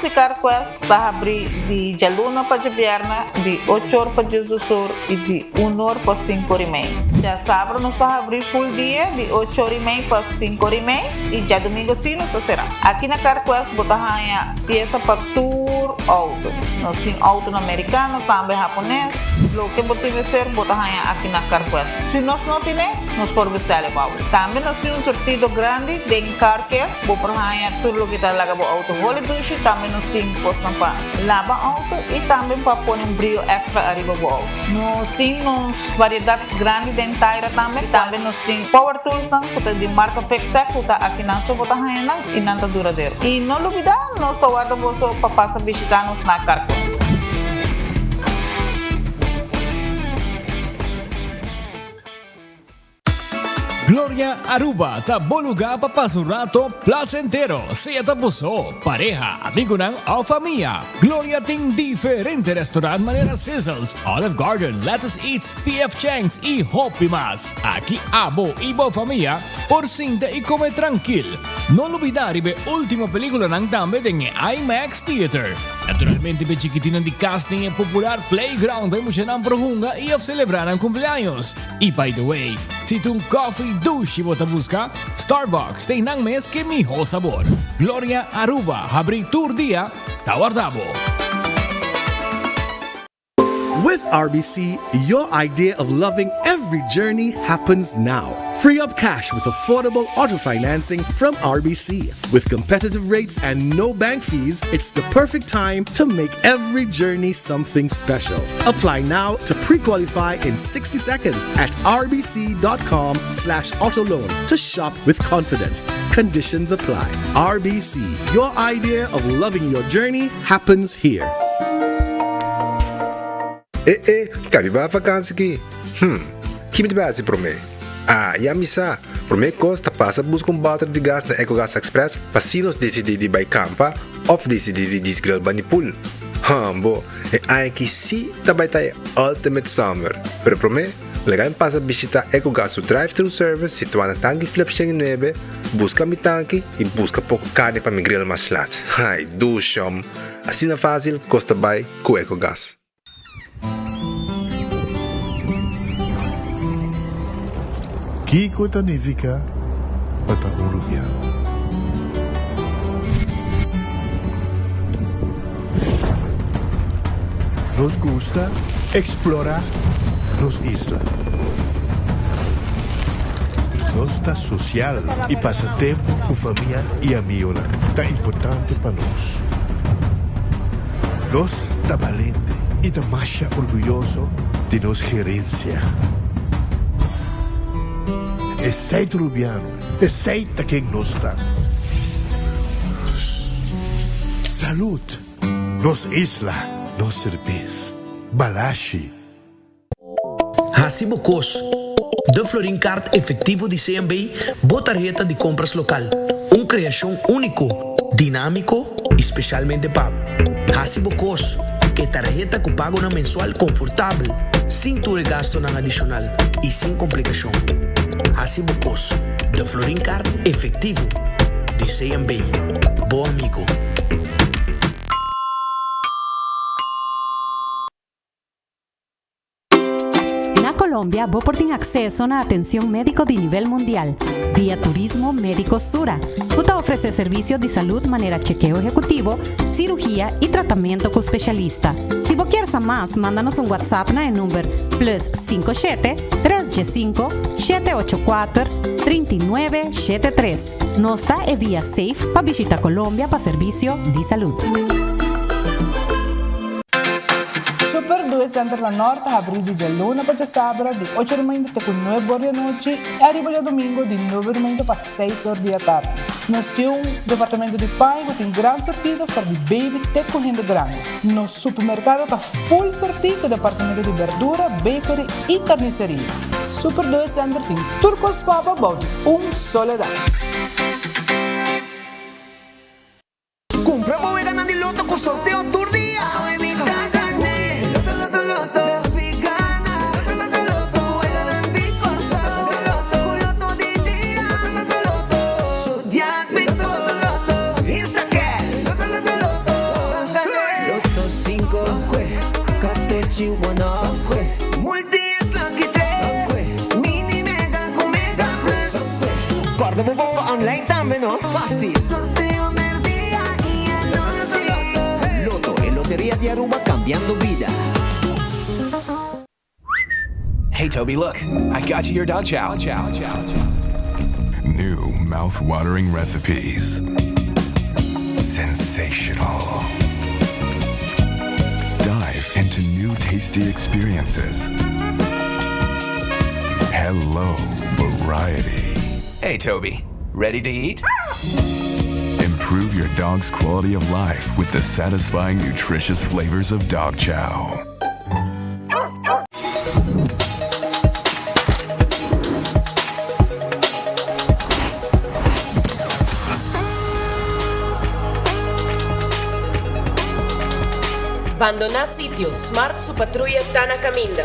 di CarQuest ta habri di djaluna pa djabièrnè di ocho or pa diesdos or i di un or pa sinku or i mei. Djasabra nos ta habri full dia di ocho or i mei pa sinku or i mei i djadumingu si nos ta será. Aki na CarQuest bo ta haña piesa pa tur outo. Nos tin outonan merikano, tambe hapones. Loke bo tin mester bo ta haña aki na CarQuest. Si nos no tine, nos por bestèl e pa bo. Tambe nos tin un surtido grandi den Car Care. Bo por haña tur loke ta laga bo outo holi dushi. Tambe nos tin kosnan pa laba outo i tambe pa pone un brio èkstra ariba bo outo. Nos tin nos variedat grandi den taira tambe. Tambe nos tin power toolsnan ku ta di marka Fixtech ku ta akinan so bo ta haña nan i nan ta duradero. I no lubidá, nos ta warda boso pa pasa bishitá nos na Carquest. Gloria Aruba ta bo lugar pa pasa un rato placentero, sea ta bo so, pareha, amigonan of famia. Gloria tin diferente restaurant manera Sizzles, Olive Garden, Lettuce Eats, PF Chang's y hopi mas. Aki abo y bo famia por sinta y come trankil. No lubida riba e ultimo peliculanan tambe den e IMAX Theater. Naturalmente p'e chikitinnan di cas tin e popular playground pa e muchanan por hunga y of celebra nan cumpleaños. Y by the way, si ta un coffee dushi bo ta busca, Starbucks ta einan mes ke miho sabor. Gloria Aruba habri tur dia, ta warda bo. With RBC, your idea of loving every journey happens now. Free up cash with affordable auto financing from RBC. With competitive rates and no bank fees, it's the perfect time to make every journey something special. Apply now to pre-qualify in 60 seconds at rbc.com slash autoloan to shop with confidence. Conditions apply. RBC, your idea of loving your journey happens here. E e, ka mi bai vakansi ki? Hm, ki mi ta bai hasi promé? Ah, ya mi sa! Promé kos ta pasa buska un bòter di gas na Ecogas Express pa si nos disidí di bai kampa òf disidí di djis grill bani pool. Hòmbo, e aña aki sí ta bai ta e ultimate summer! Pero promé, laga mi pasa bishitá Ecogas su drive-thru service situá na Tanki Flip 109, buska mi tanki i buska poko karni pa mi grill mas lat. Ai, dushòm! Asina fásil kos ta bai ku Ecogas. Kiko ta nifiká pa ta un rubiano? Nos gusta eksplorá nos isla. Nos ta sosial i pasa tempu ku famia i amigonan ta importante pa nos. Nos ta balente i ta masha orguyoso di nos gerensia. Esei ta Rubiano, esei ta ken nos ta. Salud! Nos isla, nos serbes. Balashi. Hasi bo kos. De Florin Card Efectivo di CMB, bo tarheta di compras local. Un creacion unico, dinamico y specialmente pa bo. Hasi bo kos. E tarheta cu pagonan mensual confortabel, sin tur e gastonan adicional y sin complicacion. Hasi bo kos. De Florin Card Efectivo di CMB. Bo amigo. Na Colombia bo por tin acceso na atencion medico di nivel mundial via Turismo Medico Sura, cu ta ofrece servicio di salud manera chekeo ehecutivo, cirugia y tratamento cu specialista. Si bo kier sa mas, manda nos un WhatsApp na e number plus 57 315 784 39 73. Nos ta e via safe pa bishita Colombia pa servicio di salud. Super Due Center na Nort ta habrí di djaluna pa djasabra di ocho di mainta te ku nuebe or di anochi i ariba djadumingu di nuebe di mainta pa seis or di atardi. Nos tin un departamento di paña ku tin gran surtido for di baby te ku hende grandi. Nos supermerkado ta full surtí ku departamento di berdura, bakery i karniseria. Super Due Center tin tur kos pa bo bou di un soledad. Cumpra bo weganan di loto cu sorteo tur dia! Awe mi ta gane! Loto loto loto mi gana! Loto loto loto weganan di Corsou! Loto loto cu loto di dia! Loto loto loto Zodiac mi to! Loto loto Instacash! Loto loto loto. Corda bo bomba online tambe no. Facil. Sorteo merdia y anochi. Lotto, e loteria di Aruba cambiando bida. Hey Toby, look, I got you your dog chow. Chow, chow, chow. New mouth-watering recipes. Sensational. Dive into new tasty experiences. Hello, variety. Hey Toby, ready to eat? Improve your dog's quality of life with the satisfying, nutritious flavors of dog chow. Bandoná sitio, Smart su patruya ta na kaminda.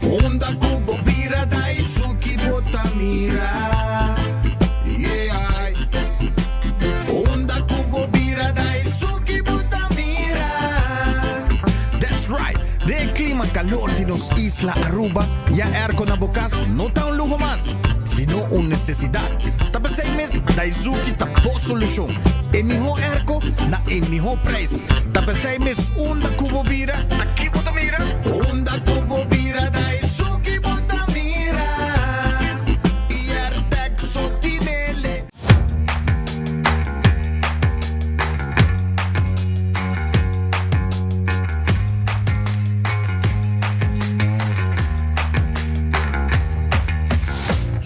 Unda ku bo bira Daisuki bo ta mira Yeah Unda ku bo bira Daisuki bo ta mira. That's right! Den e clima calor di nos isla Aruba, ya airco na bo cas no ta un luho mas, sino un necesidad. Ta p'esey mes Daisuki ta bo solucion. E miho airco na e miho prijs. Ta p'esey mes unda ku bo bira, ta ki bo ta mira? Unda ku bo bira Daisuki bo ta mira. Airtec so tinele.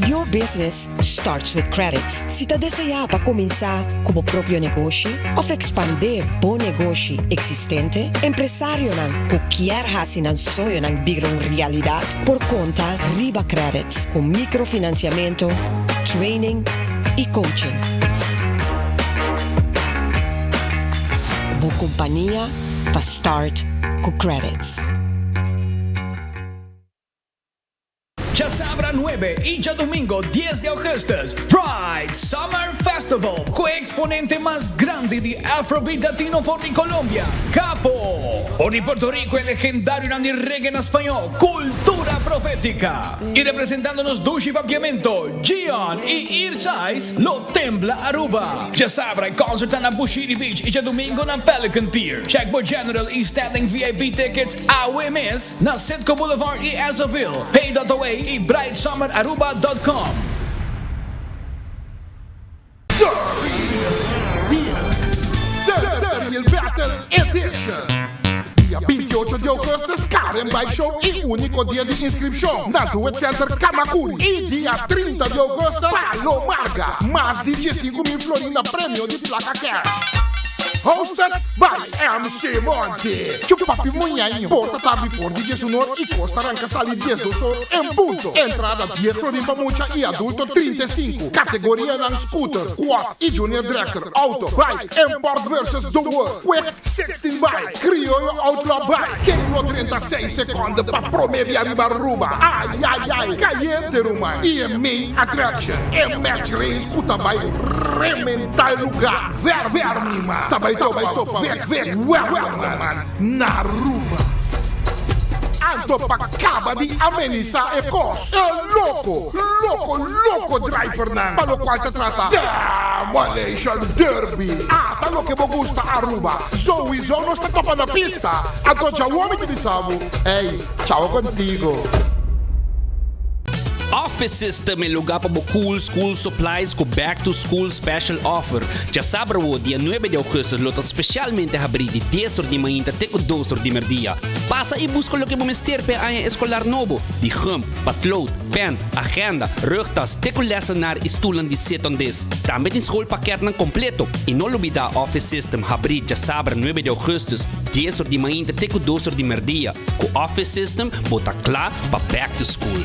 Your business starts with credit. Si ta deseá pa kuminsá ku bo propio negoshi òf ekspandé bo negoshi eksistente, empresarionan ku kier hasi nan soñonan bira un realidat por konta riba Credits ku mikrofinansiamentu, training i coaching. Bo kompania ta start ku Credits. Djasabra nuebe i djadumingo dies di augustus, Pride Summer Festival ku e eksponente mas grandi di Afrobeat Latino for di Colombia, Capo. For di Puerto Rico e legendarionan di reggae na spañó, Cultura Profética. I representando nos dushi papiamento, Gion i Irchais lo tembla Aruba. Djasabra e concert ta na Bushiri Beach i djadumingo na Pelican Pier. Check bo General i Standing VIP tickets awe mes na Citgo Boulevard i Esso-ville, Pay.away i brightsummeraruba.com. The Real Deal, The Real Battle Edition. Dia 28 di augustus Karen Bike Show y unico dia di inscripcion na Duet Center Camacuri. Y dia 30 di augustus Palo Marga. Mas di 15 mil florin na premio di placa cash. Hosted by MC Monty. Chupapi Muñaño. Porta ta habri for di 11 or y cos ta ranca sali 12 or en punto. Entrada 10 florin pa mucha y adulto 35. Categorianan scooter, quad y junior dragster, auto, bike, import versus the world, quick 16 bike, crioyo outlaw bike. Ken lo drenta 6 seconde pa prome bia riba Aruba? Ay ay ay, cayente ruman. Y e main attraction, e match race cu ta bay rementa e lugar. Ver ver mi man, ta bay topa Vic Vic Werleman na Aruba. Anto pa caba di amenisa e cos, e loco, loco, loco drivernan pa locual ta trata Demolition Derby. Ata loke bo gusta Aruba, souiso nos ta topa na pista. Anto djawo mi ta bisa bo, ey, chao contigo. Office System e lugar pa bo cool school supplies cu back to school special offer. Djasabra wo dia nuebe di augustus lo ta specialmente habri di dies or di mainta te cu dos or di merdia. Pasa y busca loke bo mester pa e aña escolar nobo, di gum, patlood, pen, agenda, rugtas te cu lessenaar y stoelnan di sit-on-dis. Tambe tin schoolpakketnan completo. Y no lubida Office System habri djasabra nuebe di augustus dies or di mainta te cu dos or di merdia. Cu Office System bo ta cla pa back to school.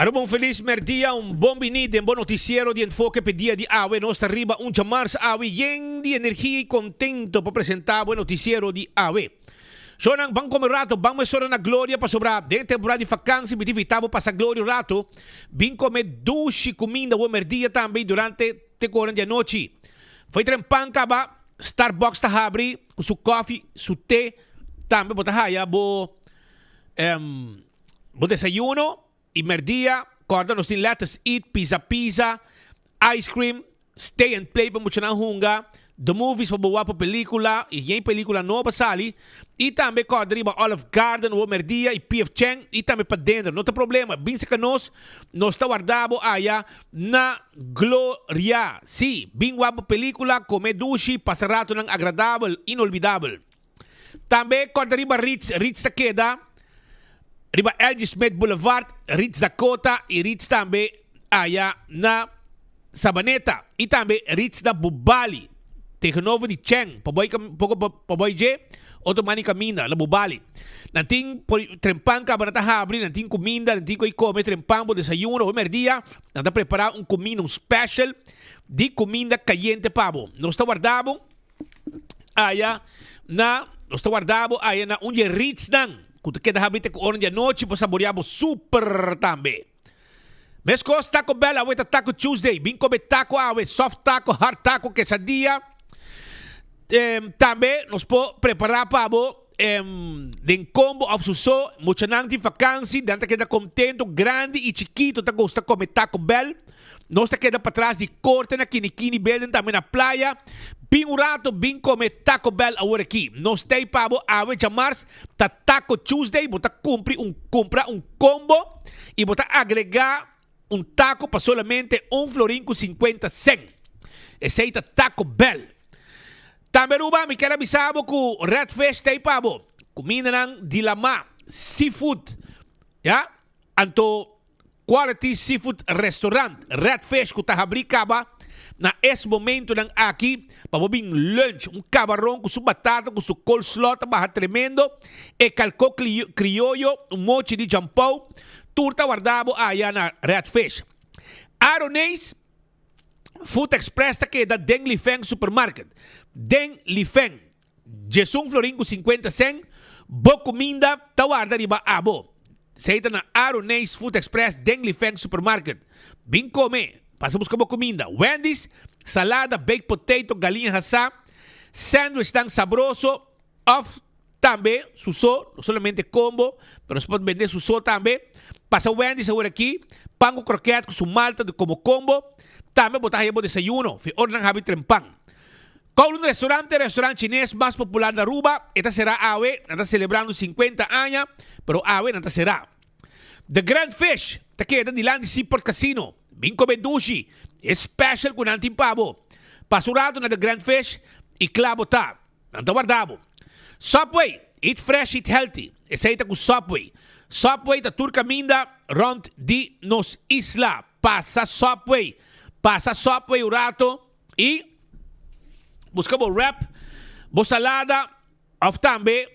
Aruba un felis merdia, un bon bini den bo noticiero di Enfoke p'e dia di awe. Nos ta riba un djamars awe yen di energia y contento pa presenta bo e noticiero di awe. Shownan, ban come rato, ban mesora na Gloria pasobra den e temporada di vakantie mi ta invita bo pasa Gloria un rato, bin come dushi cuminda bo merdia tambe y durante te cu ora di anochi. Fo'i trempan caba, Starbucks ta habri cu su koffie, su te, tambe bo ta haya bo. Bo desayuno y merdia, corda nos tin Lettuce Eat, Pizza Pizza, Ice Cream, Stay and Play pa muchanan hunga, The Movies pa bo wak pa pelicula y yen pelicula nobo a sali, y tambe corda riba Olive Garden bo merdia y PF Chang y tambe pa dender. No ta problema, bin cerca nos, nos ta warda bo aya na Gloria. Si, bin wak bo pelicula, come dushi, pasa ratonan agradabel, inolvidabel. Tambe kòrda riba Ritz. Ritz ta keda riba LG. Smith Boulevard, Ritz Dakota i Ritz tambe aya na Sabaneta. I tambe Ritz na Bubali, tegenover di Cheng, pa boi poko pa boi dje, otro mani kaminda na Bubali. Nan tin por trempan kaba nan ta habri, nan tin kuminda, nan tin ku kome trempan bo desayuno, bo merdia, nan ta prepara un kuminda, un special di kuminda kayente pa bo. Nos ta warda bo. Aya na nos ta warda bo aya na un di e ritsnan ku ta keda habri te ku ora di anochi por saborea bo super tambe. Meskos Taco Bell awe ta Taco Tuesday. Bin kome taco awe, soft taco, hard taco, quesadilla. Tambe nos por prepara pa bo den combo of su so. Muchanan tin vakansi, nan ta keda contento, grandi y chikito ta gusta kome Taco Bell. Nos ta keda patras di korte na Kinikini Building tambe na playa. Bin un rato bin kome Taco Bell awor aki. Nos tei pa bo awe djamars ta Taco Tuesday bo ta kumpri un kumpra un combo y bo ta agrega un taco pa solamente un florin ku sinkuenta sen. Esei ta Taco Bell. Tambe Aruba mi kier a bisa bo ku Red Fish tei pa bo. Kumindanan di lamá, seafood, ya. Anto Quality Seafood Restaurant, Red Fish ku ta habrí kaba na es momentunan aki pa bo bin lunch. Un kabaron ku su batata ku su coleslaw ta baha tremendo. E kalko krioyo, un mochi di jampou, tur ta warda bo aya na Red Fish. Aroneis Food Express ta keda den Lifeng Supermarket. Den Lifeng. Djesun florin ku sinkuenta sen, bo kuminda ta warda riba abo. Esei ta na Aroneis Food Express den Lifeng Supermarket. Bin kome, pasa buska bo kuminda. Wendy's, salada, baked potato, galiña hasá, sandwichnan sabroso òf tambe su so, no solamente kombo, pero nos por bende su so tambe. Pasa Wendy's awor aki, pan ku kroket ku su malta komo kombo. Tambe bo ta haya bo desayuno, fi ora nan habi trempan. Kowloon Restaurant ta e restaurant chines mas popular na Aruba. E ta será awe, nan ta selebrando 50 aña, pero awe nan ta será. The Grand Fish ta keda dilanti Seaport Casino. Bin come dushi, e special cu nan tin pa bo. Pasa un rato na The Grand Fish y cla bo ta. Nan ta warda bo. Subway, eat fresh, eat healthy. Esey ta cu Subway. Subway ta tur caminda rond di nos isla. Pasa Subway. Pasa Subway un rato. Y busca bo wrap, bo salada of tambe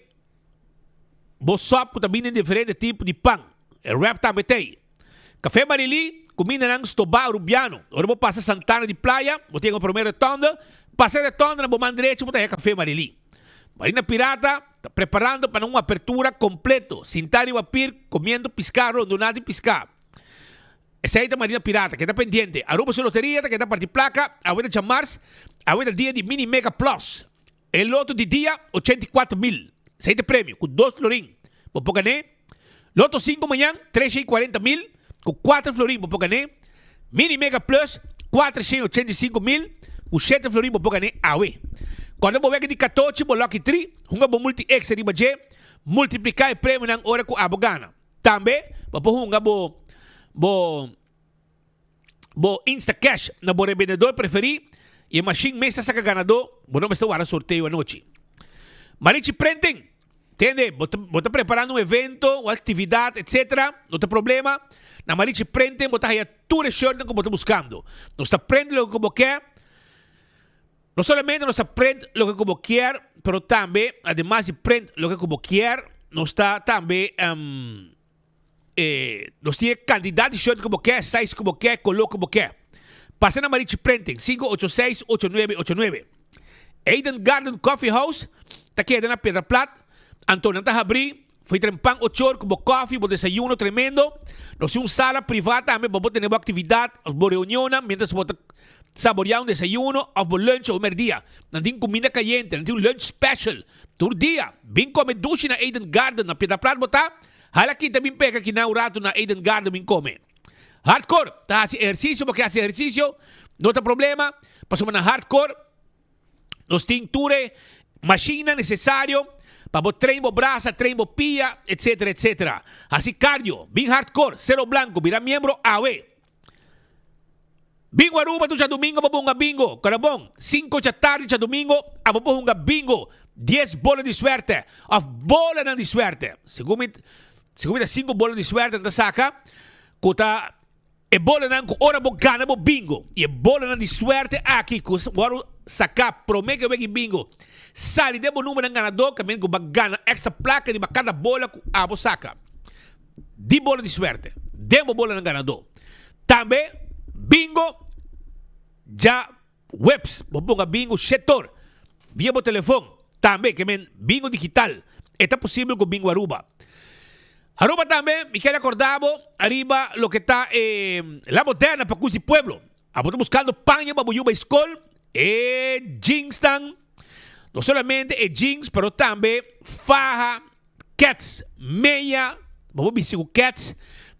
bo sop cu ta bini den diferente tipo di pan. E wrap tambe ta ey. Café Marilí, cumindanan stobá Arubiano. Ora bo pasa Santana di Playa, bo ta yega prome rotonde, pasa e rotonde na bo man derecho bo ta haya Café Marilí. Marina Pirata ta preparando pa nan un apertura completo, sinta riba pir comiendo pisca rondona di pisca. Esei ta Marina Pirata, keda pendiente. Aruba su loteria ta keda parti placa, awe ta djamars, awe ta dia di Mini Mega Plus. E loto di dia, 84 mil. Esei ta e premio, cu dos florin bo por gané. Loto 5 mañan, 340 mil, cu 4 florin bo por gané. Mini Mega Plus, 485 mil, cu 7 florin bo por gané awe. Corda bo wega di 14, bo Lucky 3, hunga bo Multi Extra riba dje, multiplica e premionan ora cu abo gana. Tambe bo por hunga bo bo bo Instacash na bo rebendedor preferí i e mashin mes ta saka ganadó, bo no mester warda sorteo anochi. Marichi Printing, tende, bo ta bo ta preparando un evento, un aktividat etc. No ta problema, na Marichi Printing bo ta haya tur e shirtnan ku bo ta buskando. Nos ta print loke ku bo ke. No solamente nos ta print loke ku bo kier, pero tambe, ademas di print loke ku bo kier, nos ta tambe. Nos tin e kantidat di shirt ku bo ke, size ku bo ke, koló ku bo ke. Pasa na Marichi Printing, 586 8989. Eden Garden Coffee House ta keda na Piedra Plat, anto nan ta habrí for trempan ochor ku bo kòfi, bo desayuno tremendo. Nos tin un sala privá tambe pa bo tene bo aktividat òf bo reunionnan miéntras bo ta saboreá un desayuno òf bo lunch òf mèrdia. Nan tin kuminda kayente, nan tin un lunch special tur dia. Bin kome dushi na Eden Garden na Piedra Plat bo ta. Hala kita bin peka kinan un ratu na Eden Garden bin kome. Hardcore ta hasi ehersisio, bo ke hasi ehersisio, no ta problema, pasobra na hardcore nos tin tur e mashinnan nesesario pa bo train bo brasa, train bo pia, etcetera, etcetera. Hasi cardio, bin hardcore, Cero Blanco, bira miembro awe. Bingo Aruba tur djadumingo bo por hunga bingo. Carabon, cinco djatardi djadumingo abo por hunga bingo. Dies bola di suerte of bolanan di suerte. Segun mi, segun mi ta cinco bola di suerte nan ta saca cu ta e bolanan cu ora bo gana bo bingo. Y e bolanan di suerte aki cu worde saca prome cu e wega bingo sali den bo numbernan ganador caminda cu bo a gana extra placa riba cada bola cu abo saca. Di bola di suerte den bo bolanan ganadó. Tambe bingo dja webs bo ponga bingo shetor via bo telefon tambe ke men bingo digital e ta posibel ku bingo Aruba. Aruba tambe mi kere akorda bo ariba loke ta e la moderna pa kus di pueblo. Abo ta buskando paña pa bo yu bai skol e jeansnan no solamente e jeans pero tambe faha Kets, meya, bo por bisti ku kets.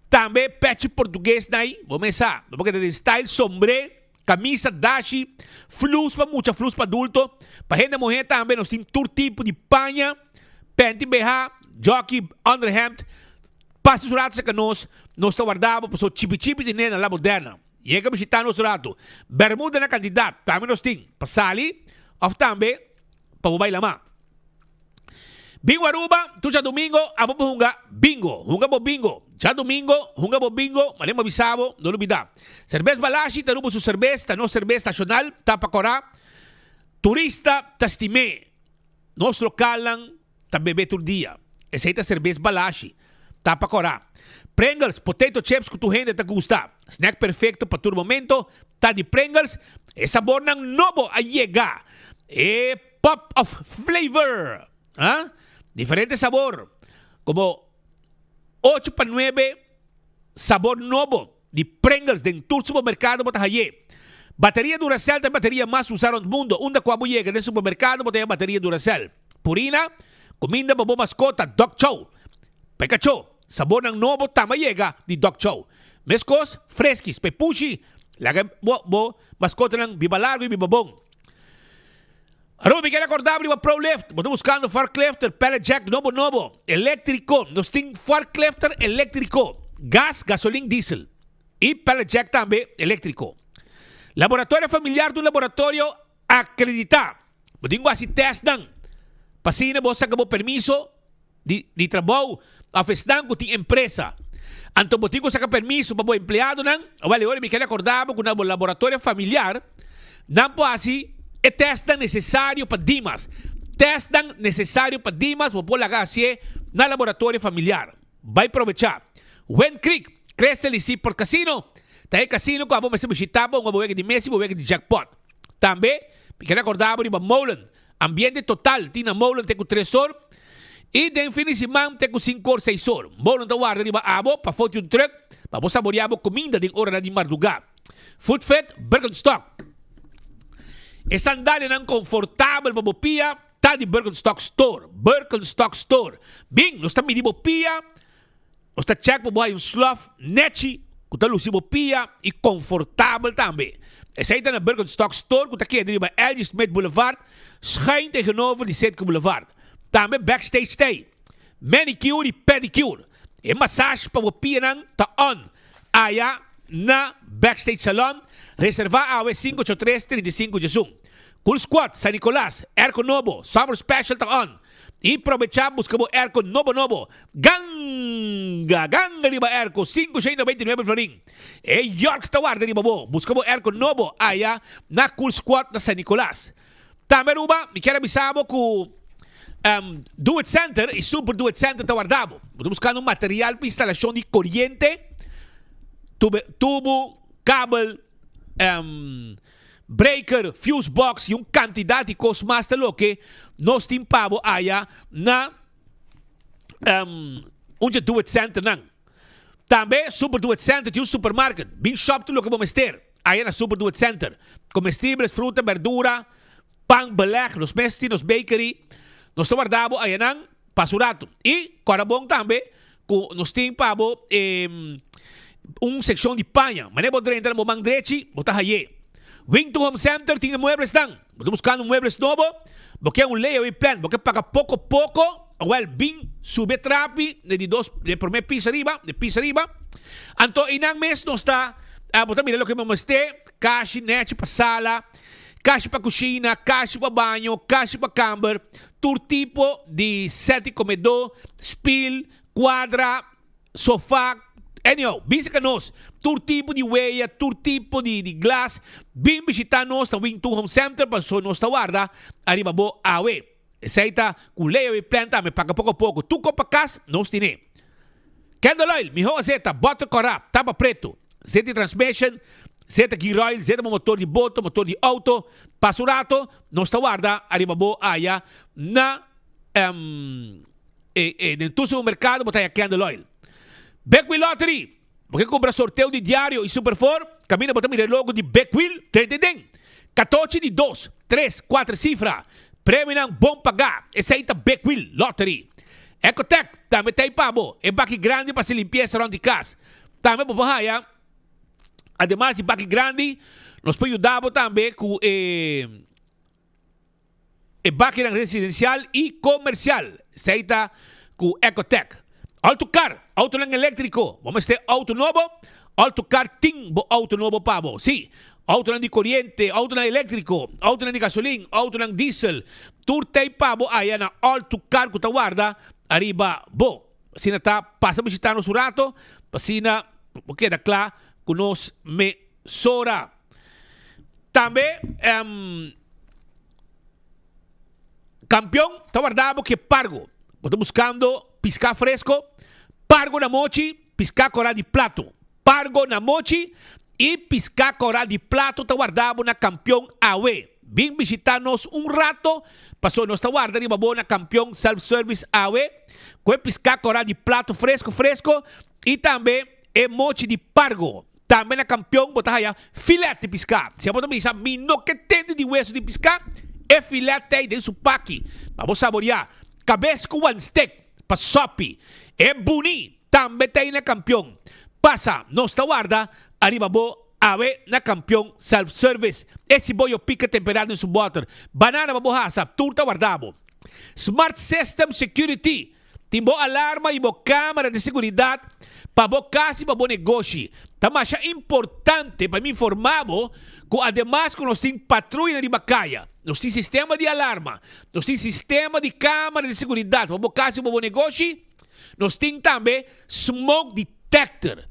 Tambe pechi portugues na ei, bo mes sa. Bo por keda den style, sombré, kamisa, dashi, flus pa mucha, flus pa adulto. Pa hende muhé tambe nos tin tur tipo di paña, penti BH, jockey, underhemd. Pasa su rato serka nos, nos ta warda bo pasobra chipi chipi tene na La Moderna. Yega bishita nos rato. Bermuda na kantidat tambe nos tin pa sali òf tambe pa bo bai lamá. Bingo Aruba, tur djadumingo abo por hunga bingo. Hunga bo bingo. Djadumingo, hunga bo bingo, manera mi a bisa bo, no lubida. Serbes Balashi ta Aruba su serbes, ta nos serbes nashonal, ta pa kora. Turista ta stim'é. Nos lokalnan ta bebe tur dia. Esei ta serbes Balashi, ta pa kora. Pringles, potato chips ku tur hende ta gusta. Snack perfekto pa tur momento ta di Pringles. E sabornan nobo a yega. E. Pop of flavor, ah, diferente sabor, como ocho pa nuebe sabor nobo di Pringles den tur supermercado bo ta haye. Bateria Duracell ta e bateria mas usa rond mundo. Unda cu abo yega den supermercado bo ta haya bateria Duracell. Purina, cuminda pa bo mascota, Dog Chow. Pa e cacho, sabornan nobo tamba yega di Dog Chow. Mescos, Friskies, pa e pushi, laga bo bo mascotanan biba largo y biba bon. Aruba mi ker acorda bo riba Prolift. Bo ta buscando forklifter, pallet jack nobo nobo, electrico. Nos tin forklifter electrico, gas, gasolin, diesel y pallet jack tambe electrico. Laboratorio Familiar ta un laboratorio acredita. Bo tin cu haci testnan pa asina bo saca bo permiso di di trabou of esnan ku tin empresa. Anto bo tin ku saka permiso pa bo empleadonan. Awel e ora mi kere akorda bo ku na bo laboratorio familiar nan por hasi e testnan nesesario pa Dimas. Testnan nesesario pa Dimas bo por laga hasié na laboratorio familiar. Bai probechá. Wind Creek, Crystal y Seaport Casino ta e casino ku abo mester bishitá pa hunga bo wega di mesa y bo wega di jackpot. Tambe mi kere akorda bo riba Molen. Ambiente total tin na Molen te ku tres or i den fin di siman te ku sinku or seis or. Molen ta warda riba abo pa foti un truck pa bo saborea bo kuminda den oranan di mardugá. Food Fit Birkenstock E sandalianan konfortabel pa bo pia ta di Birkenstock Store. Birkenstock Store. Bin, nos ta midi bo pia. Nos ta check pa bo hay un slof nechi cu ta luci bo pia y confortabel tambe. Esey ta na Birkenstock Store cu ta keda riba LG Smith Boulevard, schuin tegenover di Citgo Boulevard. Tambe Backstage t'ey. Manicure y pedicure. E massage pa bo pianan ta on aya na Backstage Salon. Reserva awe 583 35 diesun. Cool Squad, San Nicolas, Airco nobo, Summer Special ta on. I probechá buska bo airco nobo nobo. Ganga! Ganga riba airco, 599 florin. E York ta warda riba bo. Buska bo airco nobo aya na Cool Squad na San Nicolas. Tambe Aruba, mi kier a bisa bo ku. Do It Center y Super Do It Center ta warda bo. Bo ta buscando material pa instalacion di coriente, tube, tubo, kabel, breaker, fuse box y un cantidad di cos mas ta loke nos tin pa bo aya na un dje Do It Center nan. Tambe Super Do It Center tin un supermarket. Bin shop tur loke bo mester aya na Super Do It Center. Comestibles, fruta, berdura, pan, beleg, nos mes tin nos bakery. Nos ta warda bo ayanan pa su rato. Y kòrda bon tambe ku nos tin pa bo un sekshon di paña. Manera bo drenta na bo man drechi, bo ta hay'é. Wington Home Center tin e mueblesnan. Bo ta buskando muebles nobo? Bo ke un layaway plan? Bo ke paga poko poko? Awèl, bin subi e trapi na e di dos, na e promé piso ariba, na e piso ariba. Anto einan mes nos ta, bo ta mira loke bo mester, kashi nèchi pa sala, kashi pa kushina, kashi pa baño, kashi pa kamber, tur tipo di sèt di komedó, spil, kuadra, sofa, anyhow, bin serka nos, tur tipo di weya, tur tipo di di glas, bin bishita nos na Wing Tun Home Center pasobra nos ta warda ariba bo awe. Esei ta ku ley awe plan tambe, paga poko poko, tur kos pa kas nos tine. Candle oil, miho azeta, boter kora, tapa preto, zeta di transmission, zeta gear oil, zeta pa motor di boto, motor di auto, pasa un rato, nos ta warda ariba bo aya na e e den tur supermercado bo ta haya candle oil. Big Wheel Lottery, bo ke cumpra sorteo di diario y Super Four, caminda bo ta mira e logo di Big Wheel 30 den catochi di dos, tres, cuater cifra. Premionan bon paga, esey ta Big Wheel Lottery. Ecotec tambe ta ey pa bo, e baki grandi pa haci limpieza rond di cas. Tambe bo por haya, ademas di baki grandi, nos por yuda bo tambe cu e. E bakinan residencial y comercial. Esey ta cu Ecotec. Autocar, autonan electrico. Bo mester auto nobo? Autocar tin bo auto nobo pa bo. Si, autonan di coriente, autonan electrico, autonan di gasolin, autonan diesel. Tur t'ey pa bo aya na Autocar cu ta warda ariba bo. Asina ta, pasa bishita nos un rato, pa asina bo keda cla cu nos mesora. Tambe Kampion ta warda bo ke pargo. Bo ta buskando piská fresko, pargo na mochi, piská kora di plato. Pargo na mochi i piská kora di plato ta warda bo na Kampion awe. Bin bishita nos un rato paso nos ta warda riba bo na Kampion Self Service awe ku e piská kora di plato fresko fresko i tambe e mochi di pargo. Tambe na kampion bo ta haya filet di piská. Si abo ta bisa, Mi no ke tende di wesu di piská, e filet ta ei den su paki pa bo saboriá. Kabes ku wan stek pa sòpi. E buni tambe ta ei na kampion. Pasa, nos ta warda ariba bo awe na Kampion Self Service. E siboyo pika temperá den su bòter. Banana pa bo hasa, tur ta warda bo. Smart System Security. Tin bo alarma i bo kamera di seguridat pa bo kas i pa bo negoshi. Ta masha importante pa mi informá bo ku ademas ku nos tin patruyanan riba kaya, nos tin sistema di alarma, nos tin sistema di kamera di seguridat pa bo kas i pa bo negoshi, nos tin tambe smoke detector.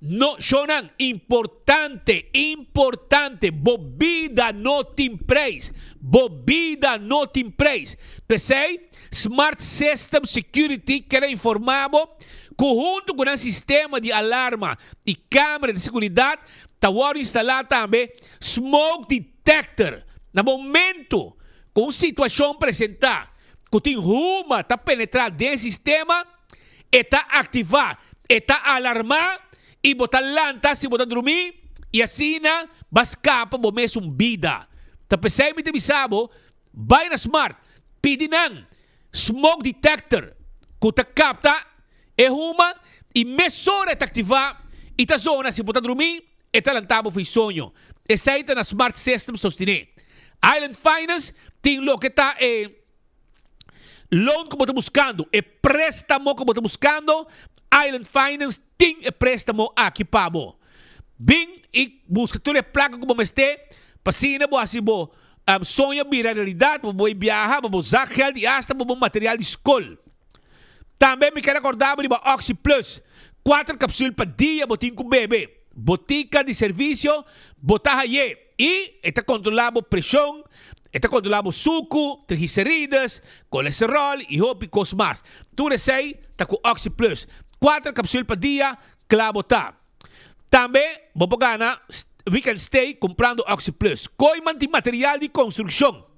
No, shownan, importante, importante, bo bida no tin prijs, bo bida no tin prijs. P'esei, Smart System Security kier a informa bo ku huntu ku nan sistema di alarma i kamera di seguridat ta wòrdu instalá tambe smoke detector. Na momento ku un situashon presentá ku tin huma ta penetrá den e sistema, E ta aktivá, e ta alarmá i bo ta lanta si bo ta drumí i asina bo a skapa bo mes un bida. Ta p'esei mi ta bisa bo, bai na Smart, pidi nan smoke detector ku ta kapta e huma i mesora e ta aktivá i ta zona si bo ta drumí, e ta lanta bo for i soño. Esei ta na Smart Systems sostiné. Island Finance tin loke ta e. Loan ku bo ta buskando, e préstamo ku bo ta buskando, Island Finance tin e préstamo aki pa bo. Bin i buska tur e plaka ku bo mester pa asina bo hasi bo soño bira realidat, pa bo bai biaha, pa bo zakgeld i asta pa bo material di skol. Tambe mi ker akorda bo riba Oxi Plus, kuater kapsul pa dia bo tin ku bebe. Botika di servisio bo ta haye i e ta kontrola bo preshon. E ta kontrolá bo suku, triglicerides, kolesteròl i hopi kos mas. Tur esei ta ku Oxi Plus. Kuater kapsul pa dia, kla bo ta. Tambe bo por gana weekend stay kumprando Oxi Plus. Kooiman tin material di konstrukshon.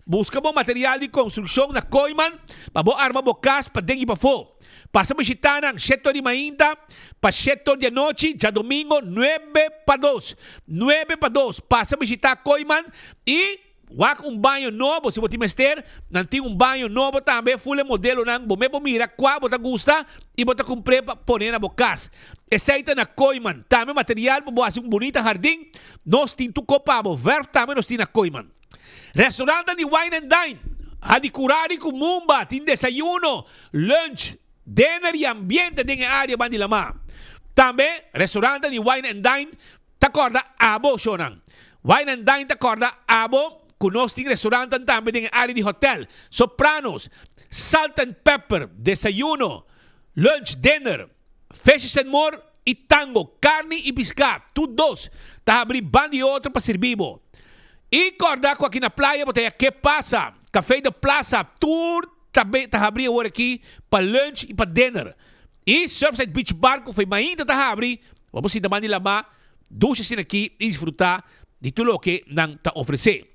Buska bo material di konstrukshon na Kooiman pa bo arma bo kas paden i pafó. Pasa bishitá nan shetor di mainta pa shetor di anochi djadomingo nuebe pa dos. Nuebe pa dos. Pasa bishitá Kooiman i wak un baño nobo si bo tin mester. Nan tin un baño nobo tambe ful e modelonan. Bo mes por mira kua bo ta gusta i bo ta kumpr'é pa pone na bo kas. Esei ta na Kooiman. Tambe material pa bo hasi un bunita hardin. Nos tin tur kos pa bo. Verf tambe nos tin na Kooiman. Restaurantnan di Wine and Dine, Hadicurari cu Mumba tin desayuno, lunch, dinner y ambiente den e area ban di lamá. Tambe restaurantnan di Wine and Dine ta corda abo shownan. Wine and Dine ta corda abo cu nos tin restaurantnan tambe den e area di hotel, Sopranos, Salt and Pepper, desayuno, lunch, dinner. Fishes and More i Tango, karni i piská, tur dos ta habrí ban di otro pa sirbi bo. I kòrda ku aki na playa bo ta haya Ke Pasa, Café de Plaza, tur ta ta habrí awor aki pa lunch i pa dinner. I Surfside Beach Bar ku fei mainta ta habri, bo por sinta ban di lamá dushi asina aki i disfrutá di tur loke nan ta ofresé.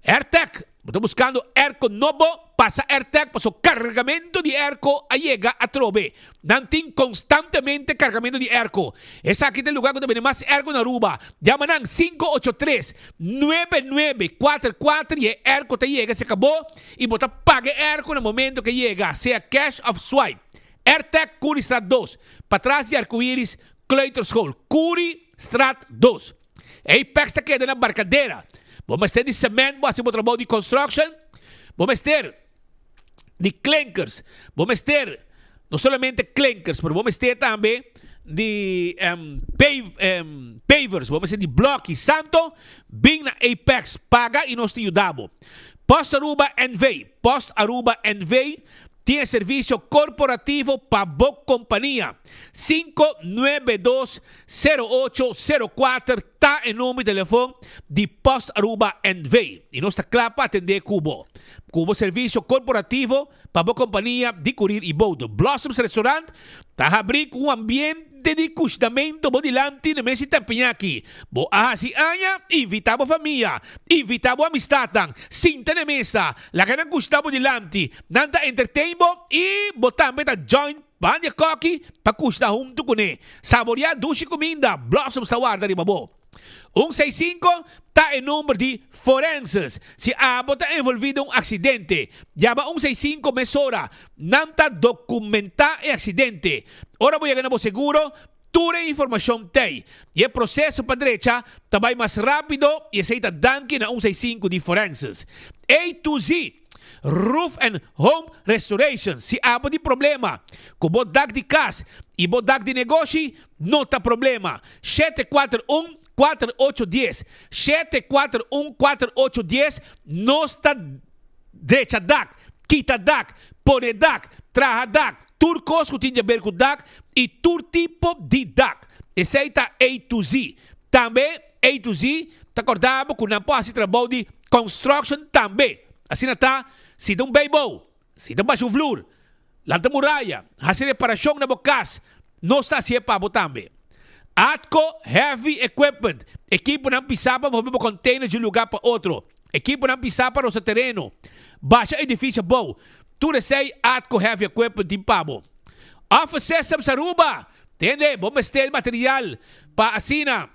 Airtec, Bo ta buskando airco nobo? Pasa Airtec paso kargamento di airco a yega atrobe. Nan tin konstantemente kargamento di airco. Esaki ta e lugar ku ta bende mas airco na Aruba. Yama nan 583 9944 i e airco ta yega si akabó i bo ta paga e airco na momento ku e yega, sea cash òf swipe. Airtec Curiestraat 2, patras di Arcoiris Kleuterschool, Curiestraat 2. Apex ta keda na Barcadera. Bo mester di cement bo hasi bo trabou di construction. Bo mester di klinkers. Bo mester no solamente klinkers, pero bo mester tambe di um, pave, um, pavers. Bo mester di blokkie. Santo, bin na Apex. Paga y nos ta yuda bo. Post Aruba NV. Post Aruba NV. Tin e servisio korporativo pa bo kompania. 592 0804 ta e number di telefon di Post Aruba NV. I nos ta kla pa atendé ku bo. Ku bo servisio korporativo pa bo kompania di kurir i bodo. Blossoms Restaurant ta habrí ku un ambiente di kushnamentu bo dilanti na mes di Tampiñaki. Bo a hasi aña? Invitá bo famia. Invitá bo amistatnan. Sinta na e mesa. Laga nan gusta bo dilanti, nan ta entertain bo i bo tambe ta join banda di e koki pa kushna huntu kuné. Saboreá dushi kuminda, Blossoms ta warda riba bo. Un seis sinku ta e number di forenses. Si abo ta envolví den un aksidente, yama un seis sinku mesora. Nan ta dokumentá e aksidente. Ora bo yega na bo seguro, Tur e informashon t'ei i e proseso pa drecha ta bai mas rápido i esei ta danki na un 65 di Forenses. A to Z Roof and Home Restoration Si abo di problema ku bo dak di kas i bo dak di negoshi, no ta problema. 741 4810 741 4810 Nos ta drecha dak, kita dak, pone dak, traha dak. Tur kos ku tin di aber ku dak i tur tipo di dak. Esei ta A to Z. Tambe A to Z ta kòrda bo ku nan por hasi trabou di construction tambe. Asina ta, si ta un beibou, si ta basha un vloer, lanta muraya, hasi reparashon na bo kas, nos ta hasié pa bo tambe. Atco Heavy Equipment, ekiponan pisá pa move bo container di un lugá pa otro. Ekiponan pisá pa rosa tereno, basha edifisio abou, tur esei Atco Heavy Equipment tin pa bo. Office Systems Aruba, tende bo mester material pa asina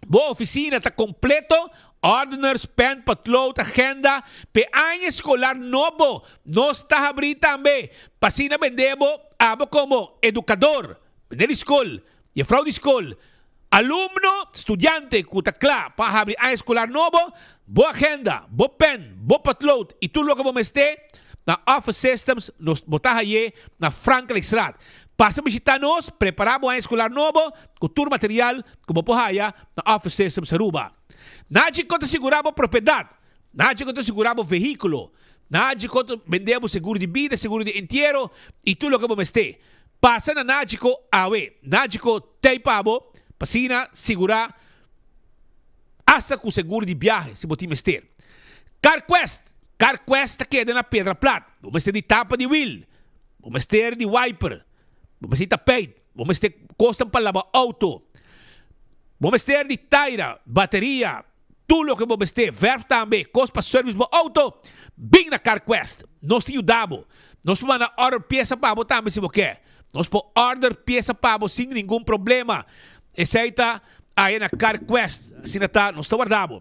bo oficina ta completo, ordeners, pen, potlood, agenda, p'e aña escolar nobo nos ta habri tambe pa asina bende bo abo como educador, meneer di scol, Jefrouw di skol, alumno, studiante ku ta kla pa habri aña eskolar nobo, bo agenda, bo pen, bo potlood i tur loke bo mester na Office Systems nos bo ta haye na Frankrijkstraat. Pasa bishita nos, prepara bo aña eskolar nobo ku tur material ku bo por haya na Office Systems Aruba. Naji ku ta sigura bo propiedat, Naji ku ta sigura bo vehíkulo, Naji ku ta bende bo seguro di bida, seguro di entiero i tur loke bo mester. Pasa na Nagico awe. Nagico t'ei pa bo pa asina sigurá asta ku seguro di biahe si bo tin mester. CarQuest! CarQuest ta keda na Piedra Plat. Bo mester di tapa di wiel, bo mester di wiper, bo mester di tapijt, bo mester kosnan pa laba auto, bo mester di taira, bateria, tur loke bo mester, verf tambe, kos pa service bo auto, bin na CarQuest. Nos ta yuda bo. Nos por manda order piesa pa bo tambe si bo ke. Nos por order piesa pa bo sin ningun problema. Esei ta aya na CarQuest. Asina ta, nos ta warda bo.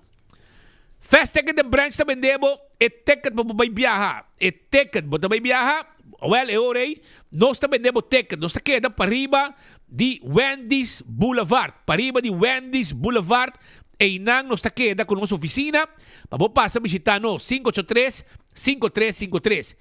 Fast Ticket den branch ta bende bo e ticket pa bo bai biaha. E ticket bo ta bai biaha, awel e ora ei nos ta bende bo ticket. Nos ta keda pariba di Wendy's Boulevard. Pariba di Wendy's Boulevard, einan nos ta keda ku nos oficina pa bo pasa bishita nos, 583 5353.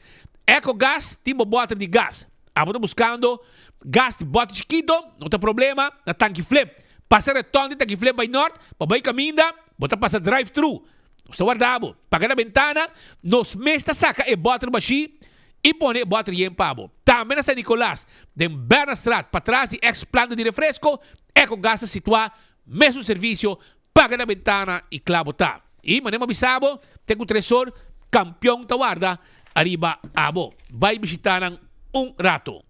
Ecogas tin bo boter di gas. Abo ta buskando gas di boter chikito, no ta problema, na Tanki Flip. Pasa reton di Tanki Flip bai nort pa bai kaminda. Bo ta pasa drive thru. Nos ta warda bo. Paga na bentana, nos mes ta saka e bòter bashí i pone e bòter yen pa bo. Tambe na San Nicolas, den Bernardstraat, patras di ex planta di refresco, Ecogas ta situá. Mesun servisio, paga na bentana i kla bo ta. I manera mi a bisa bo, te ku tresor, kampion ta warda ariba abo. Bai bishitá nan un rato.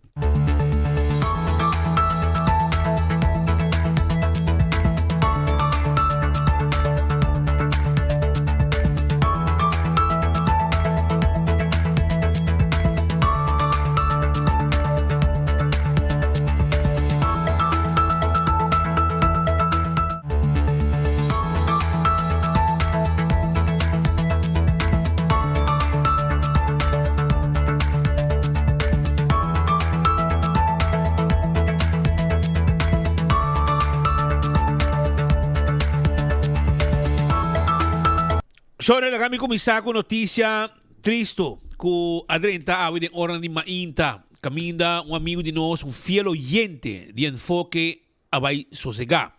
Shore laga mi kuminsá ku notisia tristu ku a drenta awe den oranan di mainta kaminda un amigu di nos, un fiel oyente di Enfoke a bai sosegá.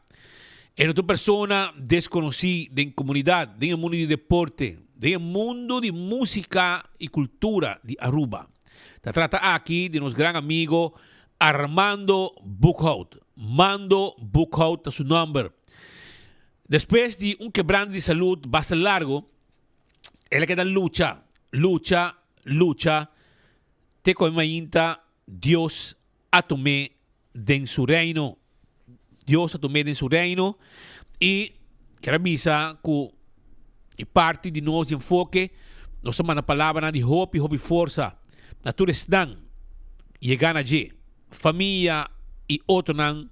E no ta un persona deskonosí den komunidat, den e mundu di deporte, den e mundu di músika i kultura di Aruba. Ta trata aki di nos gran amigo Armando Boekhoudt. Mando Boekhoudt ta su nòmber. Despues di un kebrante di salud basta largo, el a keda lucha, lucha, lucha te ku e mainta Dios a tum'é den su reino. Dios a tum'é den su reino i kier a bisa ku e parti di nos di enfoke nos ta manda palabranan di hopi hopi forsa na tur esnan yega na dje, famia i otronan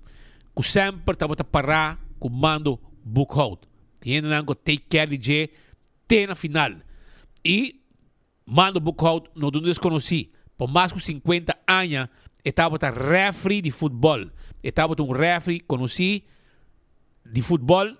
ku semper tabata pará ku mando Boekhout. Tin hendenan ku a take care di dje te na final i Mando Boekhout no ta un deskonosí. Pa mas ku sinkuenta aña e tabata rèfri di futbòl. E tabata un rèfri konosí di futbòl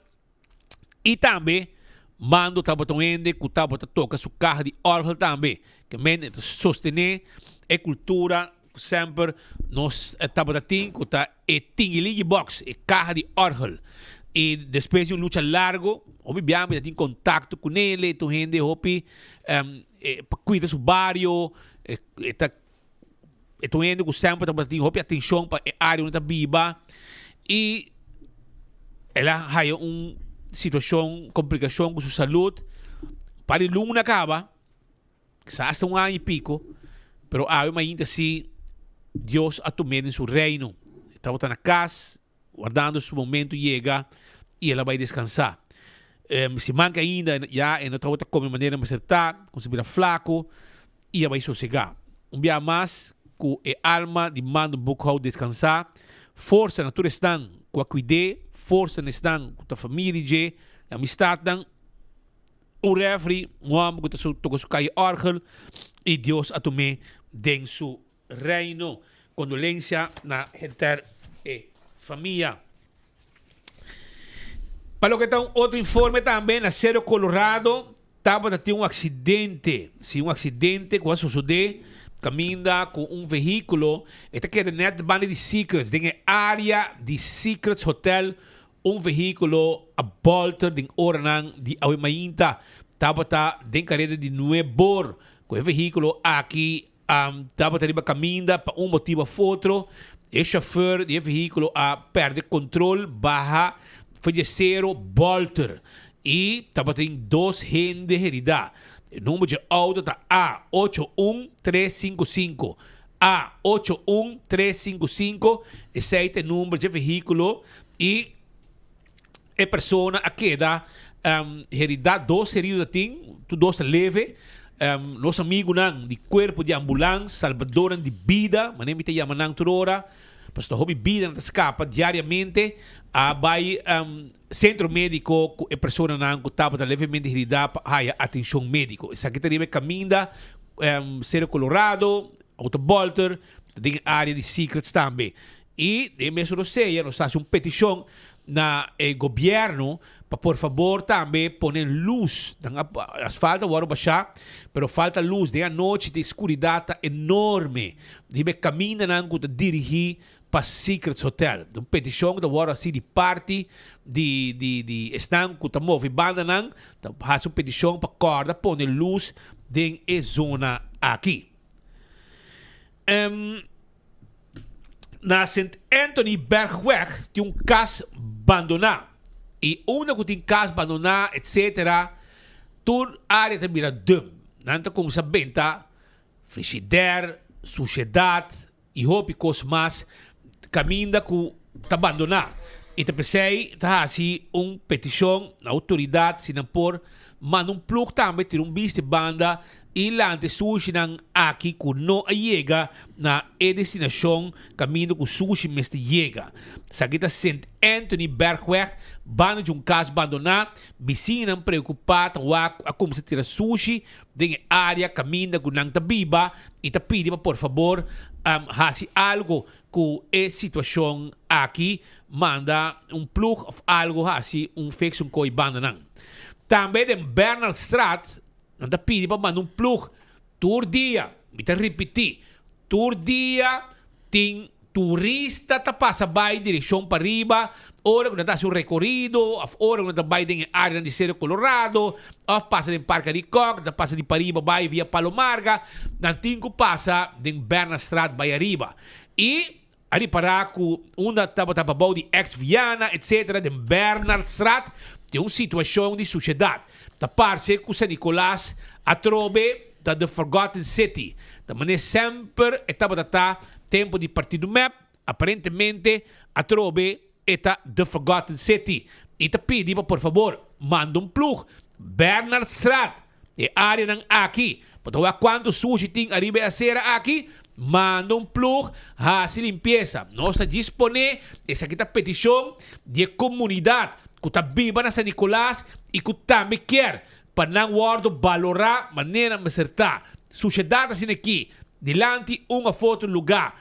i tambe Mando tabata un hende ku tabata toka su kaha di òrgel tambe. Ke men e ta sostené e kultura ku semper nos tabata tin ku ta e Tingiligi Box, e kaha di òrgel. I despues di un lucha largo, hopi bia mi ta tin kontakto ku nele, tur hende hopi pa kuida su bario, e ta e ta un hende ku semper tabata tin hopi atenshon pa e área unda e ta biba. I el a haya un situashon, komplikashon ku su salud. Un par di luna kaba. Kisas hasta un aña i piko, pero awe mainta si Dios a tum'é den su reino. E tabata na kas, wardando su momento yega i el a bai deskansá. Siman ku ainda ya e no tabata kome manera mester ta, ku si bira flaku i a bai sosegá. Un bia mas ku e alma di Mando Boekhoudt deskansá, forsa na tur esnan ku a kuid'é, forsa na esnan ku ta famia di dje, e amistatnan. Un refri, un hòmber ku ta toka su kai òrgel, i Dios a tum'é den su reino. Kondolensia na henter e famia. Pa loke ta un otro informe tambe, na Cerro Colorado tabata tin un aksidente, si un aksidente ku a sosodé kaminda ku un vehíkulo, e ta keda nèt banda di Secrets, den e área di Secrets Hotel Un vehíkulo a bòlter den oranan di awe mainta. Tabata den kareda di Nuebor ku e vehíkulo aki tabata riba kaminda pa un motibu òf otro. E shofèr di e vehíkulo a pèrdè kontrol, baha for di e sero, bòlter. I tabatin dos hende heridá. E number dje auto ta A ocho un tres sinku sinku. A ocho un tres sinku sinku, esei ta e number dje vehíkulo i e persona a keda heridá. Dos herido ta tin, tur dos ta leve. Nos amigunan di kuerpo di ambulans, salbadornan di bida, manera mi ta yama nan tur ora, pasobra hopi bidanan ta skapa diariamente, a bai Centro Medico cu e personanan cu tabata levemente herida pa haya atencion medico. Esaki ta riba e caminda Cerro Colorado, Auto Bolter, ta den e area di Secrets tambe. Y den e mesun rosea nos ta haci un peticion na e gobierno pa por fabor tambe pone luz. Nan a asfalto a worde basha, pero falta luz. Den anochi e scuridad ta enorme riba e camindanan cu ta dirigi pa Secrets Hotel. Un peticion cu ta worde haci di parti di di di esnan cu ta move bandanan ta haci un peticion pa corda pone luz den e zona aki. Na Sint Anthony Bergweg tin un cas bandona y unda cu tin cas bandona etc. Tur area ta bira dump. Nan ta cuminsa benta frigidaire, suciedad. I hopi kos mas kaminda ku ta bandoná. I ta p'esei ta hasi un petishon na outoridat si nan por manda un plug tambe tira un bista e banda i lanta e sushinan aki ku no a yega na e destinashon kaminda ku sushi mester yega. Esaki ta Sint Anthony Bergweg, banda di un kas bandoná. Bisiñanan preokupá ta wak ku a kuminsá tira sushi den e área kaminda ku nan ta biba i ta pidi pa por fabor hasi algo ku e situashon aki, manda un plug òf algo hasi un fix un koi banda nan. Tambe den Bernardstraat nan ta pidi pa manda un plug tur dia, mi ta ripití, tur dia tin Turista ta pasa bai direkshon pariba ora ku nan ta hasi un rekorido òf ora ku nan ta bai den e áreanan di Sero Kolorado òf pasa den Parke Arikòk, nan ta pasa di pariba bai via Palo Marga, nan tin ku pasa den Bernardstraat bai ariba. I a ripará ku unda tabata pabou di ex Viana etcetera den Bernardstraat tin un situashon di sushedat. Ta parse ku San Nicolas atrobe ta the forgotten city. Ta manera semper e tabata ta tempo di partido mep, aparentemente atrobe e ta the forgotten city. I ta pidi pa por fabor manda un ploeg Bernardstraat, e areanan aki, pa ta wak cuanto sushi tin ariba e acera aki, manda un ploeg haci limpieza. Nos ta dispone, esaki ta peticion di e comunidad cu ta biba na San Nicolas y cu tambe kier pa nan wòrdu balorá manera mester ta. Sushedat asina aki, dilanti un òf otro lugá,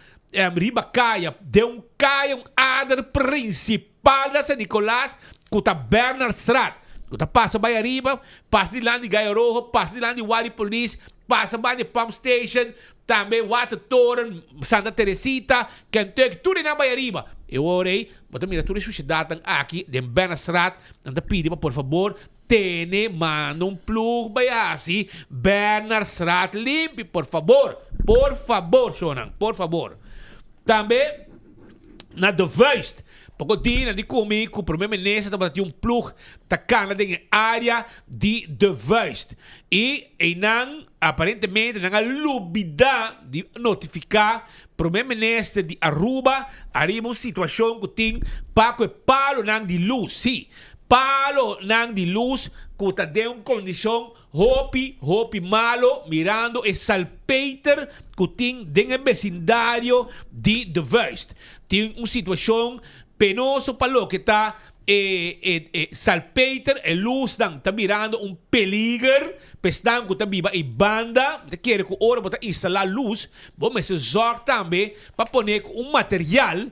riba kaya, den un kaya, un ader prinsipal na San Nicolas, ku ta Bernardstraat, ku ta pasa bai ariba, pasa dilanti Gallo Rojo, pasa dilanti Wari Police, pasa bai di Pump Station, tambe Watertoren, Santa Teresita, Kentucky, tur e nan bai ariba. E ora ei, bo ta mira tur e sushedatnan aki den Bernardstraat, nan ta pidi pa por fabor Tene manda un ploeg bai hasi Bernardstraat limpi por fabor por fabor shownan por fabor tambe na De Vuist poko dia nan di kumi ku prome minister tabata tin un ploeg ta kana den e area di De Vuist i einan aparentemente nan a lubida di notifica prome minister di Aruba ariba un situacion ku tin pa ku e palonan di luz si Palonan di lus ku ta den un kondishon hopi, hopi malo mirando e salpeter ku tin den e besindario di De Vuist. Tin un situashon penoso pa loke ta e e e salpeter, e lusnan ta mirando un peliger pa esnan ku ta biba ei banda. Mi ta kere ku ora bo ta instalá lus bo mester zòrg tambe pa pone ku un material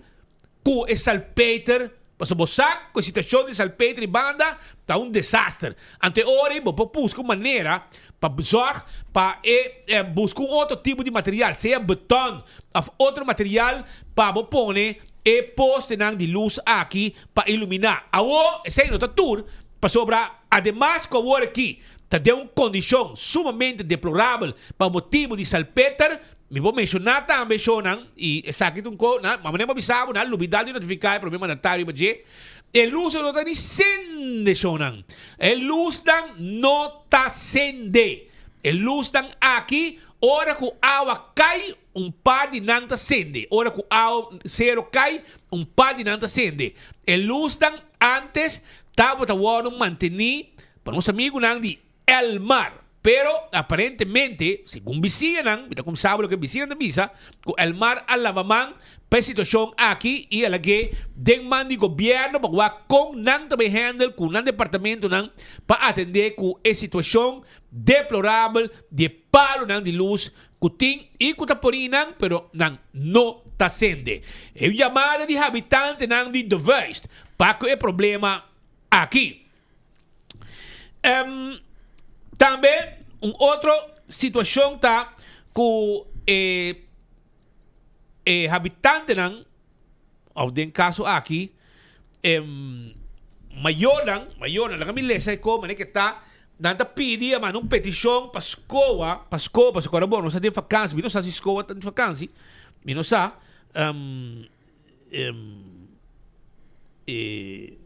ku e salpeter, pasobra bo sa ku e situashon di salpeter i banda ta un desaster. Anto e ora ei bo por buska un manera pa zòrg pa e buska un otro tipo di material, sea beton òf otro material pa bo pone e postenan di lus aki pa iluminá. Awor esei no ta tur, pasobra ademas ku awor aki ta den un kondishon sumamente deplorabel pa motibu di salpeter, Mi por menshoná tambe shownan, i esaki ta un ko, nan, ma manera bo bisa bo, nan a lubidá di notifiká e promé mandatario riba dje. E lusnan no ta ni sende shownan. E lusnan no ta sende. E lusnan aki ora ku awa kai un par di nan ta sende. Ora ku awa sero kai un par di nan ta sende. E lusnan antes tabata wòrdu mantení pa nos amigunan di Elmar. Pero aparentemente, segun bisiñanan, mi ta kumsa loke bisiñanan ta bisa, ku Elmar a laba man pa e situashon aki i a lag'é den man di gobièrnu pa wak kon nan ta bay handle ku nan departamentonan pa atendé ku e situashon deplorabel di e palonan di lus ku tin i ku ta poni nan pero nan no ta sende. E un yamada di habitantenan di De Vuist pa ku e problema aki. Um, tambe un otro situacion ta cu e e habitantenan of den caso aki em mayornan, mayornan, laga mi lesa e ko manera ke ta, nan ta pidi a manda un peticion pa SCOA, pa SCOA, pasobra ora bo no sa den vakantie, mi no sa si SCOA ta den vakantie, mi no sa, um, E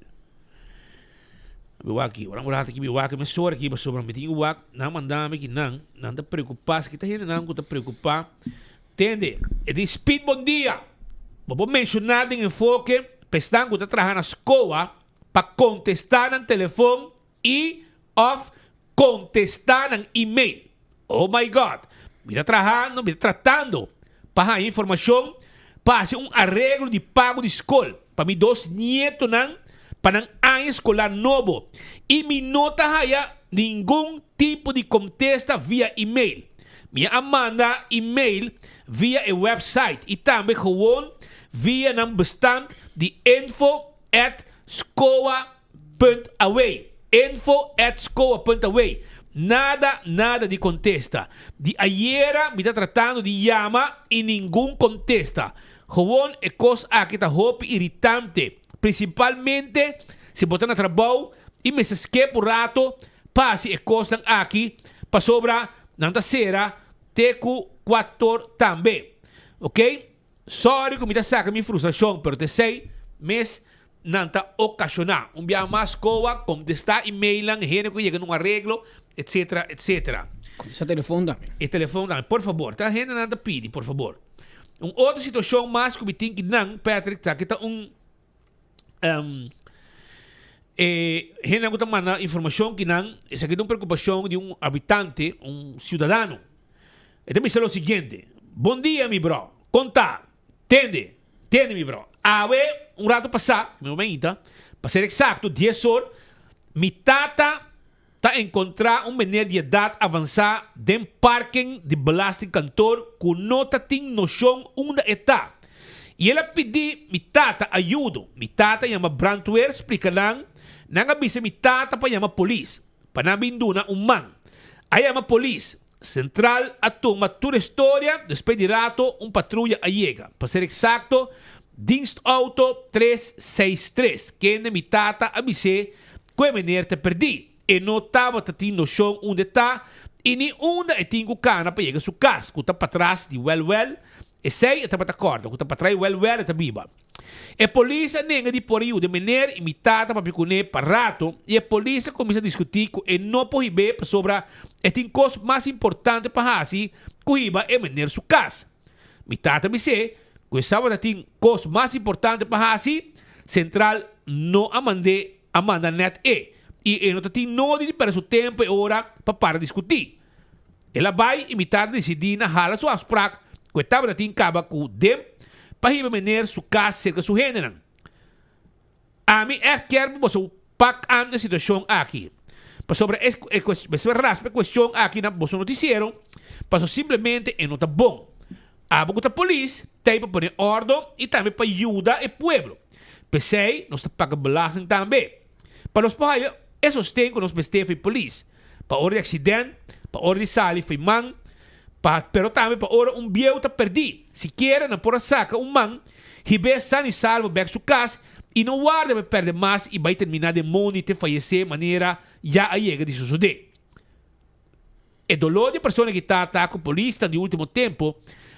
mi wak aki, ora un rato aki mi wak mesora aki pasobra mi tin ku wak, nan manda mi ki nan, nan ta preokupá, si kita hendenan ku ta preokupá, tende, e di Speed bon dia, bo por menshoná den enfoke pa esnan ku ta traha na SCOA pa kontestá nan telefon i òf kontestá nan email. Oh my God! Mi ta trahando, mi ta tratando pa haña informashon pa hasi un areglo di pago di skol pa mi dos nietonan pa nan aña eskolar nobo i mi no ta haya ningun tipo di kontesta via email. Mi a manda email via e website i tambe gewoon via nan bestand di info at scoa Punt away. Info at scoa punt away. Nada, nada di contesta. Di ayera mi ta tratando di yama y ningun contesta. Gewoon e cos aki ta hopi irritante. Principalmente si bo ta na trabou y mester skep un rato pa haci e cosnan aki pasobra nan ta cera te cu cuator tambe. Ok. Sorry ku mi ta saka mi frustrashon pero t'esei mes nan ta okashoná. Un biaha mas koa kontestá emailnan, hende ku yega na un areglo, etsetera, etsetera. Kontestá telefon tambe. E telefon tambe. Por fabor, ta hendenan ta pidi, por fabor. Un otro situashon mas ku mi tin ki nan, Patrick, ta ki ta un e hendenan ku ta manda informashon ki nan, esaki ta un preokupashon di un habitante, un siudadano. E ta bisa lo siguiente, Bon dia mi bro, kon ta? Tende, tende mi bro, awe un rato pasá, mi momento, pa ser eksakto dies or, mi tata ta enkontrá un meneer di edat avansá den parking di belastingkantoor ku no ta tin noshon unda e ta. I el a pidi mi tata ayudo. Mi tata yama brandweer splika nan, nan a bisa mi tata pa yama polis, pa nan bin duna un man. A yama polis, Central a tuma tur e storia, despues di rato un patruya a yega, pa ser exacto Dienstauto tres seis tres, kende mi tata a bis'é cu e meneer ta perdí. E no tabata tin nocion unda e ta y ni unda e tin cu cana pa yega su cas, cu ta patras di Wel Wel, esey e tabata corda, cu ta patras di Wel Wel e ta biba. E polis a nenga di por a yuda e meneer y mi tata papia cune pa rato y e polis a cuminsa discuti cu e no por hib'é pasobra e tin cos mas importante pa haci cu hiba e meneer su cas. Mi tata bis'é cu e sabata tin cos mas importante pa haci, Central no a mand'é a manda net e y e no ta tin nodi di perde su tempo e ora pa para discuti. El a bai i mi tata disidí na hala su afsprak ku e tabata tin kaba ku Demp pa hiba meneer su kas serka su hendenan. Ami ègt kier pa boso pak an e situashon aki, pasobra e mester raspa e kuestion aki na boso notisiero, paso simplemente e no ta bon. Abo ku ta polis ta ei pa pone òrdo i tambe pa yuda e pueblo. P'esei nos ta paga belasting tambe. Pa nos por haya e sosten ku nos mester for e polis, pa ora di aksident, pa ora di sali for e man, pa pero tambe pa ora un bieu ta perdí. Sikiera nan por a saka un man, hib'é san i salvo bèk su kas i no warda pa e pèrdè mas i bai terminá den mondi te fayesé manera ya a yega di sosodé. E doló di e persona ki ta ta ku polisnan di último tempu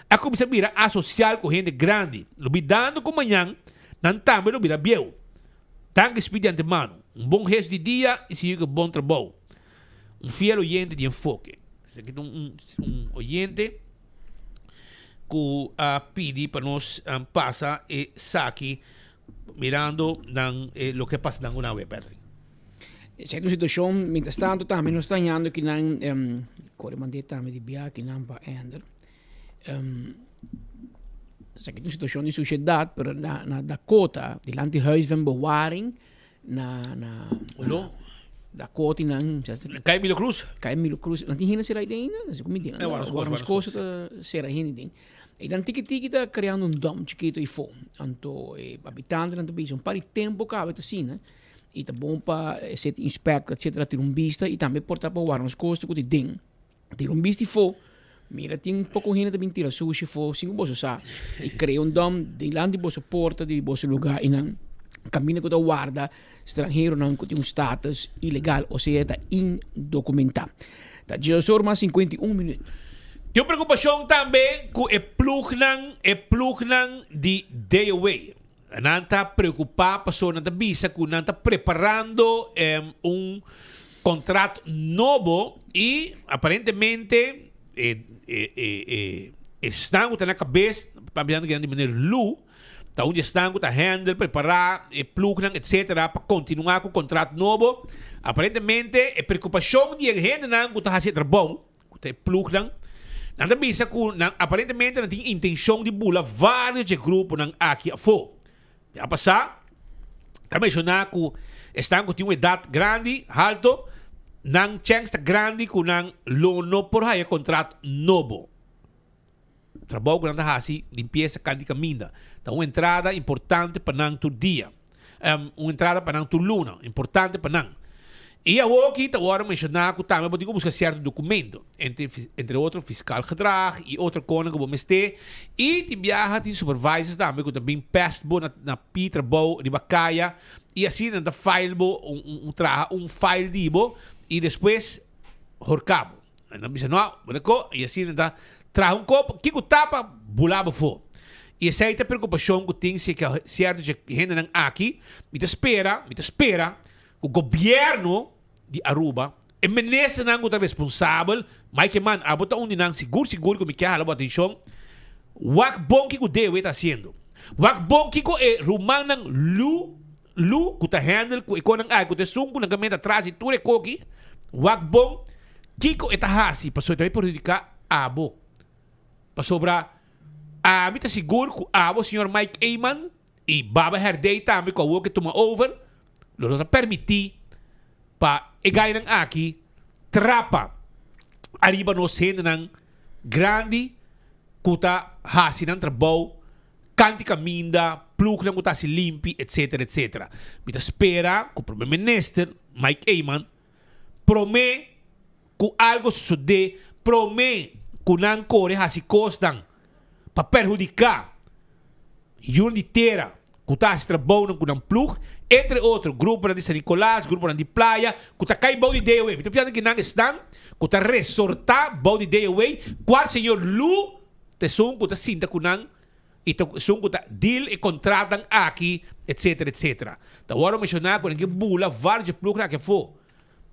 a kuminsá bira asosial ku hende grandi, lubidando ku mañan nan tambe lo bira bieu. Danki Speed di antemano. Un bon gesto di dia y sigui cu e bon trabou. Un fiel oyente di Enfoke. Esaki ta un un oyente cu a pidi pa nos pasa esaki mirando nan loke a pasa nan cu nan awe, Patrick. Esaki ta un situacion, mientras tanto tambe nos ta hañando kinan, core mand'é tambe di bia kinan pa Ender. Esaki ta un situacion di sociedad, pero na na Dakota, dilanti huis van bewaring, na na Olo? Dakota y nan Calle Emilio Cruz? Calle Emilio Cruz. Nan tin hende sera ahí ainda? No sé como mi Eh, Warren Warren Warren Scotia ta sera hende den. Y nan tiki tiki ta creando un dump chikito ahí fo. Anto e habitantenan ta bisa un par di tempo caba ta asina. Y ta bon pa e city inspector etcetera tira un bista y tambe por ta pa Warren Scotia cu ta den. Tira un bisti fo, mira tin poko hende ta bin tira sushi fo sin ku boso sa. I krea un dòm dilanti boso porta di boso lugá i nan kaminda ku ta warda stranheronan ku tin un status ilegal, osea ta indokumentá. Ta diesdos or mas 51 minüt. Tin un preokupashon tambe ku e plugnan, e plugnan di DOW. Nan ta preokupá pasobra nan ta bisa ku nan ta preparando un kontrat nobo i aparentemente e esnan ku ta na kabes, papiando di meneer Lu, ta un di esnan ku ta handle, prepará e plugnan etsetera pa kontinuá ku kontrat nobo. Aparentemente e preokupashon di e hendenan ku ta hasi e trabou Ku ta e plugnan. Nan ta bisa ku nan aparentemente nan tin intenshon di bula vários dje gruponan aki afó. Ya pasá ta menshoná ku esnan ku tin un edat grandi, halto, nan chèns ta grandi ku nan lo no por haya kontrat nobo. Trabou ku nan ta hasi, limpiesa kanti kaminda, ta un entrada importante pa nan tur dia. Un entrada pa nan tur luna, importante pa nan. I awoki ta wòrdu menshoná ku tambe bo tin ku buska sierto dokumento, entre entre otro fiskaal gedrag i otro konan ku bo mester. I tin biaha tin supervisors tambe ku ta bin pèst bo na na pi trabou riba kaya i asina nan ta file bo un un traha un file di bo i despues horka bo. Nan bisa no, bo ta ko i asina nan ta traha un kop kiko tapa bula bo afó. I esei ta e preokupashon ku tin si sierto dje hendenan aki. Mi ta spera, mi ta spera ku gobièrnu di Aruba, e ministernan ku ta responsabel, Mike Eman, abo ta un di nan sigur sigur ku mi ke hala bo atenshon, wak bon kiko DW ta hasiendo. Wak bon kiko e rumannan Lu, Lu ku ta handle ku e konan aki, ku ta esun ku nan ka mete atras di tur e koki, wak bon kiko e ta hasi pasobra e ta bai perhudiká abo. Pasobra ami ta sigur ku abo señor Mike Eman i Baba Herdey tambe ku awor ke tuma over, lo no ta permití pa e gainan aki trapa ariba nos hendenan grandi ku ta hasi nan trabou kanti kaminda, plugnan ku ta hasi limpi, etsetera, etsetera. Mi ta spera ku Prome Minister Mike Eman prome ku algo sosodé, prome ku nan kore hasi kosnan pa perhudiká yunan di tera ku ta hasi trabounan ku nan plug, entre otro gruponan di San Nicolas, gruponan di Playa ku ta kai bou di DOW. Mi ta pensando ki nan esnan ku ta resortá bou di DOW, kual señor Lu ta esun ku ta sinta ku nan i ta esun ku ta deal e kontratnan aki, etsetera, etsetera. Ta wòrdu menshoná ku nan ke bula vários dje plugnan aki afó.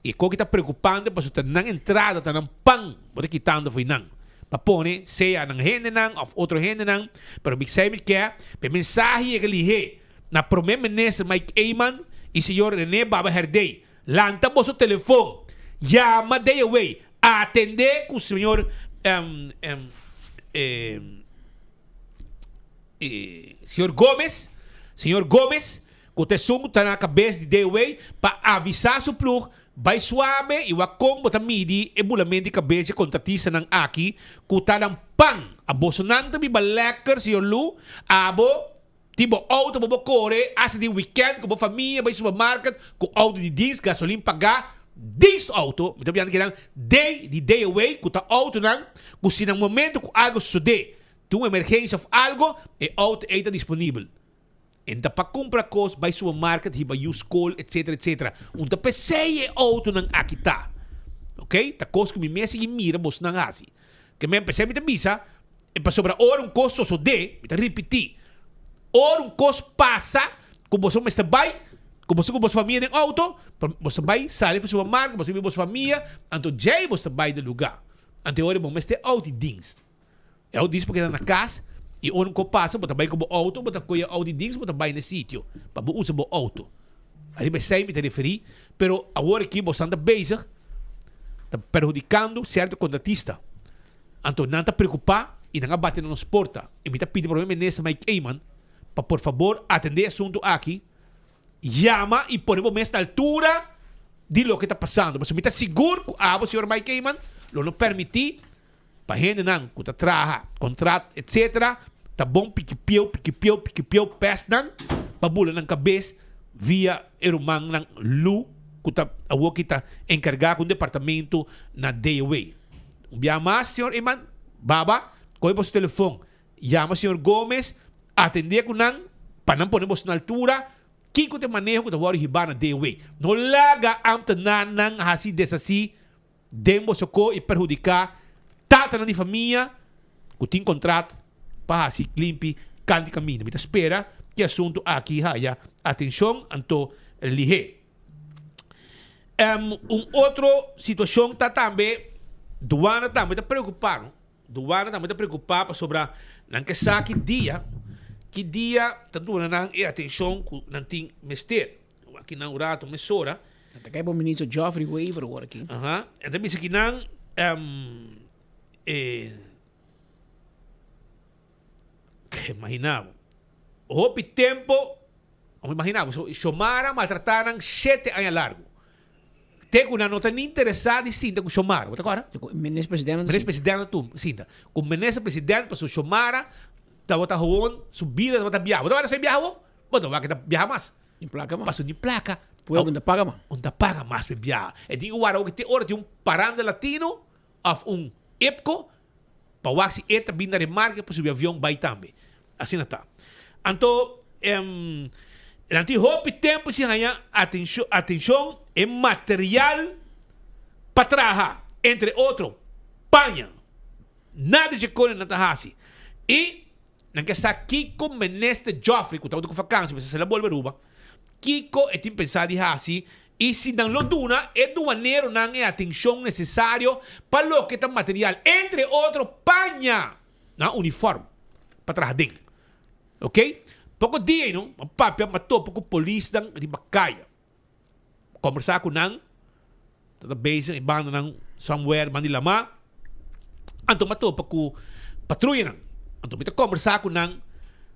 E koki ta preokupante pasobra ta nan entrada, ta nan pan bo ta kitando fo'i nan pa pone sea nan hendenan òf otro hendenan. Pero mi sa mi ke pa e mensahe yega lihé na Prome Minister Mike Eman i señor Rene Baba Herdey. Lanta boso telefon, yama DOW, atendé ku señor señor Gomez, señor Gomez. Ku ta esun ku ta na kabes di DOW pa avisá su plug bai suabe i wak kon bo ta midi e bulament di kabes dje kontratistanan aki ku ta nan pan. A bosonan ta biba lèker, señor Lu. Abo tin bo outo bo bo kore asta di wikènt ku bo famia bai supermarket ku outo di dins, gasolin pagá, dins outo. Mi ta biando kinan day di DOW ku ta outonan ku si na momento ku algo sosodé, tin un emergensia òf algo, e outo ei ta disponibel. En ta pa cumpra cos, bay supermarket, hiba yu school, etc. Etc. Un ta pesey e autonan aki ta. Ok? Ta cos cu mi mes sigui mira bosnan haci. Ke men pesey mi ta bisa, e pasobra ora un cos sosode, mi ta ripiti, ora un cos pasa cu boso mester bay, Ku boso ku boso famia den outo, boso bai sali for supermarkt, boso bin boso famia, anto djei boso ta bai den lugá. Anto e ora bo mester oudidienst. E oudidienst por keda na kas i ora un kos pasa bo ta bai ku bo outo, bo ta kohe e oudidienst bo ta bai na e sitio pa bo usa bo outo. Ariba esei mi ta referí, pero awor aki boso ta bezig ta perhudikando sierto kontratista. Anto nan ta preokupá i nan a bati na nos porta i mi ta pidi Prome Minister Mike Eman pa por fabor atendé e asuntu aki, yama i pone bo mes na altura di loke ta pasando. Pasobra mi ta sigur ku abo, señor Mike Eman, lo no permití pa hendenan ku ta traha kontrat etcetera ta bon piki pieu, piki pieu, piki pieu pes nan pa bula nan kabes via e rumannan Lu ku ta awoki ta enkargá ku un departamento na DOW. Un bia mas, señor Eman, baba, kohe boso telefon, yama señor Gomez, atendé ku nan pa nan pone boso na altura kiko ta e maneho ku ta wòrdu hibá na DOW. No laga ámtenarnan hasi deshasí den boso ko i perhudiká tatanan di famia ku tin kontrat pa hasi limpi kanti kaminda. Mi ta spera ku e asuntu aki haya atenshon anto lihé. Un otro situashon ta tambe duana tambe ta preokupá no. Duana tambe ta preokupá pasobra nan ke sa ki dia ki dia ta duna nan e atenshon ku nan tin mester. Aki nan un rato mesora. Ta kai bo minister Geoffrey Wever awor aki. Aha. E ta bisa ki nan e Imagina bo. Hopi tempo, imagina bo, Xiomara maltrata nan shete aña largo. Te cu nan no ta ni interesa di sinta cu Xiomara, bo ta acorda? Cu minister presidente. Minister presidente tu sinta. Cu minister presidente pasobra Xiomara tabata gewoon su bida tabata biaha. Bo ta wak esei biaha bo? Bo ta wak e ta biaha mas. Ni placa mas. Pasobra ni placa. Pueblo no ta paga mas. No ta paga mas pa e biaha. E tin cu warda oki te ora tin un paranda latino of un ipco pa wak si e ta bin na remarke pa subi avion bai tambe. Asina ta. Anto nan tin hopi tempu sin haña atenshon e material pa traha, entre otro paña. Nada dje kos nan ta hasi. I Nan ke sa kiko Minister Geoffrey, ku tabata ku fakansi mester sali a bolbe Aruba, kiko e tin pensa di hasi i si nan lo duna e duaneronan e atenshon nesesario pa loke ta material, entre otro paña nan uniform pa traha den. Ok, poko dia ei no, a papia, a topa ku polisnan riba kaya. Kombersá ku nan, ta ta bezig e bandanan somewhere banda di lamá. Anto mi a topa ku patruyanan. Anto mi ta kombersá ku nan,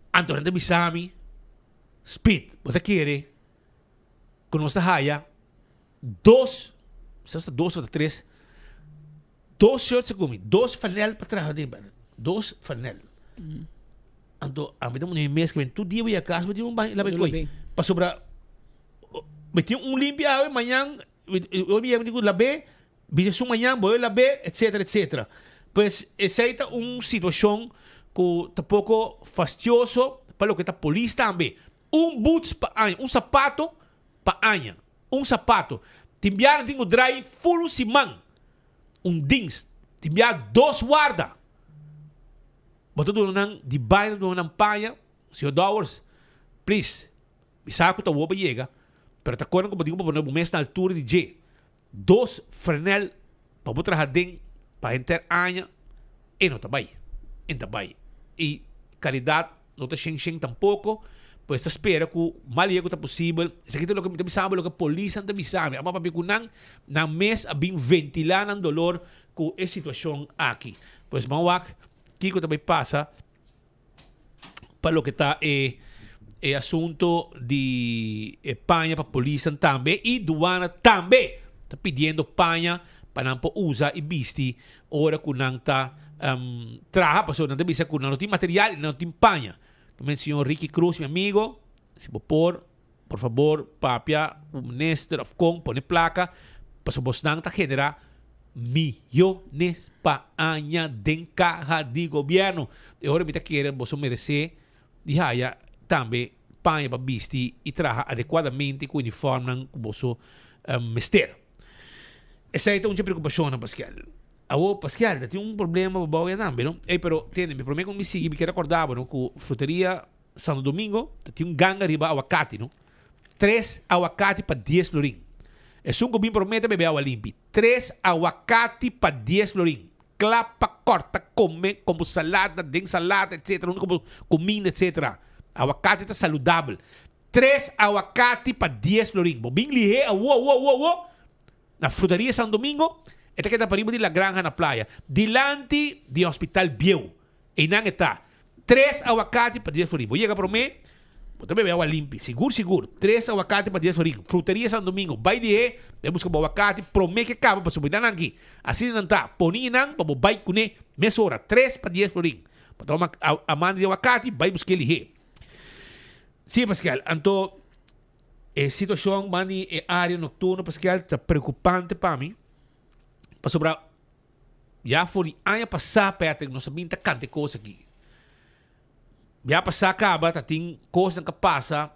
anto nan ta bisa mi, Speed, bo ta kere ku nos ta haya dos, kisas ta dos òf ta tres, dos shirts a kumi, dos fanèl pa traha den, dos fanèl. Anto ami ta pone mi mes ku tur dia bo yega kas bo tin un baña laba e koe. Pasobra Mi tin un limpi awe, mañan, hoy mi yega mi tin ku lab'é, bisa esun mañan bo lab'é, etcetera, etcetera. Pues esei ta un situashon ku ta poko fastioso pa loke ta polis tambe. Un boots pa aña, un sapato pa aña, un sapato. Tin biaha nan tin ku drai ful un siman, un dienst, tin biaha dos warda. Bo ta duna nan di bai, bo ta duna nan paña, señor Dowers, please. Mi sa ku ta wobo yega, pero ta kore ku bo tin ku pone bo mes na altura di dje. Dos frenel pa bo traha den pa henter aña, e no ta bai. E no ta bai. I kalidat no ta shen shen tampoko, pues ta spera ku mas lihé ku ta posibel. Esaki ta loke mi ta bisa bo, loke polisnan ta bisa mi. Amo a papia ku nan, nan mes a bin ventilá nan dolor ku e situashon aki. Pues ban wak kiko ta bai pasa. pa loke ta e e asunto di e paña pa polisnan tambe y duana tambe ta pidiendo paña pa nan por usa y bisti ora cu nan ta traha pasobra nan ta bisa cu nan no tin material y nan no tin paña. También señor Ricky Cruz mi amigo si bo por por fabor papia cu minister of con pone placa pasobra bosnan ta genera Miyones pa aña den kaha di gobierno. E ora mi ta kere boso merece di haya tambe paña pa bisti y traha adecuadamente cu uniformnan cu boso mester. Esey ta un dje preocupacionnan, Pascal. Awor, Pascal, ta tin un problema pa bou ya tambe, no? Ey, pero tende, mi prome cu mi sigui mi kier acorda bo, no, cu Fruteria Santo Domingo ta tin un ganga riba awacati, no? Tres awakati pa dies florin. Esun ku bin promé ta bebe awa limpi. Tres awakati pa dies florin. Kla pa kòrta, kome, komo salada, den salada, etcetera, unda komo kuminda, etcetera. Awakati ta saludabel. Tres awakati pa dies florin. Bo bin lihé awo, awo, awo, awo na Frutaria San Domingo, e ta keda pariba di La Granja na Playa, dilanti di Hospital Bieu. Einan e ta. Tres awakati pa dies florin. Bo yega promé, bo ta bebe awa limpi. Sigur, sigur. Tres awakati pa dies florin. Fruteria San Domingo. Bai dihé, bai buska bo awakati promé ke kaba pasobra bo nan aki. Asina nan ta. Poni einan pa bo bai kuné mesora. Tres pa dies florin. Bo ta amante di awakati, bai busk'é lihé. Sí, Pascal. Anto e situashon ban di e área nokturno, Pascal, ta preokupante pa mi. Pasobra Ya for di aña pasá, Patrick, nos a bin ta kanta e kos aki. Ya pasá kaba ta tin kosnan ka pasa,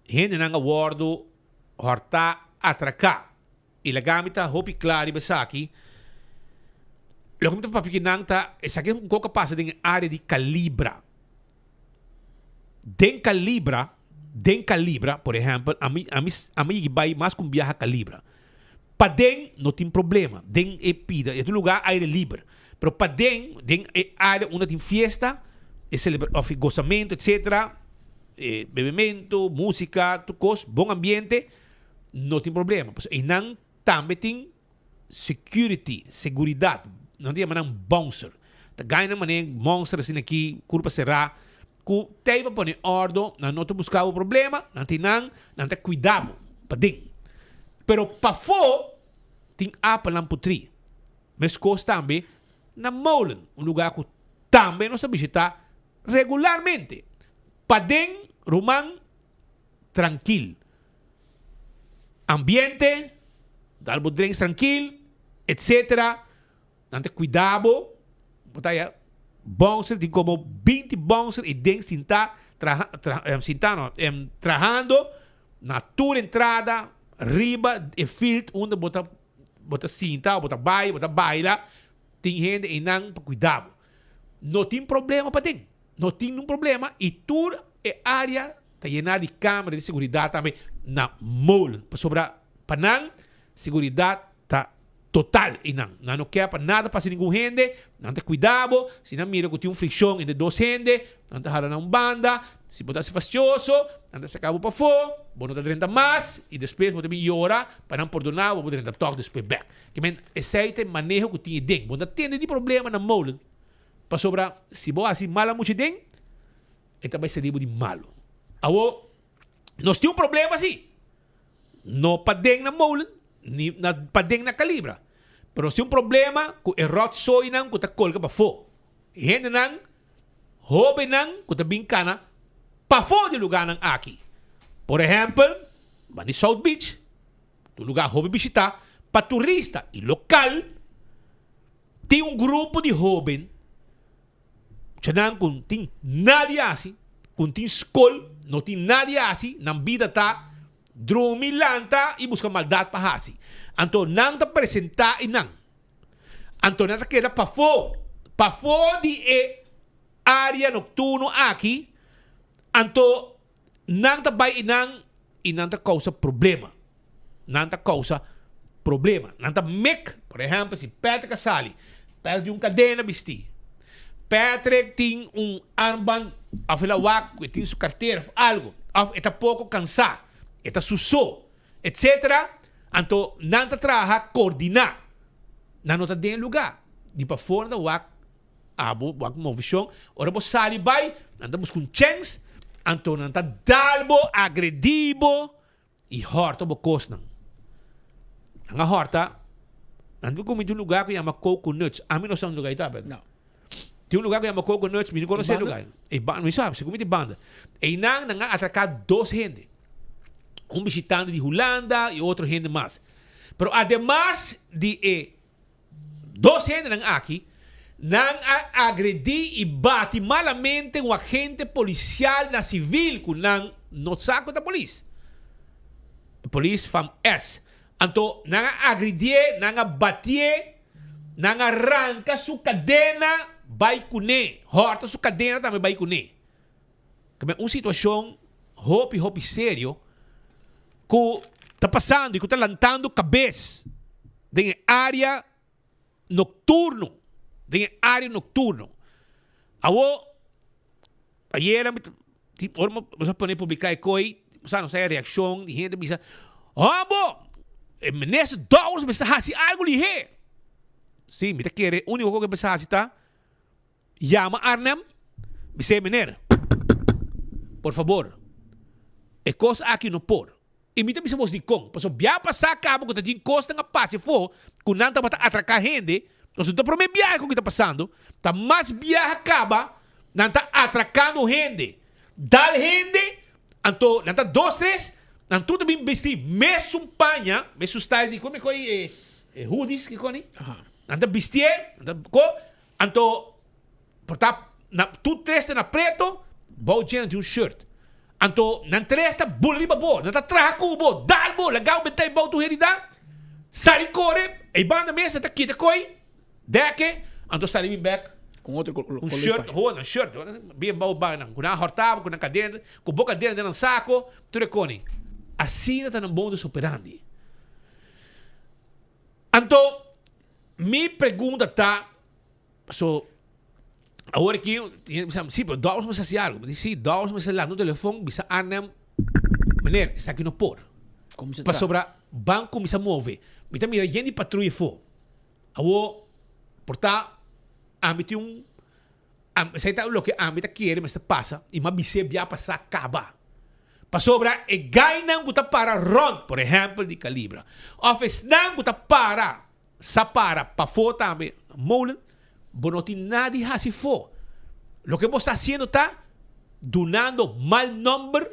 hendenan a wòrdu hòrtá, atraká. I laga mi ta hopi kla riba esaki. Loke mi ta papia ku nan ta, esaki un kos ku a pasa den e área di Calibra. Den Calibra, den Calibra, por ehèmpel, ami, ami, ami yegi bai mas ku un biaha Calibra. Paden no tin problema, den e pida, e ta un lugar aire liber. Pero paden, den e área unda tin fiesta, e celebra, of e gozamento, etcetera, e bebemento, música, tur cos, bon ambiente, no tin problema. Pasobra einan tambe tin security, seguridad, nan ta yama nan bouncer. Ta gana nan manera monster asina aki, curpa cerá, cu tei pa pone ordo, nan no ta busca bo problema, nan tin nan, nan ta cuida bo paden. Pero pafó tin apelnan putrí. Mescos tambe na Molen, un lugar cu tambe nos ta bishita regularmente. Paden, ruman, trankil. Ambiente, dal bo drinks trankil, etcetera. Nan ta cuida bo, bo ta haya bouncer, tin como binti bouncer y den sinta, traha, tra, sinta no, trahando na tur entrada riba e field unda bo ta, bo ta sinta o bo ta bay, bo ta baila, tin hende eynan pa cuida bo. No tin problema paden, no tin nun problema y tur e area ta yena di camera di seguridad tambe na molen, pasobra pa nan seguridad ta total einan. Nan no ke pa nada pasa ningun hende, nan ta cuida bo, si nan mira cu tin un friccion entre dos hende, nan ta hala nan un banda, si bo ta haci fastioso, nan ta saca bo pafo, bo no ta drenta mas, y despues bo ta bin yora pa nan pordona bo, bo drenta tog despues bek. Ke men, esey ta e maneho cu tin eden. Bo no ta tende di problema na molen, pasobra si bo haci mal a mucha den, e ta bay sali bo di malo. Awo, nos tin un problema si. No paden na molen, ni na paden na calibra. Pero nos tin un problema cu e rotzooinan cu ta colga pafó. Hendenan, hobennan cu ta bin cana pafó di lugarnan aki. Por ehempel, ban di South Beach, ta un lugar hopi bishita pa turista y local. Tin un grupo di hoben Muchanan ku no tin nada di hasi, ku no tin skol, no tin nada di hasi, nan bida ta drumi, lanta i buska maldat pa hasi. Anto nan ta presentá i nan. Anto nan ta keda pafó, pafó di e área nokturno aki, anto nan ta bai i nan i nan ta kousa problema. Nan ta kousa problema. Nan ta mek, por ehèmpel, si Patrick a sali, Patrick tin un kadena bistí. Patrick tin un armband òf el a wak ku e tin su kartera òf algu, òf e ta poko kansá, e ta su so, etsetera. Anto nan ta traha kordiná. Nan no ta den e lugá. Di pafó nan ta wak Abo bo a movishon, ora bo sali bai, nan ta buska un chèns, anto nan ta dal bo, agredí bo i hòrta bo kosnan. Nan a hòrta, nan ta kumi di un lugá ku yama Coconuts. Ami no sa un lugá ei ta, pero. Tin un lugá ku yama Coconuts, mi no konosé e lugá ei. E banda, mi sa, si kumi di banda. Einan nan a atraká dos hende. Un bishitante di Hulanda i otro hende mas. Pero ademas di e Dos hendenan aki, nan a agredí i bati malamente un agente polisial na sivil ku nan no sa ku ta polis. E polis fam S. Anto nan a agredié, nan a batié, nan a ranka su kadena bai kuné, hòrta su kadena tambe bai kuné. Keme un situashon hopi hopi serio. ku ta pasando i ku ta lantando kabes den e área nokturno, den e área nokturno. Awor, ayera mi ta, ora nos a pone publiká e koi, sa nos haya reakshon di hende bisa, Hombo, e minister Dowers mester hasi algu lihé. Sí, mi ta kere úniko kos ku e mester hasi ta yama Arnhem, bis'é, Meneer, por fabor, e kos aki no por. I mi ta bisa bos dikon, pasobra bia pasá kaba ku ta tin kosnan a pasa afó ku nan tabata atraká hende, nos no ta promé biaha ku ki ta pasando, ta mas biaha kaba nan ta atrakando hende, dal hende, anto nan ta dos tres, nan tur ta bin bistí mesun paña, mesun style di, kome koi e hoodies kiko ni? Nan ta bistié, nan ta ko, anto Por ta na tur tres ta na preto, bou dje nan tin un shirt. Anto nan tres ta bula riba bo, nan ta traha ku bo, dal bo, laga bo benta e bou tur herida, sali kore, e banda mes nan ta kita koi, deke, anto sali bin bek Con otro color un shirt, ho nan shirt, bien bou banda nan, ku nan a horta bo, ku nan kadena, ku bo kadena den nan sako, tur e koni. Asina ta nan modus operandi. Anto mi pregunta ta. So, awor aki, bisa, sí, pero Dowers mester hasi algo. Mi di, sí, Dowers mester lanta un telefon, bisa Arnhem, meneer, esaki no por. Kom se tra. Pasobra ban kuminsá move. Mi ta mira yen di patruya afó. Awor, por ta, ami tin un, esei ta loke ami ta kere mester pasa, i mi a bis'é bia pasá kaba. Pasobra e gainan ku ta para rònt, por ehèmpel di Calibra, òf esnan ku ta para Sa para pafó tambe molen, bo no tin nada di hasi fó. Loke bo sta hasiendo ta dunando mal nomber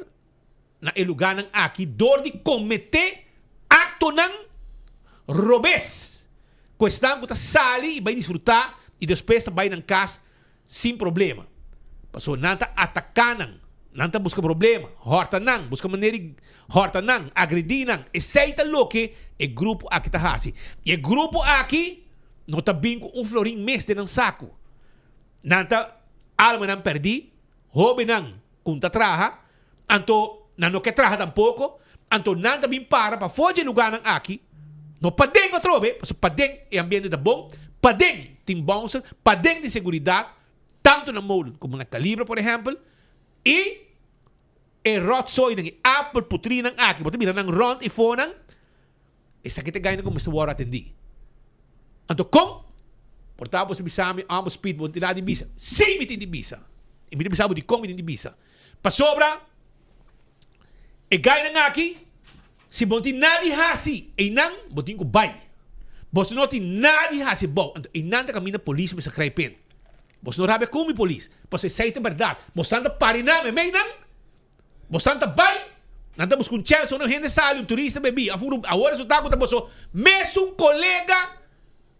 na e lugánan aki dor di kometé aktonan robes ku esnan ku ta sali i bai disfrutá i despues ta bai nan kas sin problema. Pasobra nan ta ataká nan, nan ta buska problema, hòrta nan, buska manera di hòrta nan, agredí nan. Esei ta loke e grupo aki ta hasi. I e grupo aki no ta bin ku un florin mes den nan saku. Nan ta almanan pèrdí, hóbennan ku no ta traha, anto nan no ke traha tampoko, anto nan ta bin para pafó dje lugánan aki, no paden atrobe, pasobra paden e ambiente ta bon, paden tin bouncer, paden tin seguridat, tantu na Molen komo na Calibra por ehèmpel, i e ròtsoinan, e apel putrinan aki, bo ta mira nan rònt i fonan, Esaki ta gainan ku mester wòrdu atendí. Anto kon? Por ta bo sa bisa mi, amo Speed, bo no tin nada di bisa. Sí, mi tin di bisa. I mi ta bisa bo dikon mi tin di bisa. Pasobra e gainan aki, si bo no tin nada di hasi einan, bo tin ku bai. Bo si no tin nada di hasi bou, anto einan ta kaminda polis mester grijp in. Bo si no rabia ku mi polis, pasobra esei ta bèrdat. Bo san ta pari nan, memeinan. Bosan ta bai, nan ta buska un chèns ora un hende sali, un turista bebí òf un awor resultá ku ta boso mesun kolega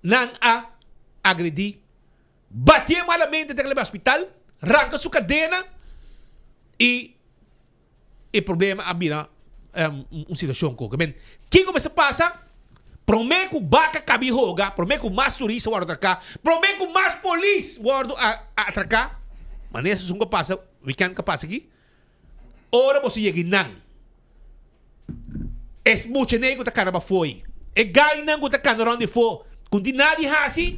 nan a agredí, batié malamente te leba hospital, ranka su kadena i e problema a bira un situashon ku. Men, kiko mester pasa? Promé ku baka kabi hoga, promé ku mas turista wòrdu atraká, promé ku mas polis wòrdu atraká, manera esun ku a pasa Weekend ka pasa aki, ora boso yega einan, es muchanan ku ta kana bafó ei, e gainan ku ta kana rònt di afó, ku no tin nada di hasi,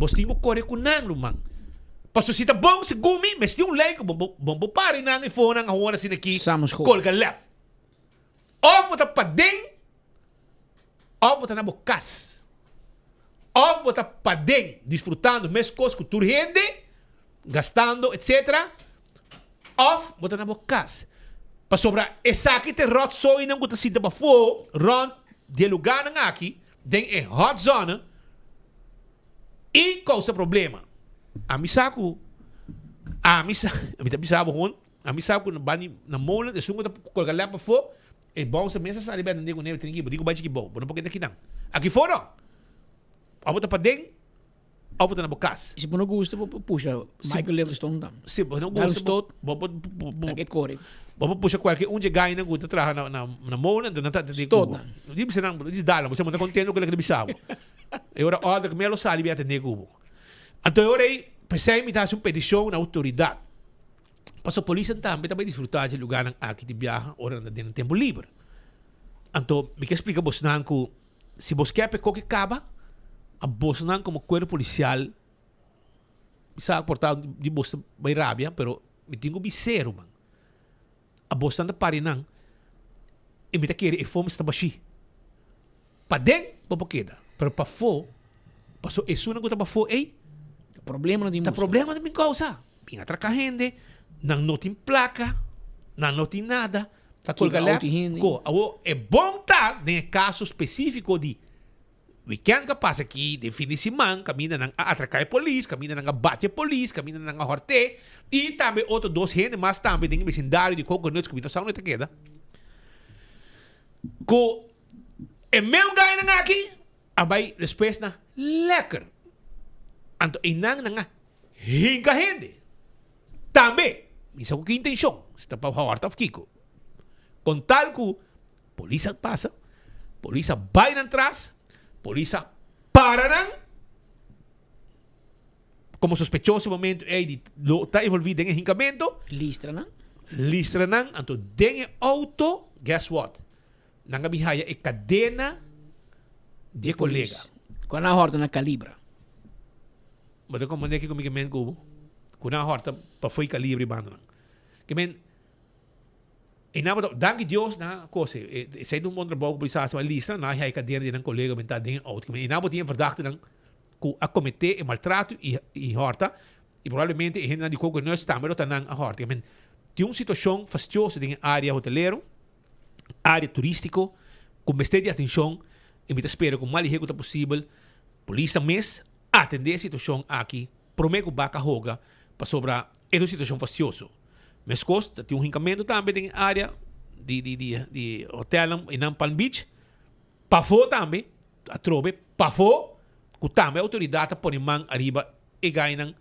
boso tin ku kore ku nan, ruman. Pasobra si ta bon, segun mi, mester tin un lei ku bo bo por para einan afónan awor asina aki, kolga lèp. Òf bo ta paden. Of bo ta na bo kas. Of bo ta paden disfrutando meskos ku tur hende, gastando etc. Of bo ta na bo kas. Pasobra esaki ta e ròtsoinan ku ta sinta pafó rònt di e lugánan aki den e hot zone i kousa problema. Ami sa ku ami sa, mi ta bisa bo hon. Ami sa ku na bani na molen esun ku ta kolga lèp afó, e bouncer mes a sali bai atendé kuné, trinki bo di ku bai chiki bou, bo no por keda kinan. Aki fó no! Òf bo ta paden òf bo ta na bo kas. Si bo no gusta bo por pusha Michael Livingstone tambe. Si bo no gusta bo por Laga e kore. Bo por pusha kualke un dje gainan ku ta traha na na molen anto nan ta atendé ku bo. Stoot nan. Di bisa nan, di dal nan, bo ta kontento ku loke ta bisa bo. E ora òrder ku mi a lo sali bai atendé ku bo. Anto e ora ei, p'esei mi ta hasi un petishon na outoridat. Pasobra polisnan tambe ta bai disfrutá dje lugánan aki di biaha ora nan ta den nan tempu liber. Anto mi ke splika bosnan ku si bos ke pa e koki kaba, a bosnan komo kuerpo polisial, mi sa por ta di bos ta bai rabia, pero mi tin ku bis'é ruman. A bosnan ta pari nan i mi ta kere e fo mester ta bashí. Paden bo por keda, pero pafó, paso esunnan ku ta pafó ei, Problema no tin ta muska. problema ta bin kousa. Bin atraká hende, nan no tin plaka, nan no tin nada, ta Kibra kolga auto lèp. i hende. Ko, awor e bon ta den e kaso spesífiko di weekend ku a pasa aki, den fin di siman, kaminda nan a atraká e polis, kaminda nan a bati e polis, kaminda nan a hòrt'é, i tambe otro dos hende mas tambe den e besindario di Coconuts ku mi no sa unda e ta keda. Ku e meu gainan aki a bai despues na lekker. Anto einan nan a hinka hende. Tambe, mi sa ku ki intenshon, si ta pa hòrta òf kiko. Kon tal ku polis a pasa, polis a bai nan tras, polis a para nan komo sospechoso e momento ei di lo ta envolví den e hinkamento. Listra nan. Listra nan, anto den e outo, guess what? Nan a bin haya e kadena di e kolega. Ku nan a hòrta na Calibra. Bo ta komprendé kiko mi ke men ku bo? Ku nan a hòrta pafó i Calibra i banda nan. Ke men, e nan bo ta, danki Dios nan a kose, esei ta un bon trabou ku polis a hasi, a listra nan a haya e kadena di nan kolega men ta den e outo. Ke men, e nan bo tin e verdachtenan ku a kometé e maltrato i i hòrta i probablemente e hendenan di Coconuts tambe lo ta nan a hòrta. Ke men, tin un situashon fastioso den e área hotelero. Área turístiko ku mester di atenshon i mi ta spera ku mas lihé ku ta posibel polisnan mes atendé e situashon aki promé ku baka hoga pasobra e ta un situashon fastioso. Meskos ta tin un hinkamentu tambe den e área di di di di hotèlnan einan Palm Beach pafó tambe atrobe pafó ku tambe outoridat ta pone man ariba e gainan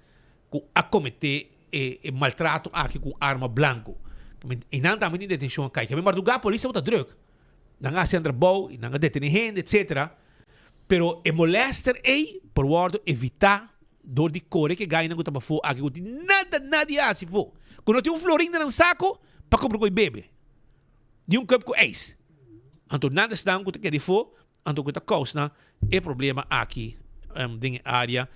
ku a kometé e e maltrato aki ku un arma blanko. I nan tambe tin detenshon a kai. Kende mardugá polis tabata drùk. Nan a hasi nan trabou i nan a detené hende etsetera. Pero e molèster ei por wòrdu evitá dor di kore ku e gainan ku ta pafó aki ku tin nada nada di hasi afó. Ku no tin un florin den nan sako pa kumpra ku e bebe. Ni un kùp ku eis. Anto nan ta esnan ku ta keda afó Anto ku ta kousna e problema aki den e área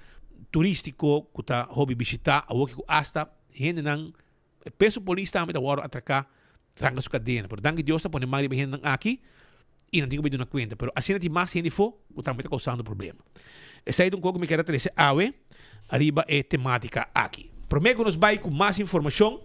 turístiko ku ta hopi bishitá awoki ku asta hendenan e peso polis tambe ta wòrdu atraká ranka su kadena. Pero danki Dios ta pone man riba e hendenan aki i nan tin ku bai duna kuenta. Pero asina tin mas hende afó ku tambe ta kousando problema. Esei ta un kos ku mi kier a trese awe ariba e temátika aki. Promé ku nos bai ku mas informashon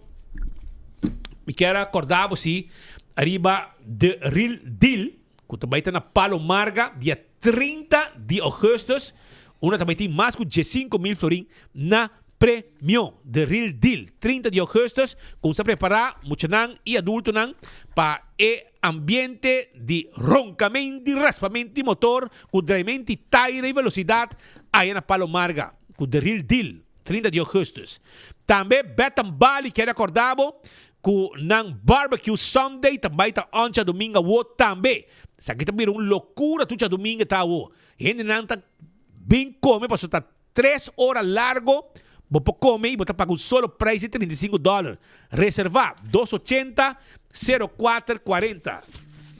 mi kier a kòrda bo si ariba The Real Deal. Ku ta bai ta na Palo Marga dia 30 di augustus, unda ta bai tin mas ku 15,000 florin na premio. The Real Deal, 30 di augustus, kumsa prepará muchanan i adultonan pa e ambiente di ronkament i raspament di motor ku draiment di taire i velosidat aya na Palo Marga ku The Real Deal, 30 di augustus. Tambe Beth and Bali kier akorda bo Ku nan barbecue Sunday ta bai ta on djadumingu awo tambe. Esaki ta bira un lokura tur djadumingu ta awo. Hendenan ta bin kome pasobra ta tres ora largo bo por kome i bo ta paga un solo prijs di 35 dollar. Reserva, dos ochenta, sero kuater kuarenta.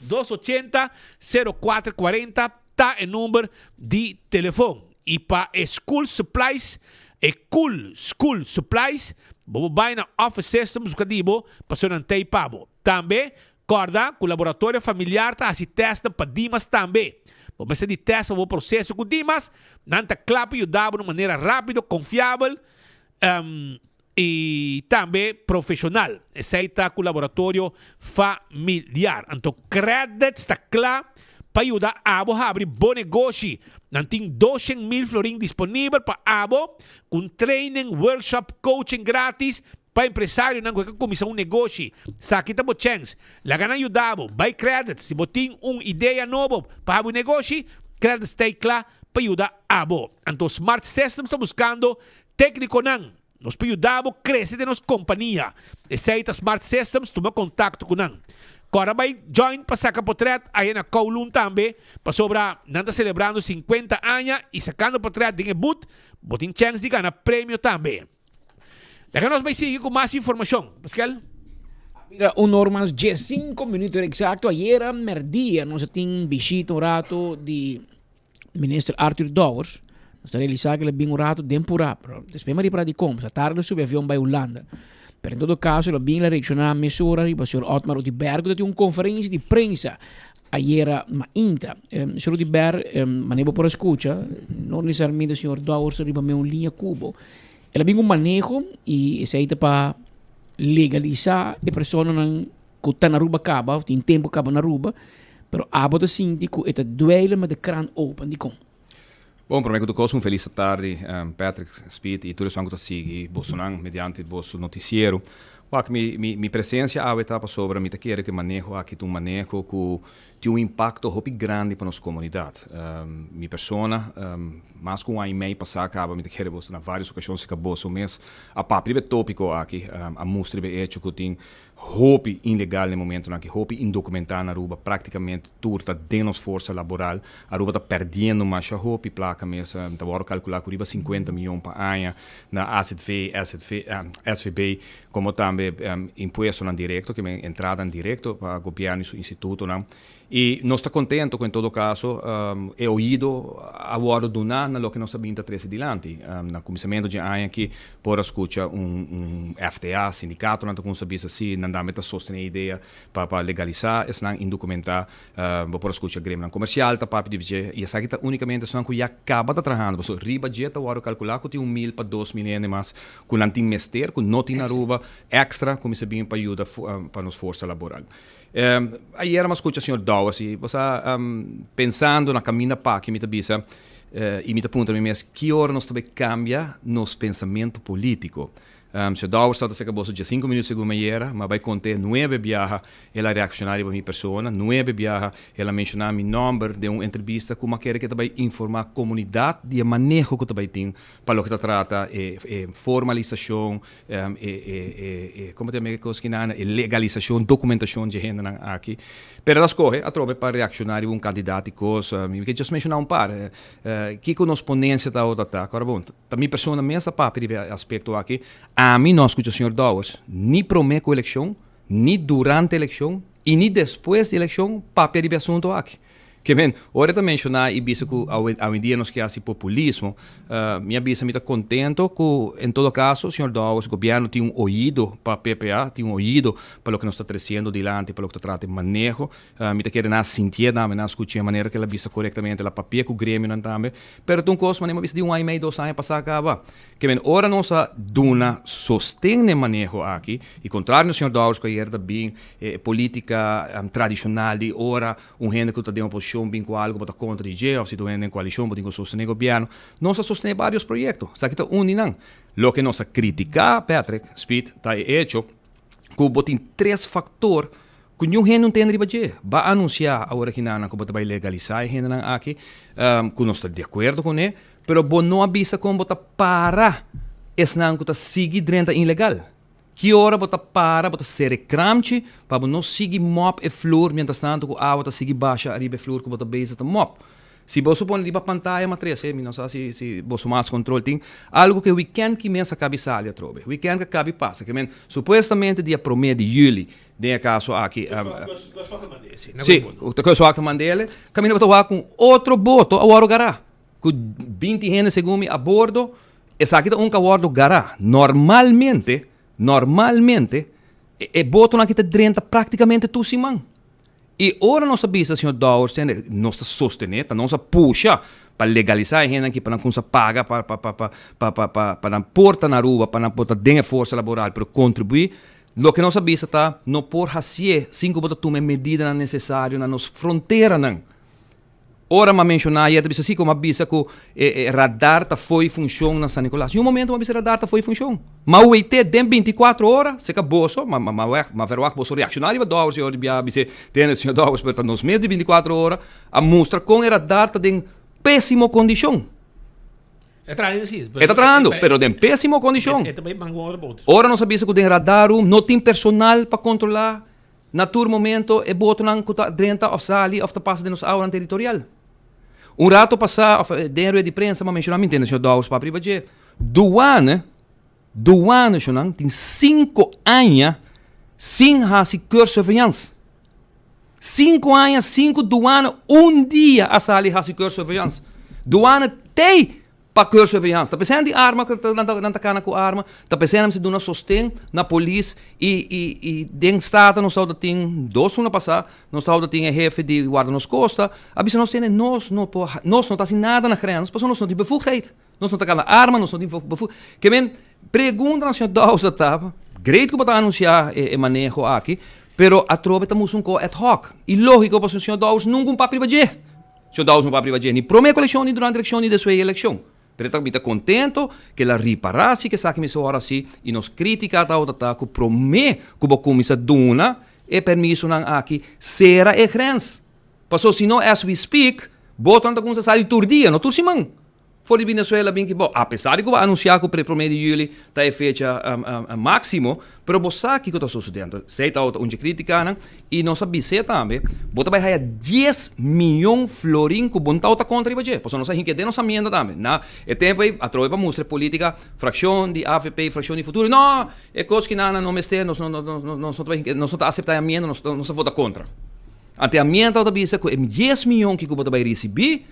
Dos ochenta, sero kuater kuarenta ta e number di telefon. I pa e school supplies, e cool school supplies, bo por bai na Office Systems busca di bo pasobra nan t'ei pa bo. Tambe, corda cu Laboratorio Familiar ta haci testnan pa Dimas tambe. Bo mester di test pa bo proceso cu Dimas, nan ta cla pa yuda bo na un manera rapido, confiabel i tambe profesional. Esei ta cu Laboratorio Familiar. Anto Credits ta cla pa yuda abo habri bo negoshi. Nan tin 200,000 florin disponibel pa abo cu un training, workshop, coaching gratis pa empresarionan cu ke cuminsa un negoshi. Saki ta bo chens. Laga nan yuda bo. Bay Credits. Si bo tin un idea nobo pa habri un negoshi, Credits ta ei cla pa yuda abo. Anto Smart Systems ta buscando Técniconan, nos por yuda bo crece den nos compania. Esey ta Smart Systems, tuma contacto cu nan. Cora bay join pa saca potret aya na Kowloon tambe, pasobra nan ta celebrando 50 aña y sacando potret den e booth, bo tin chens di gana premio tambe. Laga nos bay sigui cu mas informacion. Pascal? Mira, un or mas 15 minuut exacto. Ayera merdia nos a tin bishita un rato di minister Arthur Dowers. Nos a realisa cu el a bin un rato den pura, pero despues mi a ripara di con, sa tarde el a subi avion bay Hulanda. Pero en todo caso el a bin el a reacciona mesora riba señor Otmar Oduber cu ta tin un conferencia di prensa ayera mainta. Señor Oduber, manera bo por a scucha, no necesariamente señor Dowers ta riba meun liña cu bo. El a bin un maneho y esey ta pa legalisa e personanan cu ta na Aruba caba of tin tempo caba na Aruba, pero abo ta sinti cu e ta duele met de kraan open. Dicon? Bon, prome cu tur cos un feliz atardi Patrick, Speed y tur esun cu ta sigui bosonan mediante boso noticiero. Wak, mi mi mi presencia awe ta pasobra mi ta kere cu e maneho aki ta un maneho cu tin un impacto hopi grandi pa nos comunidad. Mi persona, mas cu un aña y mei pasa caba mi ta kere boso na varios ocasion si ca boso mes a papia riba e topico aki, a mustra riba e hecho cu tin hopi ilegal na e momentonan aki, hopi indocumenta na Aruba, practicamente tur ta den nos forsa laboral. Aruba ta perdiendo masha hopi placa mes, ta worde calcula cu riba cincuenta miyon pa aña na AZV, SV, SVB, como tambe impuestonan directo, ke men entradanan directo pa gobierno y su institutonan. Y nos ta contento cu en todo caso e oido a wordo duna na loke nos a bin ta trece dilanti. Na cuminsamento dje aña aki por a scucha un un FTA, sindicatonan ta cuminsa bisa si nan tambe ta sostene e idea pa pa legalisa esnan indocumenta. Bo por a scucha gremionan comercial ta papia di dje y esaki ta unicamente esnan cu ya caba ta trahando pasobra riba dje ta wordo calcula cu tin un mil pa 2000 hende mas cu nan tin mester cu no tin na Aruba extra cu mester bin pa yuda pa nos forsa laboral. Ayera mi a scucha señor Dowers y bo sa pensando na caminda paki mi ta bisa y mi ta puntra mi mes ki ora nos ta bay cambia nos pensamento politico. Señor Dowers tabata cerca boso diesinco minuut segun mi ayera, mi a bay conte nuebe biaha el a reacciona riba mi persona, nuebe biaha el a menciona mi nomber den un entrevista cu mi a kere cu e ta bay informa comunidad di e maneho cu ta bay tin pa loke ta trata e e formalisacion, e e e como ta yama e cos kinan, e legalisacion, documentacion dje hendenan aki. Pero el a scoge atrobe pa reacciona riba un cantidad di cos. Mi ke just menciona un par. Kico nos ponencia tabata ta? Ahora bon, ta mi persona mes a papia riba e aspecto aki. Ami no a scucha señor Dowers ni prome cu eleccion, ni durante eleccion y ni despues di eleccion papia riba e asunto aki. Ke men, ora e ta menshoná i bisa ku awendia nos ke hasi populismo, mi a bisa mi ta kontento ku en todo kaso señor Dowers, gobièrnu tin un oido pa PPA, tin un oido pa loke nos ta tresiendo dilanti pa loke ta trata e maneho. Mi ta kere nan a sintié tambe, nan a skuch'é manera ku el a bisa korektamente, el a papia ku gremionan tambe. Pero ta un kos manera mi a bisa di un aña i mei, dos aña pasá kaba. Ke men, ora nos a duna sosten na e maneho aki, i kontrario na señor Dowers ku ayer ta bin e polítika tradishonal di ora Un hende ku ta den oposishon bin ku algu bo ta kontra di dje òf si ta un hende den koalishon bo tin ku sostené gobièrnu. Nos a sostené vários proyekto. Esaki ta un di nan. Loke nos a kritiká, Patrick, Speed, ta e echo ku bo tin tres faktor ku niun hende no tende riba dje. Ba anunsiá awor aki nan ku bo ta bai legalisá e hendenan aki, ku nos ta di akuerdo kuné, pero bo no a bisa kon bo ta para esnan ku ta sigui drenta ilegal. Ki ora bo ta para, bo ta sera e kramchi pa bo no sigui mòp e flur mientrastantu ku awa ta sigui basha ariba e flur ku bo ta bezig ta mòp. Si boso pone riba pantaya matres, mi no sa si si boso mas kontrol tin, algu ku e wikènt ki mes a kabi sali atrobe. Wikènt ku a kabi pasa. Ke men, supuestamente dia promé di yüli, den e kaso aki, si, Kustwacht Mandele, kaminda bo ta wak ku un otro boto a wòrdu gará. Ku 20 hende segun mi a bordo, esaki ta un ku a wòrdu gará. Normalmente, normalmente, e botonan aki ta drenta práktikamente tur siman. I ora nos a bisa señor Dowers, tende, nos ta sostené, ta nos a pusha pa legalisá e hendenan aki pa nan kumsa paga pa pa pa pa pa pa pa pa nan por ta na Aruba, pa nan por ta den e forsa laboral, pero kontribuí. Loke nos a bisa ta, no por hasié sin ku bo ta tuma e medidanan nesesario na nos fronteranan. Ora m'a menshoná ayer ta bisa si ku m'a bisa ku e e radar ta fo'i funshon na San Nicolas. Niun momento m'a bisa radar ta fo'i funshon. M'a weit'é den 24 ora, seka boso, m'a m'a m'a m'a verwagt boso reakshoná riba Dowers i ora di bia bis'é, tende señor Dowers, pero ta nos mes di 24 ora a mustra kon e radar ta den pésimo kondishon. E trahando si. E ta trahando, pero den pésimo kondishon. E ta bai ban ku otro boto. Ora nos a bisa ku den radar room no tin personal pa kontrolá Na tur momento e botonan ku ta drenta òf sali òf ta pasa den nos awanan teritorial. Un rato pasá òf den rueda di prensa mi a menshoná mi ntende señor Dowers papia riba dje. Douane, douane shonnan tin sinku aña. Sin hasi keursurveillance. Sinku aña sin ku duana un dia a sali hasi keursurveillance. Duana tei pa keursurveillance. Ta p'esei nan tin arma, nan ta kana ku arma, ta p'esei nan mester duna sosten na polis i i i den Staten nos tabata tin dos luna pasá nos tabata tin e hefe di Guarda Nos Costa a bisa nos tene nos no por nos no ta hasi nada na grens pasobra nos no tin bevoegdheid. Nos no ta kana arma, nos no tin bevoegdheid. Ke men pregunta na señor Dowser ta, great ku bo ta anunsiá e maneho aki, pero atrobe ta musu un ko ad hoc. I lógiko pasobra señor Dowers nunka un papia riba dje. Señor Dowers no papia riba dje ni promé ku elekshon, ni durante elekshon, ni despues di elekshon. Pero e ta mi ta kontento ku el a ripará si ku esaki mester wòrdu hasi i nos krítika tabata ta ku promé ku bo kuminsá duna e permisonan aki, sera e grens. Pasobra si no as we speak, botonan ta kuminsá sali tur dia, no tur siman. For di Venezuela bin ki bo, apesar di ku bo a anunsiá ku pre promé di yüli ta e fecha máksimo, pero bo sa kiko ta sosodé. Anto esei ta un dje krítikanan i nos a bis'é tambe, bo ta bai haya dies miyon florin ku bo no tabata kontra riba dje, pasobra nos a hinka den nos amienda tambe. Na e tempu ei atrobe pa mustra e polítika, frakshon di avp, frakshon di Futuro, no, e kos ki nan no mester, nos no nos no ta bai hinka, nos no ta aseptá e amienda, nos ta vota kontra. Anto e amienda tabata bisa ku e dies miyon ki ku bo ta bai risibí,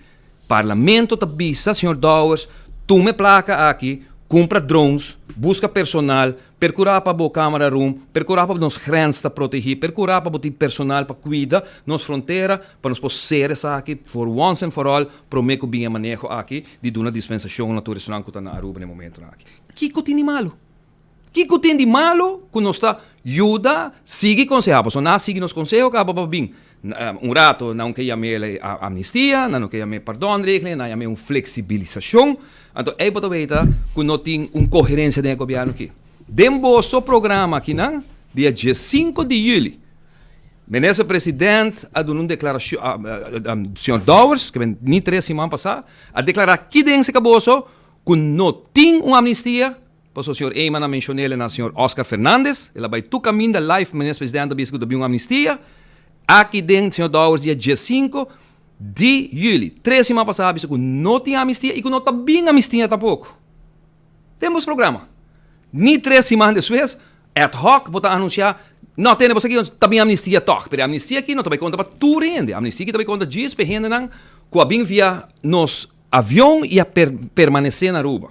Parlamento ta bisa señor Dowers tuma e placa aki, cumpra drones, busca personal, percura pa bo camera room, percura pa nos grens ta protegi, percura pa bo tin personal pa cuida nos frontera pa nos por cera esaki for once and for all prome cu bin e maneho aki di duna dispensacion na tur esunnan cu ta na Aruba na e momentonan aki. Kico tin di malo? Kiko tin di malo ku nos ta yuda sigui konsehá? Pasobra nan a sigui nos konseho kaba pa bin un rato nan ke yam'é amnistia, nan no ke yam'é pardonregeling, nan yam'é un fleksibilisashon. Anto ei bo ta weta ku no tin un koherensia den e gobièrnu aki. Den boso programa akinan dia diesinku di yüli Minister President a duna un deklarashon, señor Dowers, ke ni tres siman pasá, a deklará ki den se ka boso ku no tin un amnistia. Pasobra señor Eman a mencion'el na señor Oscar Fernandez, el a bay tur caminda live Minister Presidente a bisa cu ta bin un amnistia. Aki den señor Dowers dia diescinco di juli, tres siman pasa a bisa cu no tin amnistia y cu no ta bin amnistia tampoco. Den bos programa. Ni tres siman despues, ad hoc bo ta anuncia, no tene bo sa kico ta bin amnistia toch, pero e amnistia aki no ta bay conta pa tur hende, amnistia aki ta bay conta djis pa e hendenan cu a bin via nos avion y a permanece na Aruba.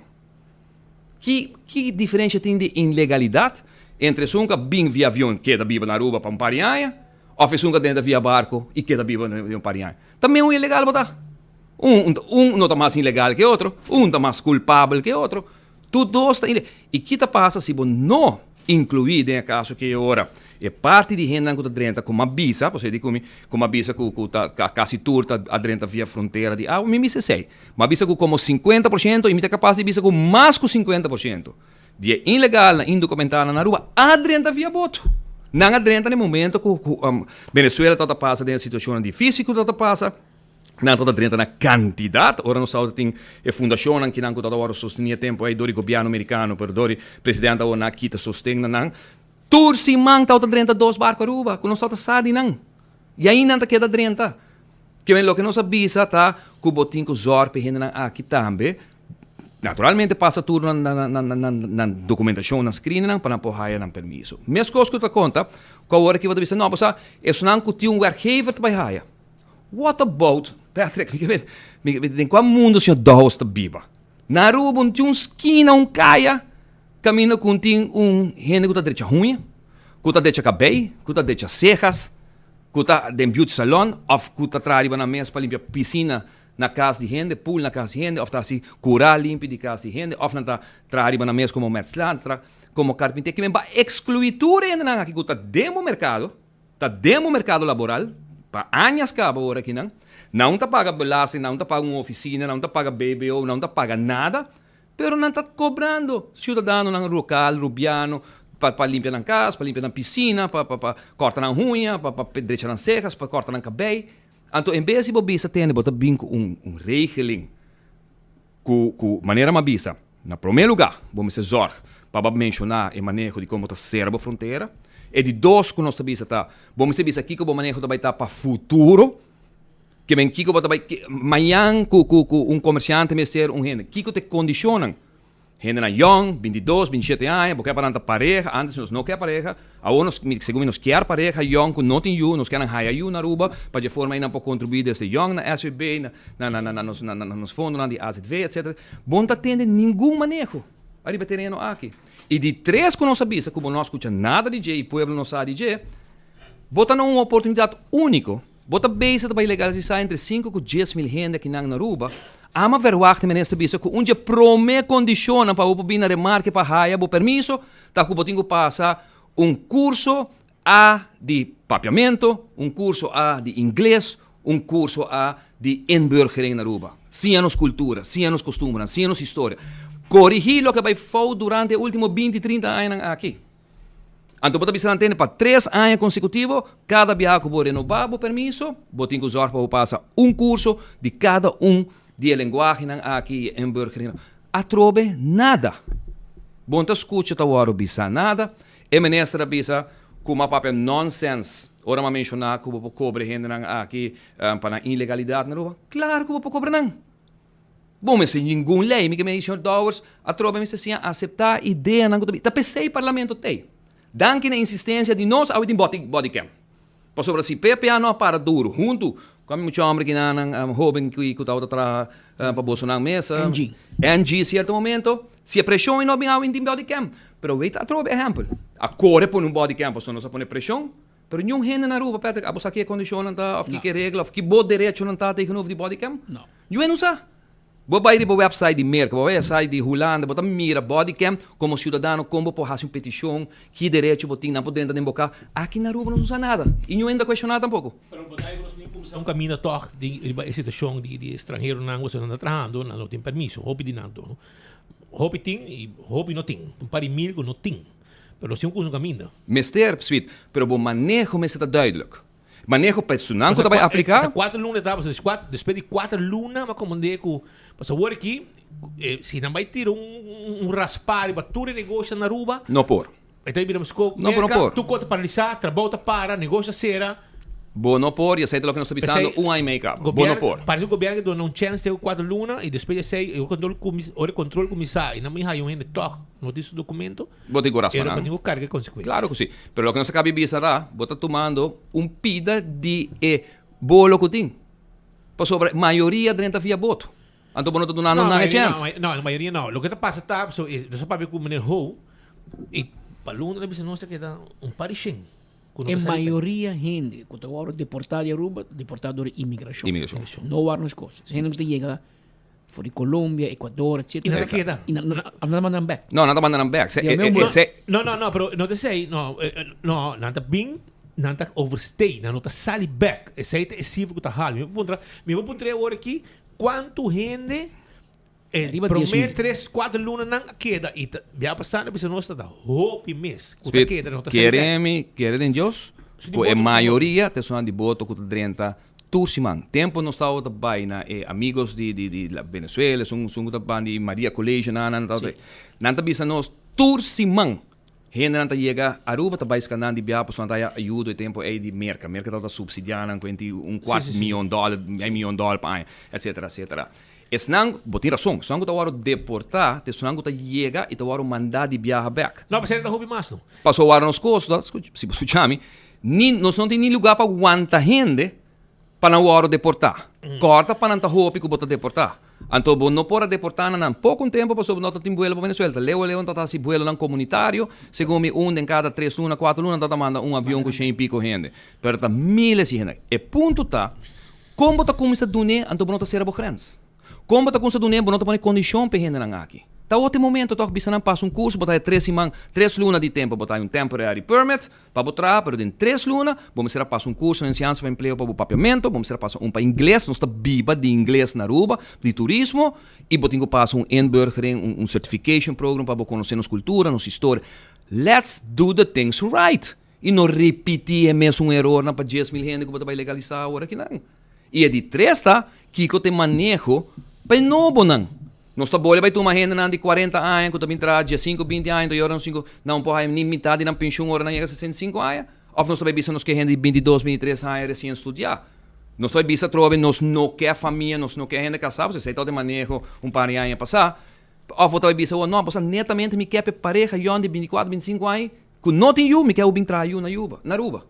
Ki ki diferencia tin di inlegalidad entre esun cu a bin via avion keda biba na Aruba pa un par di aña of esun cu a drenta via barco y keda biba na un par di aña? Ta meun ilegal bo ta. Un un no ta mas ilegal ke otro, un ta mas culpabel ke otro. Tur dos ta ilegal. Y ki ta pasa si bo no inclui den e caso ki e ora e parti di hendenan cu ta drenta cu m'a bisa, pasobra e di cu mi cu m'a bisa cu cu ta casi tur ta a drenta via frontera di awa, mi mester esey. M'a bisa cu como 50 por ciento y mi ta capaz di bisa cu mas cu 50 por ciento di e ilegalnan indocumentánan na Aruba a drenta via boto. Nan a drenta na e momento cu cu Venezuela tabata pasa den e situacionnan dificil cu tabata pasa. Nan tabata drenta na cantidad. Ora nos tabata tin e fundacionnan kinan cu tabata worde sosteni e tempo ey door di gobierno Mericano, pero door di presidente awor nan a kita sosten na nan. Tur siman tabata drenta dos barco Aruba cu nos tabata sa di nan. Y ainda nan ta keda drenta. Kimen loke nos a bisa ta cu bo tin cu zorg pa e hendenan aki tambe. Naturalmente pasa tur nan nan documentacion, nan screeningnan pa nan por haya nan permiso. Mescos cu ta conta cu awor aki bo ta bisa no, bo sa esunnan cu tin un werkgever ta bay haya. What about, Patrick, mi ke mi ke den kua mundo señor Dowers ta biba? Na Aruba un tin un skina, un kaya, kaminda ku un tin un hende ku ta drecha huña, ku ta drecha kabei, ku ta drecha sejas, ku ta den beauty salon, òf ku ta traha riba nan mes pa limpia pisina na kas di hende, pool na kas di hende, òf ta hasi kura limpi di kas di hende, òf nan ta traha riba nan mes komo metsla, nan ta traha komo karpinter. Kimen pa ekskluí tur e hendenan aki ku ta den bo merkado. Ta den bo merkado laboral pa añas kaba ora aki nan. Nan ta paga belasting, nan ta paga un ofisina, nan ta paga BBO, nan ta paga nada, pero nan ta kobrando siudadanonan lokal, rubiano, pa pa limpia nan kas, pa limpia nan pisina, pa pa pa kòrta nan huña, pa pa drecha nan sejas, pa kòrta nan kabei. Anto en bes di bo bisa tende bo ta bin ku un un regeling ku ku manera mi a bisa, Na promé lugá, bo mester zòrg pa bo menshoná e maneho di kon bo ta sera bo frontera. E di dos ku nos ta bisa ta, bo mester bisa kiko bo maneho ta bai ta pa futuro. Ke men kiko bo ta bai, mañan ku ku ku un komersiante mester un hende, kiko ta e kondishonnan? Hendenan yong, 22, 27 aña, bo ke pa nan ta pareha, antes nos no ke pareha, awor nos, segun mi nos kier pareha yong ku no tin yu, nos ke nan haya yu na Aruba, pa dje forma ei nan por kontribuí desde yong na SVB, na na na na nos na na nos fondonan di azv, etcetera. Bo no ta tende ningun maneho ariba e tereno aki. I di tres ku nos a bisa ku bo no a skucha nada di dje i pueblo no sa di dje, bo ta na un oportunidat úniko. Bo ta bezig ta bai legalisá entre sinku ku 10,000 hende akinan na Aruba. Ama verwagt minister bisa ku un dje promé kondishonnan pa bo por bin na remarke pa haya bo permiso ta ku bo tin ku pasa un kurso A di papiamento, un kurso A di ingles, un kurso A di inburgering na Aruba. Siña nos kultura, siña nos kostumbernan, siña nos historia. Korigí loke a bai fout durante e último binti, trinta añanan aki. Anto bo ta bisa nan tende pa tres aña konsekutivo, kada biaha ku bo renobá bo permiso, bo tin ku zòrg pa bo pasa un kurso di kada un di e lenguahenan aki i e inburgering. Atrobe nada. Bo no ta skucha ta wòrdu bisá nada. E minister a bisa ku m'a papia nònsèns ora m'a menshoná ku bo por kobre hendenan aki pa nan ilegalidat na Aruba. Klaru ku bo por kobra nan. Bo mester ningun lei, mi ke mei señor Dowers, atrobe mester siña aseptá ideanan ku ta bin. Ta p'esei parlamento t'ei. Danki na insistensia di nos, awe tin body body cam. Pasobra si PPA no a para duru huntu ku ami mucha homber kinanan hoben ku ku tabata traha pa bosonan mes. NG. NG sierto momento, si e preshon ei no a bin awe tin body cam. Pero wet atrobe ehèmpel. A kore pone un body cam pasobra nos a pone preshon. Pero niun hende na Aruba, Patrick, abo sa ki e kondishonnan ta òf ki ke regla òf ki bo derechonan ta tegenover di body cam? No. Niun hende no sa. Bo bai riba website di Merka, bo bai website di Hulanda, bo ta mira body cam komo siudadano kon bo por hasi un petishon, ki derecho bo tin, nan por drenta den bo kas. Aki na Aruba nos no sa nada i niun hende ta kuestioná tampoko. Pero bo ta nos tin kumsa un kaminda tòg di riba e situashon di di estranheronan ku nan ta trahando, nan no tin permiso, hopi di nan to. Hopi tin i hopi no tin. Un par di mil ku no tin. Pero nos tin un kusa un kaminda. Mester, Sweet, pero bo maneho mester ta duidelijk. Maneho pa esunnan ku ta bai apliká. Ta kuater luna ta, pasobra despues di kuater luna mi a komprendé ku pasobra awor aki si nan bai tira un raspá riba tur e negosio na Aruba. No por. E ta bira meskó No por, no por. Tur kos ta paralisá, trabou ta para, negosio a sera. Bo no por, i esei ta loke nos ta bisando un aña i mei kaba. Bo no por. Parece ku gobièrnu ke duna un chèns te ku kuater luna i despues di esei ora e kontrol kuminsá i nan bin haya un hende tòg no tin su dokumento. Bo tin ku raspa nan. Bo tin ku karga e konsekuensia. Klaro ku si. Pero loke nos a kaba di bisa ta, bo ta tumando un pida di e bolo ku tin. Pasobra mayoria drenta via boto. Anto bo no ta dunando nan e chèns. No, no, mayoria no. Loke ta pasa ta, so, nos a papia ku meneer Ho, i pa luna ta bisa nos ta keda un par di shen. E mayoria hende ku ta wòrdu deportá di Aruba, ta deportá dor di imigrashon. Imigrashon. No wòrdu nos kos. Hende ku ta yega For di Colombia, Ecuador, etc. Y nan ta keda. Y nan, nan, nan ta manda nan bek. No, nan ta manda nan bek. Se, e, e, e, se... No, no, no, pero no ta esei, no, no, nan ta bin, nan ta overstay, nan no ta sali bek. Esei ta e sifra ku ta hal. Mi por puntra, mi por puntra awor aki, kuantu hende e Riba dies promé mil. tres, kuater lunanan a keda i ta bia pasá nan bisa nos ta ta hopi mes ku ta Spit, keda, no ta sali bek. kere mi, kere den Dios, Su di ku e boto ku mayoria ta esunnan di boto ku ta drenta Tur siman. Tempo nos tabata bai na e amigos di di di la Venezuela, esun esun ku ta ban di Maria Colegio nan nan tabata nan ta bisa nos tur siman hendenan ta yega Aruba ta bai ska nan di bia pasobra nan ta haya ayudo e tempo ei di Merka. Merka tabata subsidia nan ku enti un kuart miyon dòler, mei miyon dòler pa aña, etcetera etcetera. Esnan, bo tin rason, esnan ku ta wòrdu deportá ta esnan ku ta yega i ta wòrdu mandá di biaha bèk. No, pasobra ta hopi mas no. Pasobra wòrdu nos kos, si bo skucha mi, Ni nos no tin ni lugá pa wanta hende pa nan wòrdu deportá. Kòrta pa nan ta hopi ku bo ta deportá. Anto bo no por a deportá na nan poko un tempu pasobra no ta tin buelo pa Venezuela. Ta leu leu nan ta ta hasi buelonan komunitario. Segun mi un den kada tres luna, kuater luna nan ta manda un avion ku shen i piko hende. Pero ta miles di hende. E punto ta, kon bo ta kuminsá dun'é anto bo no ta sera bo grens? Kon bo ta kumsa dun'é bo no ta pone kondishon pa e hendenan aki. Ta otro momento tòg bisa nan pasa un kurso bo ta haya tres siman, tres luna di tempu bo ta haya un temporary permit pa bo traha pero den tres luna bo mester a pasa un kurso na enseñansa pa empleo pa bo papiamento, bo mester a pasa un pa ingles, nos ta biba di ingles na Aruba, di turismo i bo tin ku pasa un inburgering, un un certification program pa bo konosé nos kultura, nos historia. Let's do the things right i no ripití e mesun erornan pa 10,000 hende ku bo ta bai legalisá awor akinan. I e di tres ta, kiko ta e maneho pa e nobonan? Nos ta bole bai tuma hendenan di kuarenta aña ku ta bin traha diesinku, binti aña, enton yora nan sinku, nan por haya ni mitad di nan penshun ora nan yega 65 aña? Òf nos ta bai bisa nos ke hende di 22, 23 aña resien studiá? Nos ta bai bisa atrobe nos no ke famia, nos no ke hende kasá, pasobra esei tabata e maneho un par di aña pasá. Òf bo ta bai bisa bo, no, bo sa netamente mi ke pa e pareha yòn di bintikuater, bintisinku aña ku no tin yu, mi ke bo bin traha yu na Yuba, na Aruba.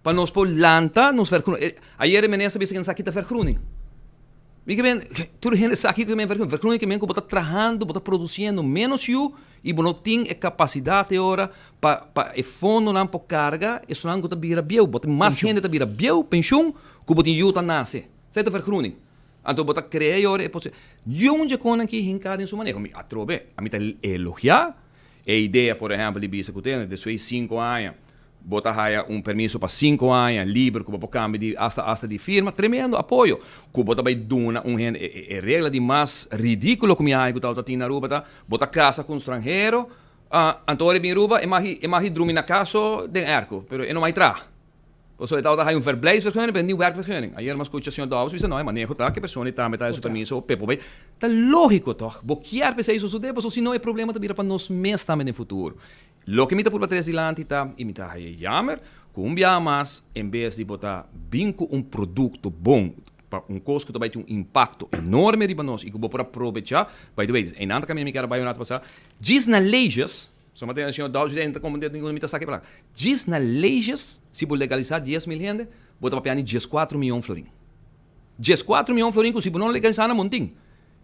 Pa nos por lanta nos vergroening. Ayer e minister bisa ku nan sa kita vergroening. Mi ke men, tur hende sa kiko ke men vergroening. Vergroening ke men ku bo ta trahando, bo ta produsiendo ménos yu i bo no tin e kapasidat e ora pa pa e fondonan por karga esunnan ku ta bira bieu. Bo tin mas hende ta bira bieu, penshun, ku bo tin yu ta nase. Esei ta vergroening. Anto bo ta krea e ora e posi. Yun dje konan ki hinká den su maneho. Mi atrobe, ami ta elogiá e idea por ehèmpel di bisa ku tende despues di sinku aña bo ta haya un permiso pa sinku aña liber ku bo por kambia di asta asta di firma. Tremendo apoyo ku bo ta bai duna un hende. E e regla di mas ridíkulo ku mi a haya ku tabata tin na Aruba ta bo ta kasa ku un stranhero anto ora e bin Aruba e magi e magi drumi na kas so den airco pero e no mai traha. Pasobra e tabata haya un verblijfsvergunning pero ni werkvergunning. Ayer mi a skucha señor Dowers bisa no e maneho ta ku e persona ei tambe ta haya su permiso p'e por bai. Ta lógiko tòg. Bo kier p'esei sosodé pasobra si no e problema ta bira pa nos mes tambe den futuro. Loke mi ta purba tres dilanti ta i mi ta haya yamer ku un biaha mas en bes di bo ta bin ku un produkto bon pa un kos ku ta bai tin un impakto enorme riba nos i ku bo por a probechá, by the way, einan ta kaminda mi kier a bai un rato pasá, djis na leyes, So ma tene señor Dowers bisa enta como ninguno mi ta saki palabra. Djis na leyes, si bo legalisa 10.000 hende, bo ta papia ni 14 miyon florin. 14 miyon florin ku si bo no legalisa nan bo no tin.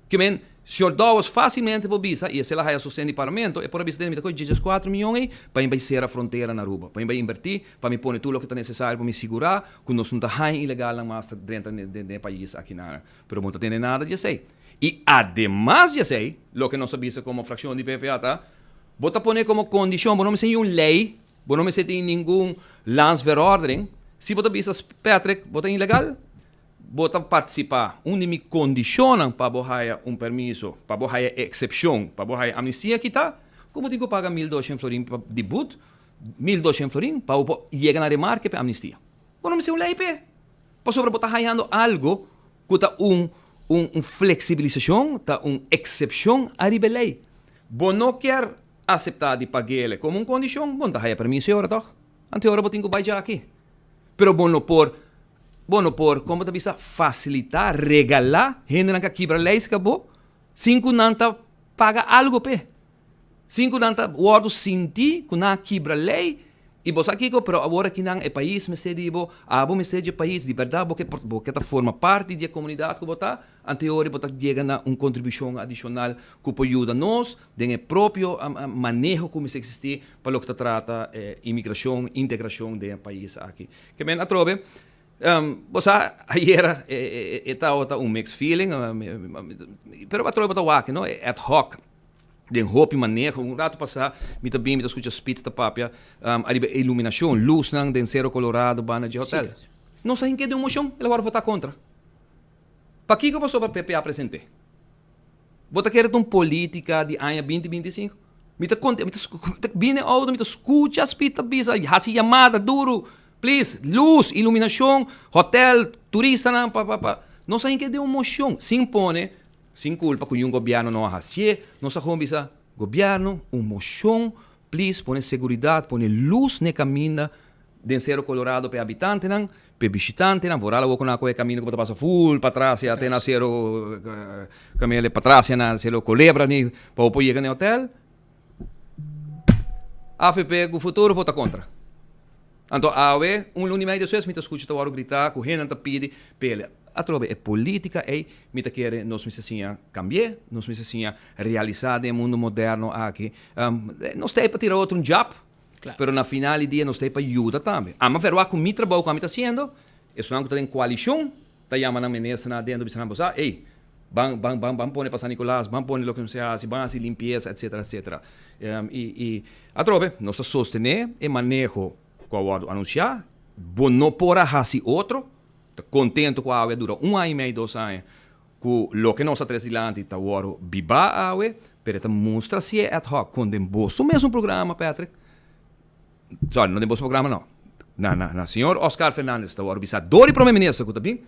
Ke men, señor Dowers facilmente por bisa, y esei la haya sosten di parlamento, e por a bisa tene mi ta kohe 14 miyon ei pa mi bai sera frontera na Aruba, pa mi bai inverti, pa mi pone tur loke ta necesario pa mi sigura ku nos no ta haña ilegalnan mas ta drenta den e pais aki nan. Pero bo no ta tene nada di esei. Y ademas di esei, loke nos a bisa como fraccion di PPA ta, Bo ta pone komo kondishon, bo no mester tin un lei, bo no mester tin ningun landsverordening. Si bo ta bisa Patrick, bo ta ilegal, bo ta partisipá. Un di mi kondishonnan pa bo haya un permiso, pa bo haya eksepshon, pa bo haya amnistia kita, ku bo tin ku paga 1200 florin pa di but, 1200 florin pa bo por yega na remarke pa e amnistia. Bo no mester un lei p'e, pasobra bo ta hayando algo ku ta un un fleksibilisashon, ta un eksepshon ariba e lei. Bo no kier aseptá di pag'ele komo un kondishon, bo no ta haya permiso e ora tòg? Anto e ora bo tin ku bai djaki. Pero bo no por, bo no por, kon bo ta bisa, fasilitá, regalá hendenan ku a kibra lei serka bo sin ku nan ta paga algu p'e. Sin ku nan ta wòrdu sinti ku nan a kibra lei i bo sa kiko, pero awor aki nan e pais mester di bo, abo mester di e pais, di bèrdat bo ke bo ke ta forma parti di e komunidat ku bo ta, anteori bo ta yega na un kontribushon adishonal ku por yuda nos den e propio maneho ku mester eksistí pa loke ta trata imigrashon, integrashon den e pais aki. Ke men atrobe, bo sa ayera e tabata un mixed feeling, pero atrobe bo ta wak, no, e ad hoc. Den hopi maneho. Un rato pasá mi ta bin mi ta skucha Speed ta papia ariba e iluminashon, lusnan den Sero Colorado banda dje hotel. Nos a hink'é den un moshon, el a wòrdu votá kontra. Pakiko? Pasobra PP a present'é. Bo ta kere ta un polítika di aña binti 25? Mi ta konte, mi ta bin den outo mi ta skucha Speed ta bisa, hasi yamada duru, please, lus, iluminashon, hotel, turistanan pa pa pa. Nos a hink'é den un moshon sin pone Sin culpa cu niun gobierno no a hacié, nos a gewoon bisa, Gobierno, un mocion, please pone seguridad, pone luz n'e caminda den Cerro Colorado p'e habitantenan, p'e bishitantenan, vooral awor cu nan a coge e caminda cu bo ta pasa full patras ya te na Cerro Camele, patras ya na Cerro Colebra ni pa bo por yega n'e hotel. Avp cu futuro vota contra. Anto awe, un luna y medio despues, mi ta scucha ta worde grita cu hendenan ta pidi pelea. Atrobe e politica ey mi ta kere nos mester siña cambi'e, nos mester siña realisa den e mundo moderno aki. Nos ta ey pa tira otro un jab, pero na final di dia nos ta ey pa yuda tambe. Ama verwagt cu mi trabou cu ami ta haciendo, esunnan cu ta den coalicion ta yama nan ministernan adentro bisa nan bo sa, ey, ban ban ban ban pone pa San Nicolas, ban pone loke nos a haci, ban haci limpieza, etcetera, etcetera. Y y atrobe nos ta sostene e maneho cu a wordo anuncia, bo no por a haci otro, ta contento cu awe a dura un aña y medio, dos aña, cu loke nos a trece dilanti ta wordo biba awe, pero e ta mustra si e ad hoc con den boso mesun programa, Patrick, Sorry, no den boso programa no. Na, na, na señor Oscar Fernandez ta wòrdu bisa dor di prome minister ku ta bin.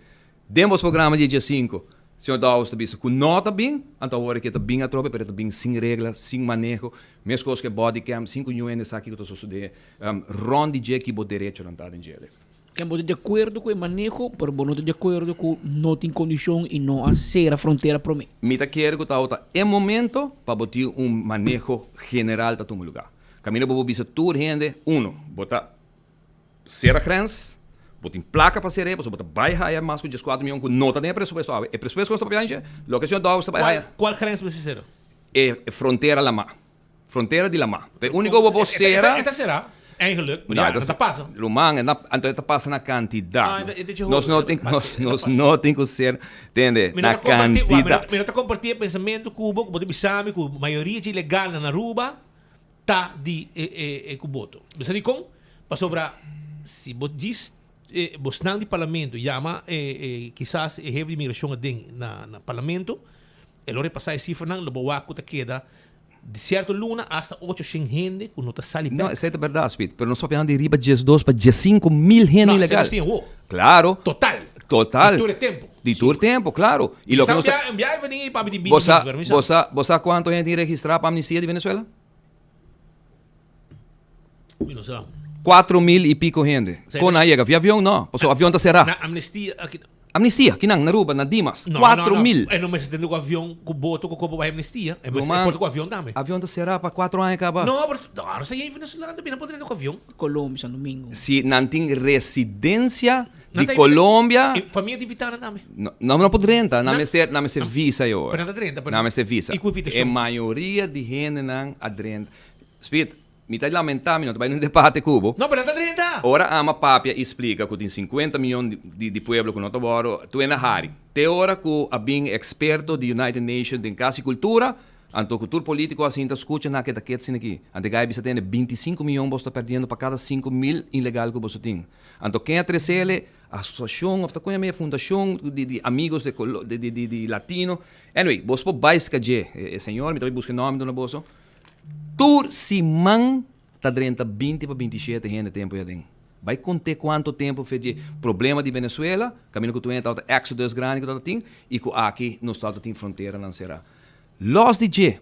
Den boso programa di dia sinku, señor Dowers ta bisa ku no ta bin, anto awor e ke ta bin atrobe, pero e ta bin sin regla, sin maneho, meskos ku e bodycam, sin ku niun hende sa kiko ta sosodé rònt di dje, ki bo derechonan ta den djele. Ken bo ta di akuerdo ku e maneho, pero bo no ta di akuerdo ku no tin kondishon i no a sera frontera promé. Mi ta kere ku tabata e momento pa bo tin un maneho general ta tuma lugá. Kaminda bo por bisa tur hende, uno, bo ta sera grens, bo tin plaka pa ser'é, pasobra bo ta bai haya mas ku dieskuater mion ku no ta den e presupuesto awe. E presupuesto ku nos ta papia anchi, loke señor Dowers ta bai haya. Kual grens mester sera? E frontera lamá. Frontera di lamá. E úniko bo por sera. E ta sera, eigenlijk, maar ja, e ta pasa. Ruman, anto e ta pasa na kantidat. Nos no tin, nos no tin ku ser, tende, na kantidat. Mi no ta kompartí e pensamentu ku bo, ku bo ta bisa mi ku mayoria dje ilegalnan na Aruba ta di e ku boto. Bo sa dikon? Pasobra si bo djis bosnan di parlamento yama kisas e hefe di imigrashon aden na parlamento, e lo repasá e sifranan, lo bo wak ku ta keda Di sierto luna hasta 800 hende ku no ta sali bek. No, esei ta bèrdat, Speed. Pero nos papiando di riba 12 pa 15 mil hende No, esei ilegal. nos tin awor. Claro. Total. Total. Di tur e tempu. Di tur tempu, claro. I loke Sa nos ta. un biaha veni i papia di Bo 20 sa, mil, pero mi sa. bo sa, bo sa kuantu hende tin registrá pa amnistia di Venezuela? Mi no sa. 4000 i piko hende. Kon nan a yega? Via avion? No, pasobra avion ta será. Na amnistia aki. Amnistia, kinan? Na Aruba, na Dimas. 4000. E no mester tende ku avion, ku boto, ku kopo bai amnistia. E mester Ruman, por ku avion tambe. Avion ta será pa kuatro aña kaba. No, pero ora sa yen venezolano tambe nan por tende ku avion. Colombia, San Domingo. Si nan tin residencia di Colombia. E famia di invitá nan tambe. No, nan no por drenta, nan mester, nan mester visa yo. Pero nan ta drenta. Nan mester visa. I ku invitashon. E mayoria di hendenan a drenta. Speed, mi ta lamentá, mi no ta bai den debate ku bo. No, pero nan ta drenta. Ora ama papia i splika ku tin 50 miyon di di pueblo ku no ta wòrdu tu hende a hari. Te ora ku a bin eksperto di United Nation den kas i kultura, anto ku tur polítiko a sinta skucha na ke ta ket asina aki. Anto e gai a bisa tende, 25 miyon boso ta pèrdiendo pa kada 5000 ilegal ku boso tin. Anto ken a tresele? Asosiashon òf ta kon yama e fundashon di di amigos de di di di latino. Anyway, boso por bai ska dje e señor, mi ta bai buska e nòmber duna boso. Tur siman ta drenta 20 pa 27 hende tempu aden. Bai konté kuantu tempu fe dje problema di Venezuela, kaminda ku tur hende tabata exodus grandi ku tabata tin, i ku aki nos tabata tin fronteranan será. Lòs di dje,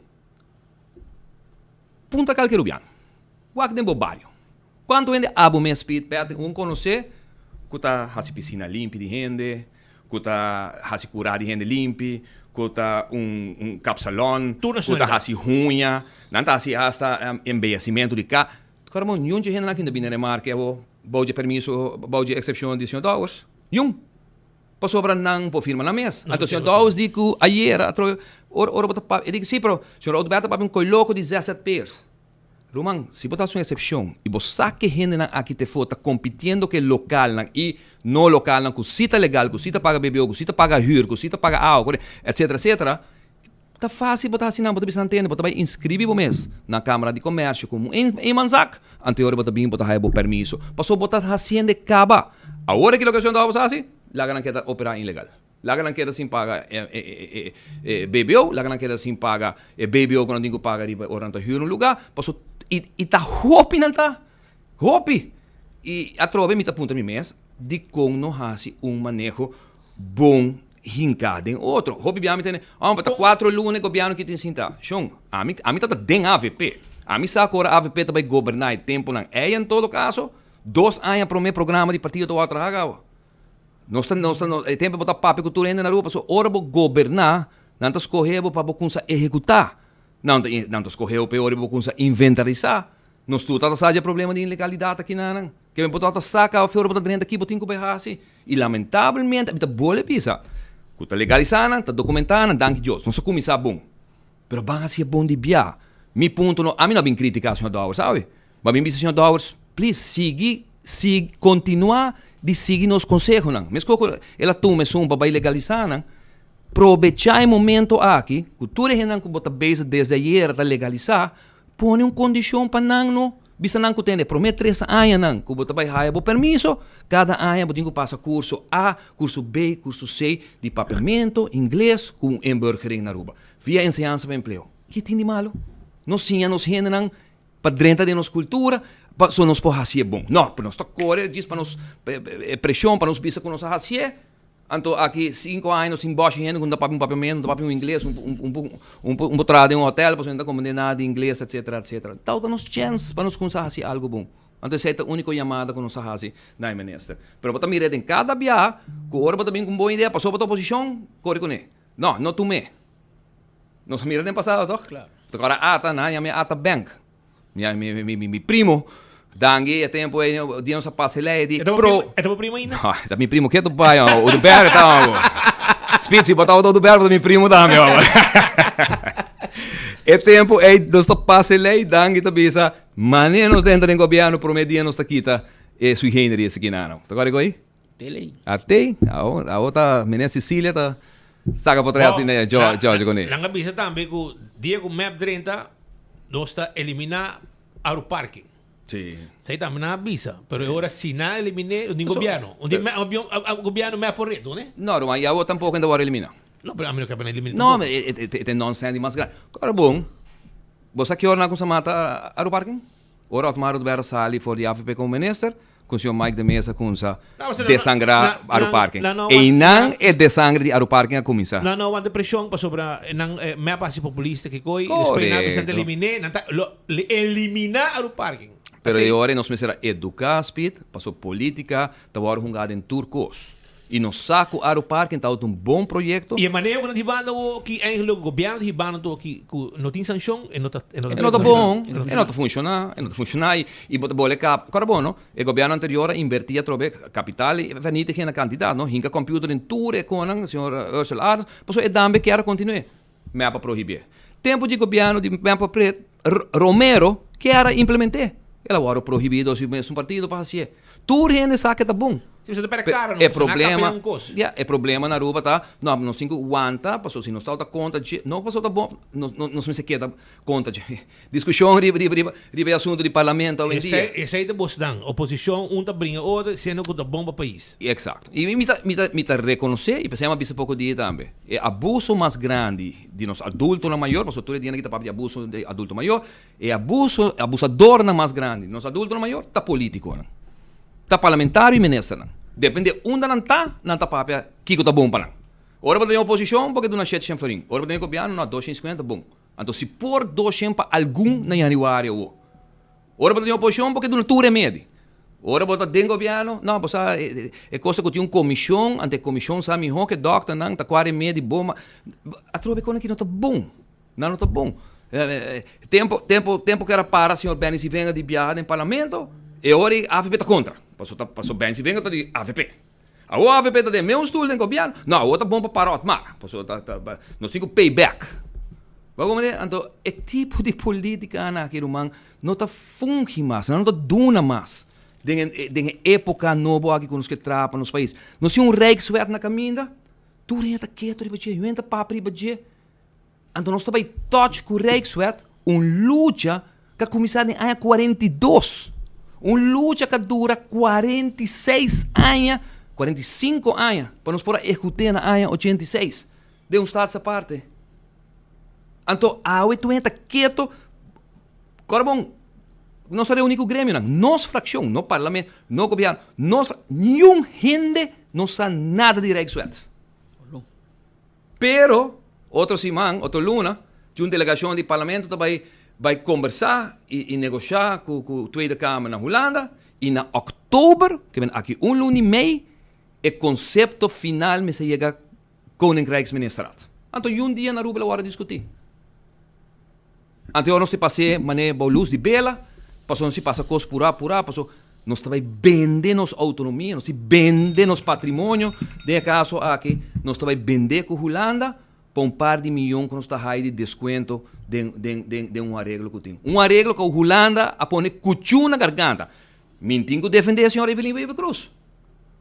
punta kalke rubiano, wak den bo bario. Kuantu hende abo mes pit Patrick un konosé ku ta hasi pisina limpi di hende, ku ta hasi kurá di hende limpi, ku ta un un kapsalòn, Tur ku ta nacionalidad. hasi huña, nan ta hasi hasta embeyecimento di ka. Caramba, niun dje hendenan aki no bini remarke abo bou dje permiso, bou dje eksepshon di señor Dowers. Niun. Pasobra nan por firma nan mes. Nan Anto por señor firma. Dowers di ku ayer atrobe ora ora bo ta papia, e di si pero señor Oduber ta papia un koi loko di ZZP'ers. Ruman, si bo ta hasi un eksepshon i bo sa ke hendenan aki te for ta kompitiendo ku e lokalnan i no lokalnan ku si ta legal, ku si ta paga BBO, ku si ta paga hür, ku si ta paga awa, etsetera, etsetera, ta fásil bo ta hasi nan, bo ta bisa nan tende, bo ta bai inskribí bo mes na Kámara di Komèrsio komo un eenmanszaak, anto e ora bo ta bin bo ta haya bo permiso. Pasobra bo ta hasiendo e kaba. Awor ki lokashon ta bo sa hasi? Laga nan keda operá ilegal. Laga nan keda sin paga e BBO, laga nan keda sin paga e BBO ku nan tin ku paga riba ora nan ta hür un lugá, paso i ta hopi nan ta, hopi! I atrobe mi ta puntra mi mes, dikon no hasi un maneho bon hinká den otro? Hopi bia mi tende, oh pa ta kuatro luna e gobièrnu ki tin sinta. Shon, ami ami ta ta den avp. Ami sa ku ora avp ta bai goberná e tempunan ei en todo kaso, dos aña promé programa di partido ta wòrdu traha kaba. Nos ta, nos ta, e tempu bo ta papia ku tur hende na Aruba, pasobra ora bo goberná, nan ta skohe bo pa bo kumsa ehekutá. Nan ta, nan ta skohe bo pe ora bo kumsa inventarisá. Nos tur ta sa dje problema di ilegalidat aki na nan. Ke men bo ta saka òf ora bo ta drenta aki bo tin ku bai hasi. I lamentabelmente, mi ta bole bisa, ku ta legalisá nan, ta dokumentá nan, danki Dios. Nos a kuminsá bon. Pero ban hasi e bon di bia. Mi punto no, ami no a bin kritiká señor Dowers, sabi? Ma mi bisa señor Dowers, please sigui, sigui, kontinuá di sigui nos konsehonan. Meskos ku el a tuma esun pa bai legalisá nan, probechá e momento aki ku tur e hendenan ku bo ta bezig desde ayera ta legalisá, pone un kondishon pa nan no bisa nan ku tende promé tres añanan ku bo ta bai haya bo permiso, kada aña bo tin ku pasa kurso A, kurso B, kurso C di papiamento, ingles ku un inburgering na Aruba via enseñansa pa empleo. Ki tin di malo? Nos siña nos hendenan Pa drenta den nos kultura, pa so nos por hasié bon. No, pero nos ta kore djis pa nos e preshon pa nos bisa ku nos a hasié. Anto aki sinku aña nos tin bòshi hende ku no ta papia un papiamentu, no ta papia un ingles, un un un por traha den un hotèl pasobra no ta komprendé nada di ingles etsetera etsetera. Tau ta nos chèns pa nos kuminsá hasi algu bon. Anto esei ta úniko yamada ku nos a hasi na e minister. Pero bo ta mira den kada biaha ku ora bo ta bin ku un bon idea pasobra bo ta oposishon, kore kuné. No, no tum'é. Nos a mira den pasado toch? Claro. Te ora ata, nan a yama e ata bank. Mi, mi, mi, mi, mi primo, dangi e tempo ei, dia nos a pasa e lei di E ta bo pro... primo, e ta bo primo ainda? No, e ta mi primo ketu bai, oh. Oduber ta, oh. Spitz, si bo ta Oduber, bo ta mi primo tambe, oh. E tempo ei, nos ta pasa e lei, dangi ta bisa, mane nos dentro den gobierno, prome dia nos ta kita e sui generis aki nan. Ta kòrda ku ei? Tele. A te, awo, awo ta meneer Cecilia ta saca portret di ne George con e. Nan a bisa tambe cu dia cu mep drenta nos ta elimina Aru Parking. Si. Esey tambe nan a bisa, pero e ora si nan a elimine un gobierno, un di gobierno mep por reto, ne? No, ruman, y awo tampoco nan ta worde elimina. No, pero ami no ke pa nan elimina No, tampoco. e ta nonsense di mas grandi. Ora bon, bo sa ki ora nan a cuminsa mata Aru Parking? Ora Otmar Oduber a sali for di avp como minister, Con señor Mike de Meza cunsa desangra Aruparking. Eynan e desangre di Aruparking a cuminsa. Nan no wanta presion pasobra nan mep a haci populista kikoi y despues nan a bisa nan ta elimine, nan ta lo elimina Aruparking. Pero e ora nos mester a educa Speed pasobra politica ta worde hunga den tur cos. Y nos sa cu Aruparking tabata un bon proyecto. Y e maneho cu nan ta hibando awo aki eigenlijk gobierno ta hibando tur aki cu no tin sancion e no ta E no ta bon, e no ta funciona, e no ta funciona y y bo ta bole cap. Ora bon no, e gobierno anterior a inverti atrobe capital y vernietiging na cantidad no, hinca computer den tur e conan, señor Ursula Arends, pasobra e dambe kier a continue. Mep a prohibie. Tempo di gobierno di mep a pre Romero kier a implemente. El a worde prohibi door su mesun partido pa hacié. Tur hende sa ke ta bon. Si boso ta perde kara no, E boso na problema, kapia un kos. ya, e problema na Aruba ta, no, nos tin ku wanta, pasobra si nos tabata kontra dje, no pasobra ta bon, nos, nos, nos mester keda kontra dje. Diskushon riba, riba, riba, riba e asuntu di parlamento awendia. Esei, esei ta bosnan. Oposishon un ta bringa otro, siendo ku ta bon pa pais. Eksakto. I mi ta, mi ta, mi ta rekonosé, i p'esei mi a bisa poko dia tambe, e abuso mas grandi di nos adultonan mayor, pasobra tur e dianan aki ta papia di abuso di adulto mayor, E abuso, abusadornan mas grandi di nos adultonan mayor ta politiconan. Ta parlamentario y ministernan. Depende unda nan ta, nan ta papia kico ta bon pa nan. Ora bo ta den oposicion, bo ke duna shete shen florin. Ora bo ta den gobierno, no, dos shen cincuenta ta bon. Anto si por dos shen pa algun na januari awo. Ora bo ta den oposicion, bo ke duna tur remedi. Ora bo ta den gobierno, no, bo sa e cosa cu tin un comision, anto e comision sa miho ke dokternan ta cua remedi bon. Atrobe con aki no ta bon. Nan no ta bon. Tempo, tempo, tempo ku era para señor Benny Sivenga di biaha den parlamento, e ora ei avp ta kontra. Paso ta, paso Benny Sivenga ta di avp. Awor avp ta den meun stul den gobièrnu, no, awor ta bon pa para Otmar. Paso ta, ta, nos tin ku pay back. Bo a komprende? Anto e tipo di politikanan aki ruman no ta fungi mas, nan no ta duna mas den e, den e epoka nobo aki ku nos ke traha pa nos pais. Nos tin un rijkswet na kaminda, tur hende ta ketu riba dje, niun hende ta papia riba dje. Anto nos ta bai touch ku Rijkswet, un lucha ku a kuminsá den aña 42. Un lucha ku a dura 46 aña, 45 aña, pa nos por a ehekut'é na aña 86 den un staats aparte. Anto awe tur hende ta keto. Kòrda bon, nos a reuní ku gremionan, nos frakshon, no parlamento, no gobièrnu, nos, niun hende no sa nada di Rijkswet. Pero, otro siman, otro luna, tin un delegacion di Parlamento ta bay bay combersa y y negosha cu cu Tweede Kamer na Hulanda y na october, ke men aki un luna y mei, e concepto final mester yega Koninkrijksministerraad. Anto yun dia na Aruba lo worde discuti. Anto nos ta pas'é manera bou lus di bela, pasobra nos ta pasa kos purá purá, pasobra nos ta bai bende nos outonomia, nos ta bende nos patrimonio, den e kaso aki nos ta bai bende ku Hulanda pa un par di miyon ku nos ta haya di deskuento den den den den un areglo ku tin. Un areglo ku Hulanda a pone kuchú na garganta. Mi tin ku defendé señor Evelyn Wever-Croes,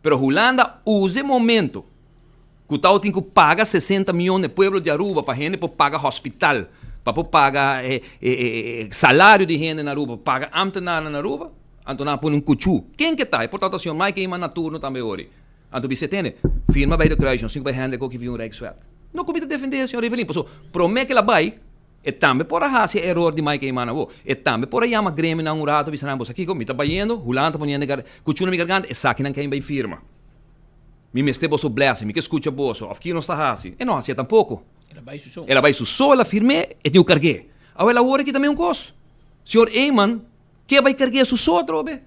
pero Hulanda usa e momento Ku tau tin ku paga sesenta mion na e pueblo di Aruba pa hende por paga hospital, pa por paga salario di hende na Aruba, pa paga ambtenarnan na Aruba, anto nan a pone un kuchú. Ken ke ta? E por ta ta señor Mike Eman na turno tambe ori. Anto bisa e tende, firma bay de kruis, nos tin ku bay hende koki via un rijkswet. No ku mi ta defende señor Evelyn, pasobra prome ke el a bay, e tambe por a hasi e eror di Mike Eman awo. E tambe por a yama gremionan un rato bisa nan, bo sa kiko, mi ta bayendo, Hulanda ta poniendo kuchú na mi garganta, esakinan ken bay firma. Mi mester boso blessing, mi ke skucha boso, òf kiko nos ta hasi? E no hasié tampoko. El a bai su so. El a bai su so, el a firm'é, e tin ku karg'é. Awel awor aki ta mesun kos. Señor Eman ke bai karg'é su so atrobe.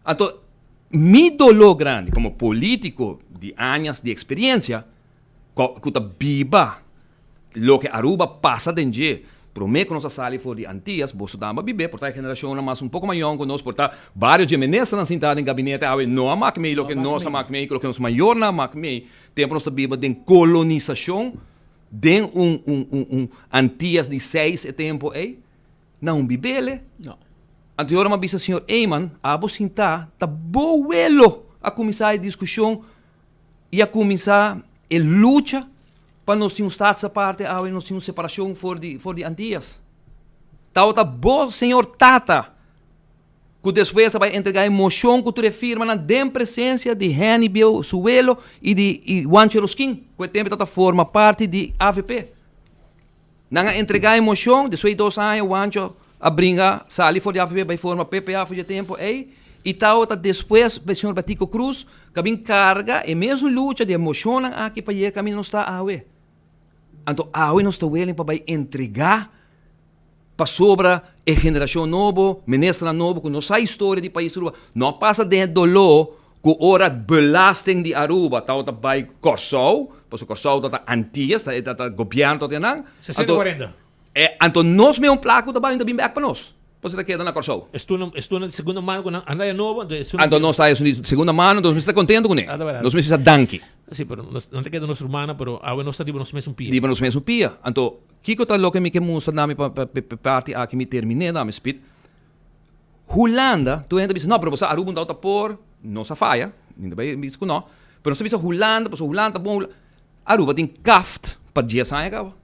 Anto mi doló grandi komo polítiko di añas di eksperiencia ku ta biba loke Aruba pasa den dje promé ku nos a sali for di Antias, boso tambe a bib'é, por ta e generashonnan mas un poko mas yòn ku nos, por ta vários dje ministernan sintá den gabinete awe no a mak mei loke nos a mak mei, loke nos mayornan a mak mei tempu nos ta biba den kolonisashon den un un un un Antias di seis e tempu ei. Na un bibele. No. Anto yora m'a bisa señor Eman, abo sintá, ta bo welo a kuminsá e diskushon i a kuminsá e lucha pa nos tin un staatsaparte awe, nos tin un separashon for di for di Antias. Tabata bo señor tata ku despues a bai entregá e moshon ku tur e firmanan den presensia di Henny Bieu su welo i di i Juancho Rosquin ku e tempu tabata forma parti di avp. Nan a entregá e moshon, despues di dos aña Juancho a bringa sali for di avp bai forma PPA for dje tempu ei i tabata despues señor Betico Croes ku a bin karga e mesun lucha di e moshonnan aki pa yega kaminda nos ta awe. Anto awe nos ta willing pa bai entregá pasobra e generashon nobo, ministernan nobo ku no sa historia di pais Aruba no a pasa den e doló Ku ora belasting di Aruba tabata bai Kòrsou, pasobra Kòrsou tabata Antillas, ta tabata gobièrnu tabata nan. Sesenta kuarenta. Anto nos mes un plaka ku ta bai ta bin bèk pa nos, pasobra ta keda na Kòrsou. Estunan estunan di segunda mano ku nan anda ya nobo, anto esun. Anto nos ta esun di segunda mano, anto nos mester ta kontentu kuné. Nos mester bisa danki. Si, pero nos nan ta keda nos rumannan, pero awe nos ta riba nos mesun pia. Riba nos mesun pia. Anto kiko ta loke mi ke mustra na mi pa pa pa parti aki mi terminé na mi speed. Hulanda, tur hende ta bisa, no, pero bo sa Aruba un ta por, nos a faya, mi ta bai bisa ku no, pero nos ta bisa Hulanda, pasobra Hulanda ta bon, Aruba tin kaft pa dies aña kaba,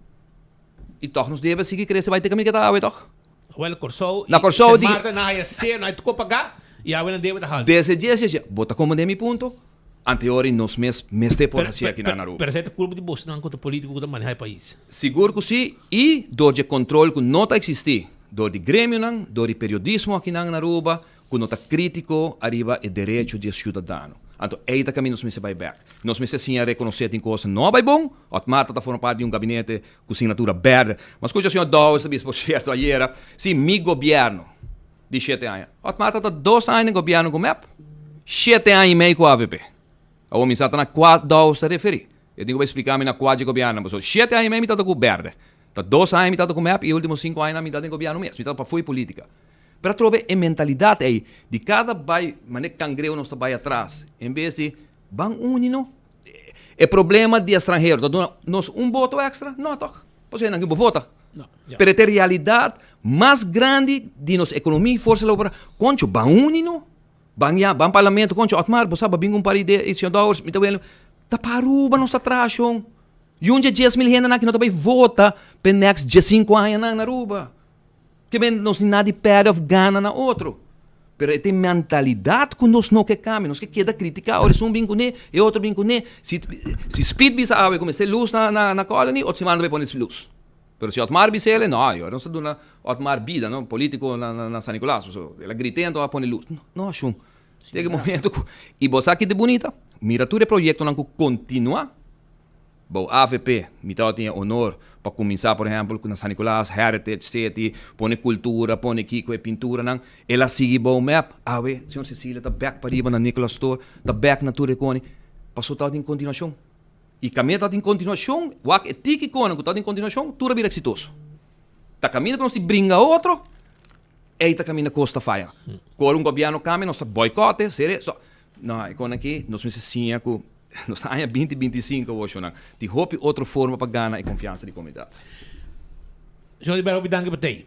i tòg nos debe sigui krese bai te kaminda ke ta awe tòg. Awel Kòrsou Na i Kòrsou Sint di. Maarten nan haya ser, nan hay tuko pagá, i awe nan debe ta haltu. Desde dies dies, bo ta komprendé mi punto? Anteori nos mes mester por hasi aki na Aruba. Pero esei ta kulpa di bosnan ku ta polítiko ku ta manehá e pais. Sigur ku si, i dor dje kontrol ku no ta eksistí dor di gremionan, dor di periodismo akinan na Aruba ku no ta krítiko ariba e derecho di e siudadano. Anto ei ta kaminda nos mester bai bèk. Nos mester siña rekonosé tin kos no a bai bon, Otmar ta ta forma parti di un gabinete ku signatura bèrdè. M'a skucha señor Dowers ta bisa por sierto ayera, si mi gobièrnu di shete aña. Otmar ta ta dos aña den gobièrnu ku mep, shete aña i mei ku avp. Awor mi sa ta na kua Dowers ta referí. E tin ku bai splika mi na kua dje gobièrnunan pasobra shete aña i mei mi ta ta ku bèrdè. Ta dos aña mi ta ta ku mep i e ultimo sinku añanan mi ta den gobièrnu mes. Mi ta pafó e polítika. Pero atrobe e mentalidat ei di kada bai manera kangreu nos ta bai atras en bes di ban uni no. E problema di estranhero ta duna nos un boto extra? No tòg. Pasobra nan ke bo vota. Pero e ta e realidat mas grandi di nos ekonomia i forsa laboral. Koncho, ban uni no. Ban ya, ban parlamento. Koncho, Otmar, bo sa bo a bin ku un par idea i señor Dowers, mi ta wele, ta pa Aruba nos ta traha shon. Yun dje 10,000 hendenan aki no ta bai vota p'e next 15 añanan na Aruba. Ke men nos ni nada di pèrdè òf gana na otro. Pero e ta e mentalidat ku nos no ke kambia. Nos ke keda kritiká ora esun bin kuné, e otro bin kuné. Si si Speed bisa awe ku mester lus na na na Colony, otro siman ta bai pone lus. Pero si Otmar bisa el, no, yo nos ta duna Otmar bida, no, polítiko na na na San Nicolas. Pasobra el a grita enton a pone lus. No, shun. Te e momento ku i bo sa ki ta bunita? Mira tur e proyektonan ku kontinuá. Bou avp mi tabatin e honor pa kuminsá por ehèmpel ku na San Nicolas, Heritage City, pone kultura, pone kiko e pinturanan. El a sigui bou mep. Awe señor Cecilia ta bèk pariba na Nicolas Store, ta bèk na tur e koni, pasobra tabatin kontinuashon. I kaminda tabatin kontinuashon, wak e tiki konan ku tabatin kontinuashon, tur a bira eksitoso. Ta kaminda ku nos tin bringa otro, ei ta kaminda kos ta faya. Ku ora un gobièrnu kambia nos ta boikòte, sere, so. No, e kon aki nos mester siña ku nos ta aña binti binti i sinku awor shonnan. Tin hopi otro forma pa gana e konfiansa di komunidat. Señor Rivera hopi danki pa tei.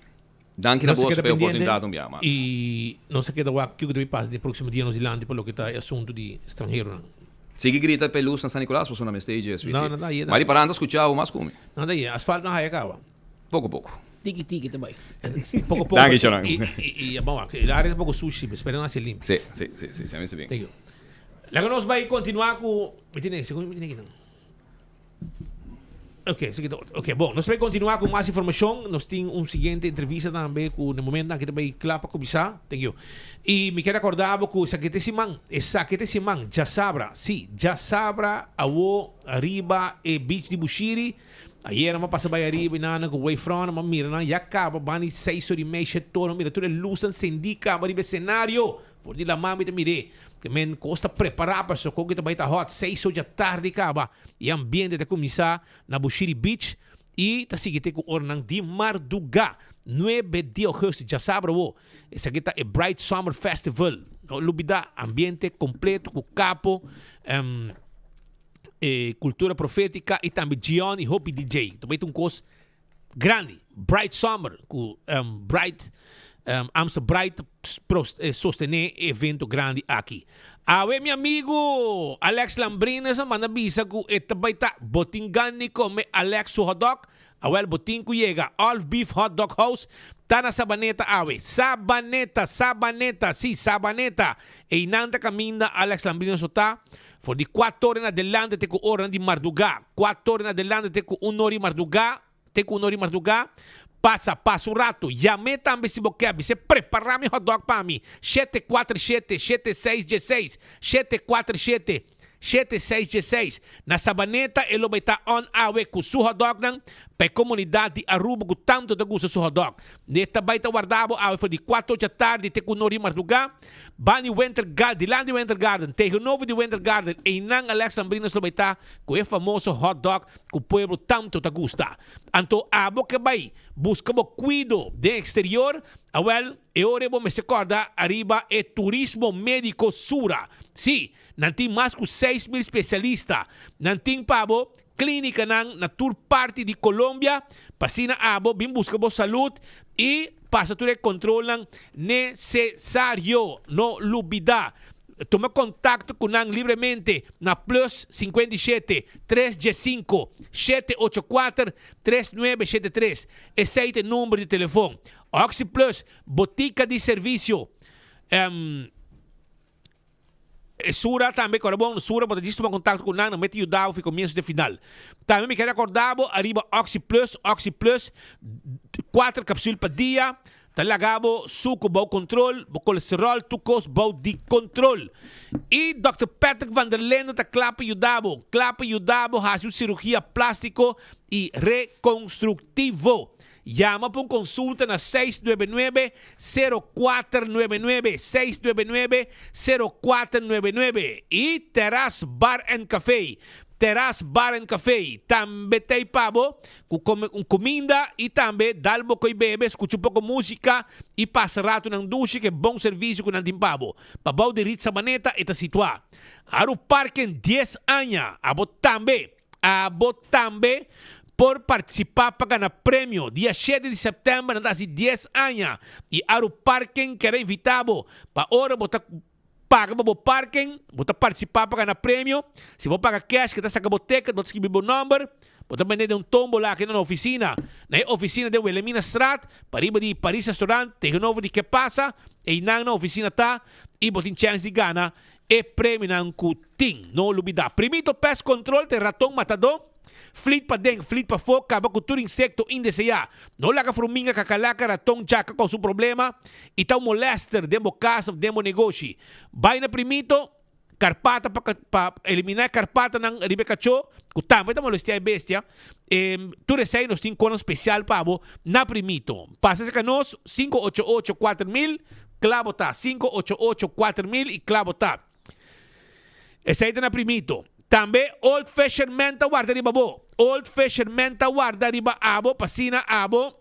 Danki na boso pa e oportunidat un bia mas. I nos a keda wak kiko ta bay pasa den e próksimo dia nos dilanti pa loke ta e asuntu di stranheronan. Sigui grita pa e lus na San Nicolas pasobra nan mester e dje No, no ta ayera. Mari Paranda skucha awo mas ku mi. No ta ayera. Asfalt nan haya kaba. Poko poko. Tiki tiki ta bai. Poko poko. Danki Shonan. I i i bon wak e área ta poko sushi mi spera nan hasi limpi. Si si si si si a mi si bin. Thank you. Laga nos bai kontinuá ku mi tene segun mi tene kinan. Ok si kita ok bon nos bai kontinuá ku mas informashon nos tin un siguiente entrevista tambe ku na momentonan aki ta bai kla pa kuminsá. Thank you. I mi kier akorda bo ku esaki ta e siman esaki ta e siman djasabra si djasabra awo riba e beach di Bushiri. Ayera m'a pasa bai ariba i nan ku wayfront, m'a mira nan ya kaba banda di seis or i mei, shete or, m'a mira tur e lusnan sendí kaba riba e senario. For di laman mi ta mir'é. Ke men kos ta prepará pasobra kon ku ta bai ta hòt. Seis or dja tardi kaba e ambiente ta kuminsá na Bushiri Beach i ta sigui te ku oranan di mardugá, nuebe di ougùstùs, djasabra awo. Esaki ta e Bright Summer Festival. No lubidá, ambiente kompleto ku kapo, e Cultura Profética i tambe Gion i hopi DJ. Ta bai ta un kos grandi. Bright Summer ku Bright Amstel Bright ta sostené e evento grandi aki. Awe mi amigu Alex Lambrines a manda bisa ku e ta bai ta bo tin gan di kome Alex su hotdog? Awel bo tin ku yega All Beef Hot Dog House ta na Sabaneta awe. Sabaneta, Sabaneta, si Sabaneta. Einan ta kaminda Alex Lambrines lo ta. For di kuator en adelante te ku oranan di mardugá. Kuator en adelante te ku un or di mardugá, te ku un or di mardugá. Pasa, pasa un ratu. Yam'é tambe si bo ke. Bis'é prepará mi hotdog pa mi. Shete kuater shete, shete seis dieseis. Shete kuater shete, shete seis dieseis. Na Sabaneta e lo bai ta on awe ku su hotdognan pa e komunidat di Aruba ku tantu ta gusta su hotdog. E ta bai ta warda bo awe for di kuater dja tardi te ku un or di mardugá. Bani Winter Garden, dilanti di Winter Garden, tegenover di Winter Garden, einan Alex Lambrinas lo bai ta ku e famoso hot dog ku pueblo tantu ta gusta. Anto abo ke bai buska bo kuido den eksterior, awel e ora ei bo mester kòrda ariba e Turismo Médiko Sura. Sí, nan tin mas ku 6000 spesialista. Nan tin pa bo klínikanan na tur parti di Colombia pa asina abo bin buska bo salud i pasa tur e kontrolnan nesesario. No lubida tuma kontakto ku nan libremente na plus 57 315 784 3973. Esei ta e number di telefon. Oxi Plus, botika di servisio. E Sura tambe kòrda bon, Sura bo ta djis tuma kontakto ku nan, nan mester yuda bo fi komienso te final. Tambe mi kere rekòrda bo ariba Oxi Plus, Oxi Plus, kuater kapsul pa dia, ta laga bo suku bou kontrol, bo kolesteròl, tur kos bou di kontrol. I Dòkter Patrick van der Linden ta kla pa yuda bo, kla pa yuda bo hasi un sirugia plástiko i rekonstruktivo. Yama pa un konsulta na seis nuebe nuebe, sero kuater nuebe nuebe, seis nuebe nuebe, sero kuater nuebe nuebe. I Terras Bar and Café, Terras Bar and Café, tambe ta ei pa bo ku kome un kuminda i tambe dal bo koi bebe, skucha un poko músika i pasa ratunan dushi ku e bon servisio ku nan tin pa bo. Pa bou di Rit Sabaneta e ta situá. Aru Parken dies aña, abo tambe! Abo tambe por partisipá pa gana premio. Dia shete di sèptèmber nan ta hasi dies aña i Aru Parken kier a invitá bo pa ora bo ta paga pa bo parken, bo ta partisipá pa gana premio. Si bo paga kèsh ke ta saka bo teket, bo ta skibi bo nòmber, bo ta bende den un tómbola aki na ofisina. Na e ofisina den Wilhelminastraat, pariba di Paris Restaurant, tegenover di Ke Pasa, einan na ofisina ta i bo tin chèns di gana E premionan ku tin, no lubidá. Primito Pest Control ta e raton matadó, flit paden, flit pafó, kaba ku tur insekto indeseá. No laga fruminga, kakalaka, raton, djaka kousa un problema i ta un molèster den bo kas òf den bo negoshi. Bai na Primito Karpata pa pa eliminá e karpatanan riba e kachó ku tambe ta molestiá e bestia. Tur esei nos tin konan spesial pa bo na Primito. Pasa serka nos, 588 4000. Kla bo ta. Sinku ocho ocho 4000 i kla bo ta. Esei ta na primito. Tambe Old Fisherman ta warda riba bo. Old Fisherman ta warda riba abo pa asina abo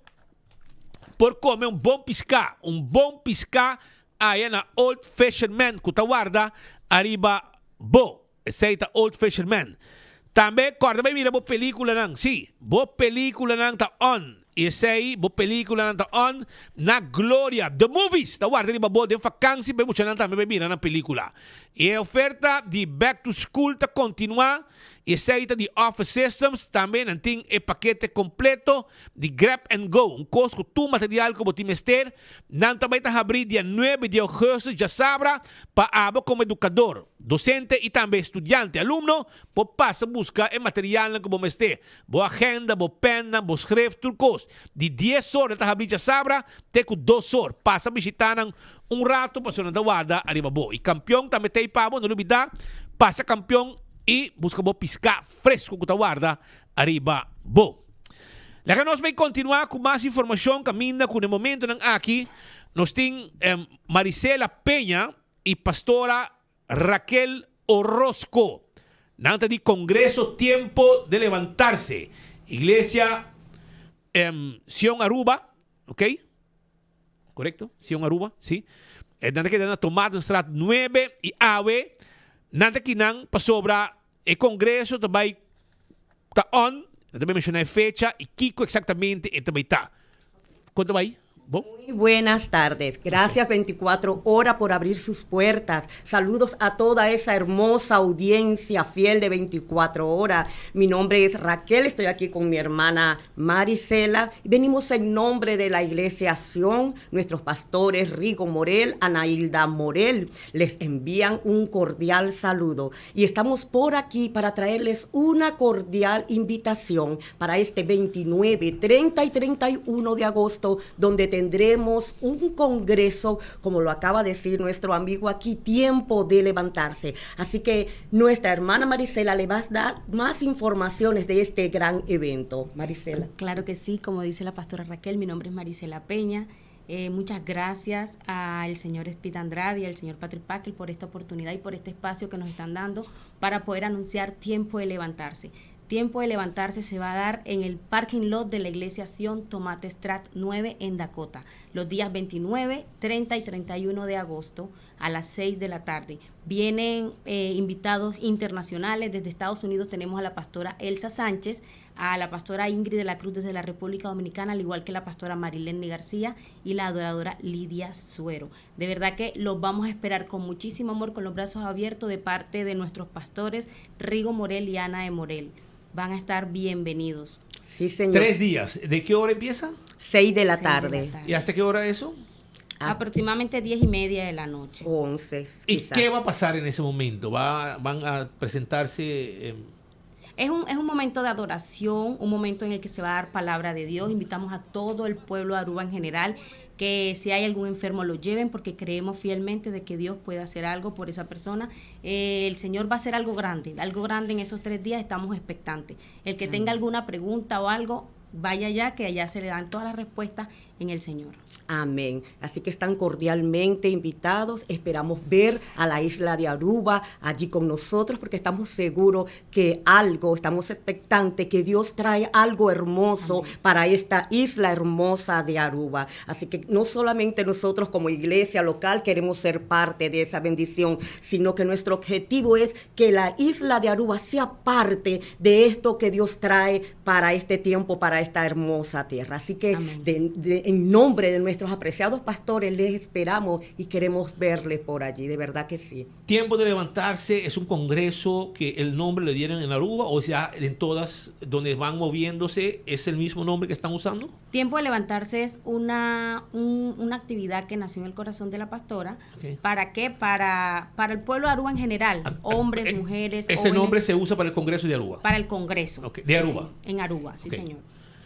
por kome un bon piská. Un bon piská aya na Old Fisherman ku ta warda ariba bo. Esei ta Old Fisherman. Tambe kòrda bai mira bo pelíkulanan. Sí, bo pelíkulanan ta on. I esei, bo pelíkulanan ta on na Gloria. The Movies ta warda riba bo den fakansi pa e muchanan tambe bai mira nan pelíkula. I e oferta di Back to School ta kontinuá. I esei ta di Office Systems. Tambe nan tin e pakete kompleto di Grab and Go, un kos ku tur material ku bo tin mester. Nan ta bai ta habrí dia nuebe di augustus djasabra pa abo komo edukador, dosente i tambe studiante, alumno, por pasa buska e materialnan ku bo mester, bo agenda, bo pènnan, bo skref, tur kos. Di dies or nan ta habrí djasabra te ku dos or. Pasa bishitá nan un ratu pasobra nan ta warda ariba bo. I kampion tambe ta ei pa bo, no lubidá, pasa kampion i buska bo piská fresku ku ta warda ariba bo. Laga nos bay continua cu mas informacion caminda cu na e momentonan aki nos tin Marisela Peña. y pastora Raquel Orozco. Nan ta di Congreso Tiempo de Levantarse, Iglesia Sion Aruba, ok? Correcto? Sion Aruba, si. E nan ta keda na Tomatenstraat 9 y awe nan ta kinan pasobra e congreso ta bay ta on, nan ta bay menciona e fecha y kico exactamente e ta bay ta. Con ta bay? Bon. Muy buenas tardes. Gracias 24 Hora por abrir sus puertas. Saludos a toda esa hermosa audiencia fiel de 24 Hora. Mi nombre es Raquel, estoy aquí con mi hermana Marisela. Venimos en nombre de la Iglesia Sion, nuestros pastores Rigo Morel, Anailda Morel, les envían un cordial saludo. Y estamos por aquí para traerles una cordial invitación para este 29, 30 y 31 de agosto, donde tendremos un congreso, como lo acaba de decir nuestro amigo aquí, tiempo de levantarse. Así que nuestra hermana Marisela le va a dar más informaciones de este gran evento. Marisela. Claro que sí, como dice la pastora Raquel, mi nombre es Marisela Peña. Eh, muchas gracias al señor Speed Andrade y al señor Patrick Paquel por esta oportunidad y por este espacio que nos están dando para poder anunciar Tiempo de Levantarse. Tiempo de Levantarse se va a dar en el parking lot de la iglesia Sion Tomate Strat 9 en Dakota, los días 29, 30 y 31 de agosto a las 6 de la tarde. Vienen eh, invitados internacionales. Desde Estados Unidos tenemos a la pastora Elsa Sánchez, a la pastora Ingrid de la Cruz desde la República Dominicana, al igual que la pastora Marilene García y la adoradora Lidia Suero. De verdad que los vamos a esperar con muchísimo amor, con los brazos abiertos de parte de nuestros pastores Rigo Morel y Ana de Morel. Van a estar bienvenidos. Sí, señor. Tres días. ¿De qué hora empieza? Seis de la tarde. ¿Y hasta qué hora eso? Aproximadamente diez y media de la noche. Once. ¿Y qué va a pasar en ese momento? ¿Va, ¿Van a presentarse? Eh, es un, es un momento de adoración, un momento en el que se va a dar palabra de Dios. Invitamos a todo el pueblo de Aruba en general que si hay algún enfermo lo lleven porque creemos fielmente de que Dios puede hacer algo por esa persona. Eh, el Señor va a hacer algo grande, algo grande en esos tres días, estamos expectantes. El que tenga alguna pregunta o algo, vaya allá, que allá se le dan todas las respuestas en el Señor. Amén. Así que están cordialmente invitados. Esperamos ver a la isla de Aruba allí con nosotros porque estamos seguros que algo, estamos expectantes que Dios trae algo hermoso para esta isla hermosa de Aruba. Así que no solamente nosotros como iglesia local queremos ser parte de esa bendición, sino que nuestro objetivo es que la isla de Aruba sea parte de esto que Dios trae para este tiempo, para esta hermosa tierra. Así que de, en nombre de nuestros apreciados pastores les esperamos y queremos verles por allí, de verdad que sí. Tiempo de levantarse es un congreso que el nombre le dieron en Aruba, o sea, en todas donde van moviéndose, ¿es el mismo nombre que están usando? Tiempo de levantarse es una, una actividad que nació en el corazón de la pastora. ¿Para qué? Para, para el pueblo de Aruba en general, ah, hombres, eh, mujeres. Ese nombre se usa para el congreso de Aruba. Para el congreso. De Aruba. en Aruba, sí, señor.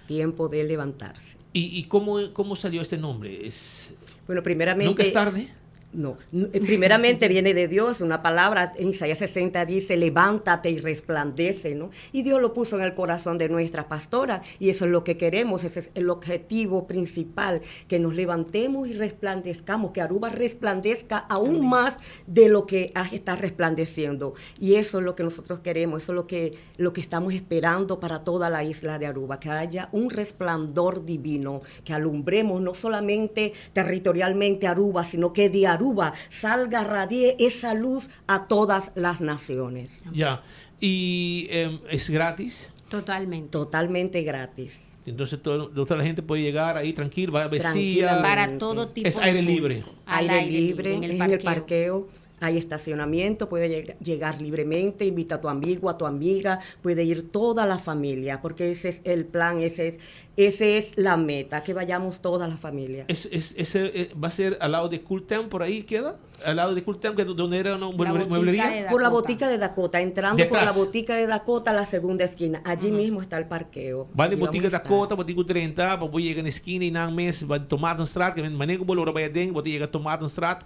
Tiempo de levantarse. ¿Y, y cómo, cómo salió este nombre? Es... Bueno, primeramente... ¿Nunca es tarde? No, eh, primeramente viene de Dios, una palabra en Isaías 60 dice, levántate y resplandece, ¿no? Y Dios lo puso en el corazón de nuestra pastora y eso es lo que queremos, ese es el objetivo principal, que nos levantemos y resplandezcamos, que Aruba resplandezca aún más de lo que está resplandeciendo. Y eso es lo que nosotros queremos, eso es lo que, lo que estamos esperando para toda la isla de Aruba, que haya un resplandor divino, que alumbremos no solamente territorialmente Aruba, sino que de Aruba salga, radie esa luz a todas las naciones. Ya, ¿y em, es gratis? Totalmente. Totalmente gratis. Entonces toda la gente puede llegar ahí tranquilo, va a vecía. Para todo tipo. Es aire libre. Aire, libre, en el, en el parqueo hay estacionamiento, puede llegar libremente, invita a tu amigo, a tu amiga, puede ir toda la familia, porque ese es el plan, ese es, ese es la meta, que vayamos toda la familia. Es, es, ese, eh, ¿Va a ser al lado de Cool Town, por ahí queda? Al lado de Cool Town, que donde era una mueblería. Por la botica de Dakota, entrando por la botica de Dakota a la segunda esquina, allí mismo está el parqueo. Va de botica de Dakota, botica 30, voy a llegar en esquina y nada mes, va a Tomatenstraat, que manejo bolora vaya den, voy a llegar a Tomatenstraat.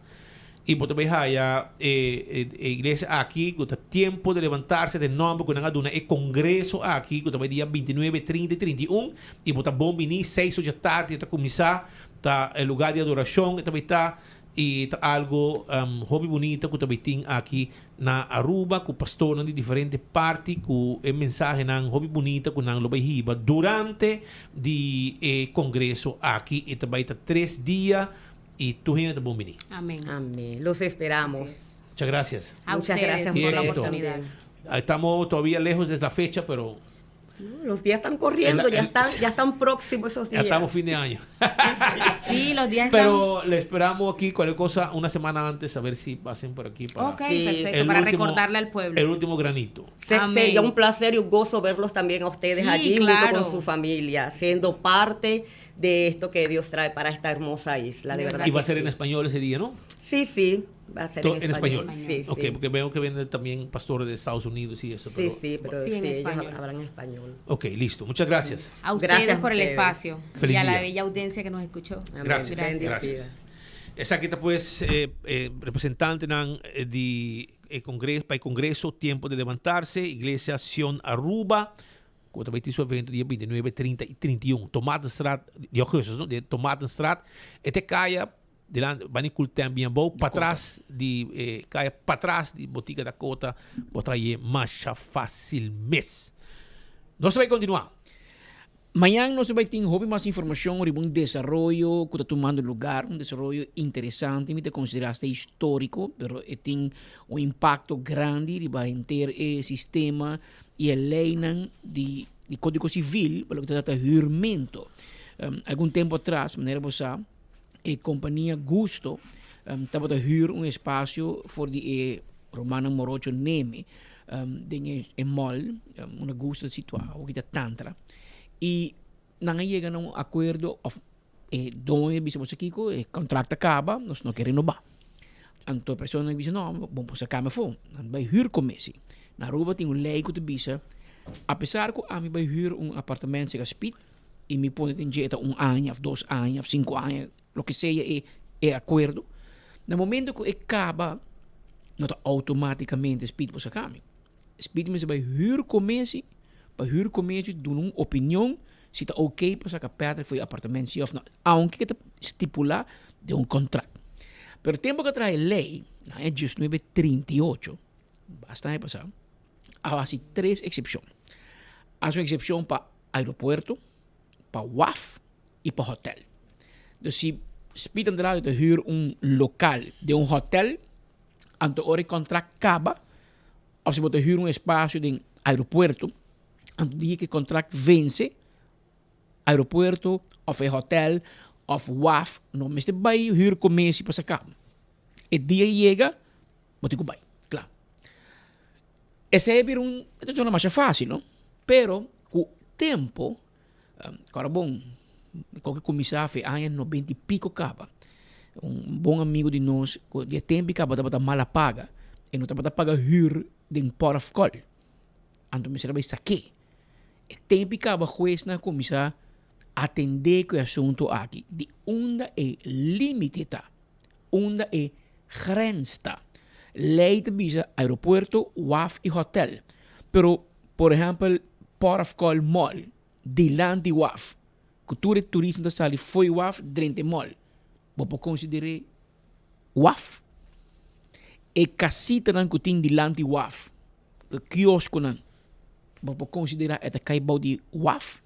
Y bo ta bay haya e e iglesia aki cu ta Tiempo de Levantarse den nomber cu nan a duna e congreso aki cu ta bay dia 29, 30 y 31 y bo ta bon bini seis ocho tardi e ta cuminsa ta e lugar di adoracion e ta bay ta. Y ta algo hopi bunita cu ta bay tin aki na Aruba cu pastornan di diferente parti cu e mensahenan hopi bunita cu nan lo bay hiba durante di e congreso aki. E ta bay ta tres dia y tur hende ta bon bini. Amen. Amen. Los esperamos. Muchas gracias. A Muchas ustedes gracias Y por la éxito. oportunidad. Estamos todavía lejos de la fecha, pero Los días están corriendo, ya están, ya están próximos esos Ya días. estamos fin de año. Sí, los días están. Pero le esperamos aquí cualquier cosa una semana antes a ver si pasen por aquí. Para Ok, perfecto, el para recordarle al pueblo. El último granito. Amén. Sería un placer y un gozo verlos también a ustedes Sí, allí junto claro. con su familia, siendo parte de esto que Dios trae para esta hermosa isla, de verdad. Y va a que ser sí. en español ese día, ¿no? Sí, sí, va a ser To- en español. Sí, Ok, sí. porque veo que vienen también pastores de Estados Unidos y eso. Sí, pero- sí, pero Sí, sí, en ellos español. hablan español. Ok, listo. Muchas gracias. A ustedes Gracias a por el ustedes. espacio Feliz y a la día. bella audiencia que nos escuchó. Gracias. Gracias. Esaki ta pues eh, eh, representantenan eh, di eh, congreso, pa e congreso Tiempo de Levantarse, Iglesia Sion Aruba, cu ta bay tin su evento dia 29, 30 y 31. Tomatenstraat, di augustus, no? Di Tomatenstraat. E ta caya dilanti, bani Cultem bien abou, patras di eh, caya patras di Botica Dakota, bo ta haye masha facil mes. Nos ta bay continua. Mañan nos ta bay tin hopi mas informacion riba un desaroyo cu ta tumando lugar, un desaroyo interesante, mi ta considera hasta historico, pero e tin un impacto grandi riba henter e sistema y e leynan di di Codigo Civil pa loke ta trata huurmento. Algun tempo atras, manera bo sa, e compania Gusto tabata huur un espacio for di e rumannan morocho Neme den e mall unda Gusto ta situa, awor ki ta Tantra. Y nan a yega na un acuerdo of e doño a bisa boso kico e contract a caba, nos no ke renoba. Anto e persona a bisa no, bo por saca mi afo, nan bay huur con mi si. Na Aruba tin un ley cu ta bisa, apesar cu ami bay huur un apartamento cerca Speed, y mi pone den dje ta un aña of dos aña of cinco aña, loke sea e e acuerdo, na momento cu e caba no ta automaticamente Speed por saca mi. Speed mester bay huurcommissie pa huurcommissie duna un opinion si ta ok pa saca Patrick for e apartamento si of no, aunke ke ta stipula den un contract. Pero tempo cu a traha e ley na aña diesnuebe trinta i ocho, basta aña pasa, a haci tres excepcion. Haci un excepcion pa aeropuerto, pa waf y pa hotel. Dus si Speed Andrade ta huur un local den un hotel, anto ora e contract caba, of si bo ta huur un espacio den aeropuerto, anto dia cu e contract vence, aeropuerto of e hotel of waf no mester bay huur comesi pa saca. E dia yega, bo tin cu bay. Cla. Esey a bira un situacion masha facil, no? Pero cu tempo, ora bon, mi koke cuminsa fe aña noventa y pico caba. Un bon amigo di nos cu di e tempo caba tabata mala paga, e no tabata paga huur den Port of Call. Anto mester a bay sake. E tempo caba huesnan a cuminsa atende cu e asunto aki, di unda e limite ta. Unda e grens ta. Ley ta bisa aeropuerto, waf y hotel. Pero, por ehempel, Port of Call Mall, dilanti waf, cu tur e turismo ta sali fo'i waf drenta e mall. Bo por consider'e waf? E casitanan cu tin dilanti waf, e kioskonan, bo por considera e ta cay bou di waf?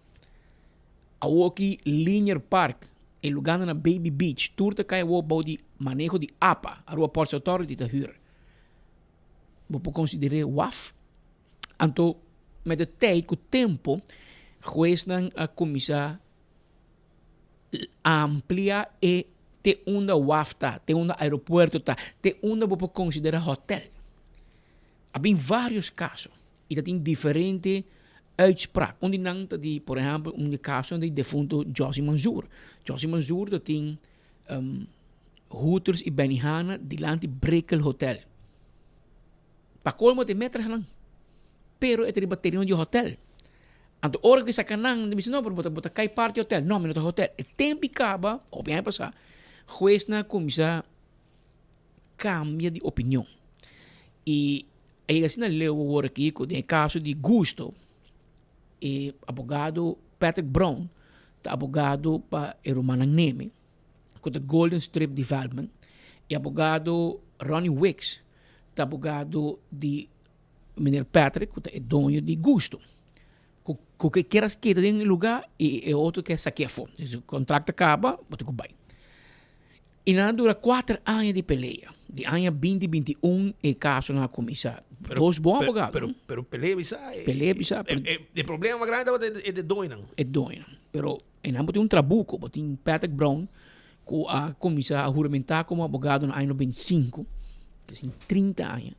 Awoki Linear Park, e lugánan na Baby Beach, tur ta kai awor bou di maneho di apa, Aruba Ports Authority ta hür. Bo por konsider'é waf? Anto met de tijd, ku tempo, huesnan a kuminsá amplia e te unda waf ta, te unda aeropuerto ta, te unda bo por konsiderá hotel. A bin varios kaso y ta tin diferente uitspraak. Un di nan ta di, por ehempel, un di kasonan di defunto Jossy Manzoor. Jossy Manzoor ta tin Hooters y Benihana dilanti Brickell Hotel. Pa colmo ta e metranan, pero e ta riba tereno di hotel. Anto ora cu e saca nan, ta bisa no, pero bo ta bo ta cay parti hotel. No, mi no ta hotel. E tempo y caba, hopi aña pasa, huesnan a cuminsa cambia di opinion. Y a yega asina leu awor aki cu den e caso di Gusto, e abogado Patrick Brown ta abogado pa e rumannan Neme, cu ta Golden Strip Development. E abogado Ronnie Wicks ta abogado di meneer Patrick ku ta e doño di Gusto. Ku ku ke kier a keda den e luga i e otro ke sakia afó. Si su kontrakt a kaba, bo tin ku bai. I nan a dura kuater aña di pelea. Di aña binti binti un e kasonan a kuminsá. Dos bon abogado. Pero, pero pelea bisa. Pelea bisa. E problema mas grandi tabata e de doñonan. E doñonan. Pero e nan bo tin un trabuco. Bo tin Patrick Brown ku a kuminsá a huramentá komo abogado na aña 95, kasi 30 aña.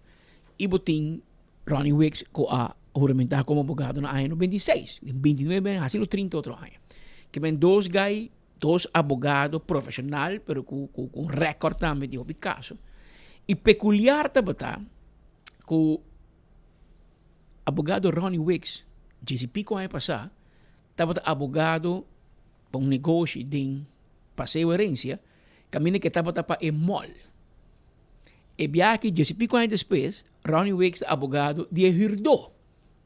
I bo tin Ronnie Wicks ku a huramentá komo abogado na aña 96. 29 aña, hasi lo 30 otro aña. Ke men dos guy Dos abogado profesional pero cu cu un record tambe di hopi caso. Y peculiar tabata cu abogado Ronnie Wicks djis y pico aña pasa tabata abogado pa un negoshi den Paseo Herencia caminda ke tabata pa e mall. E biaha aki djis y pico aña despues Ronnie Wicks ta abogado di e hurdo.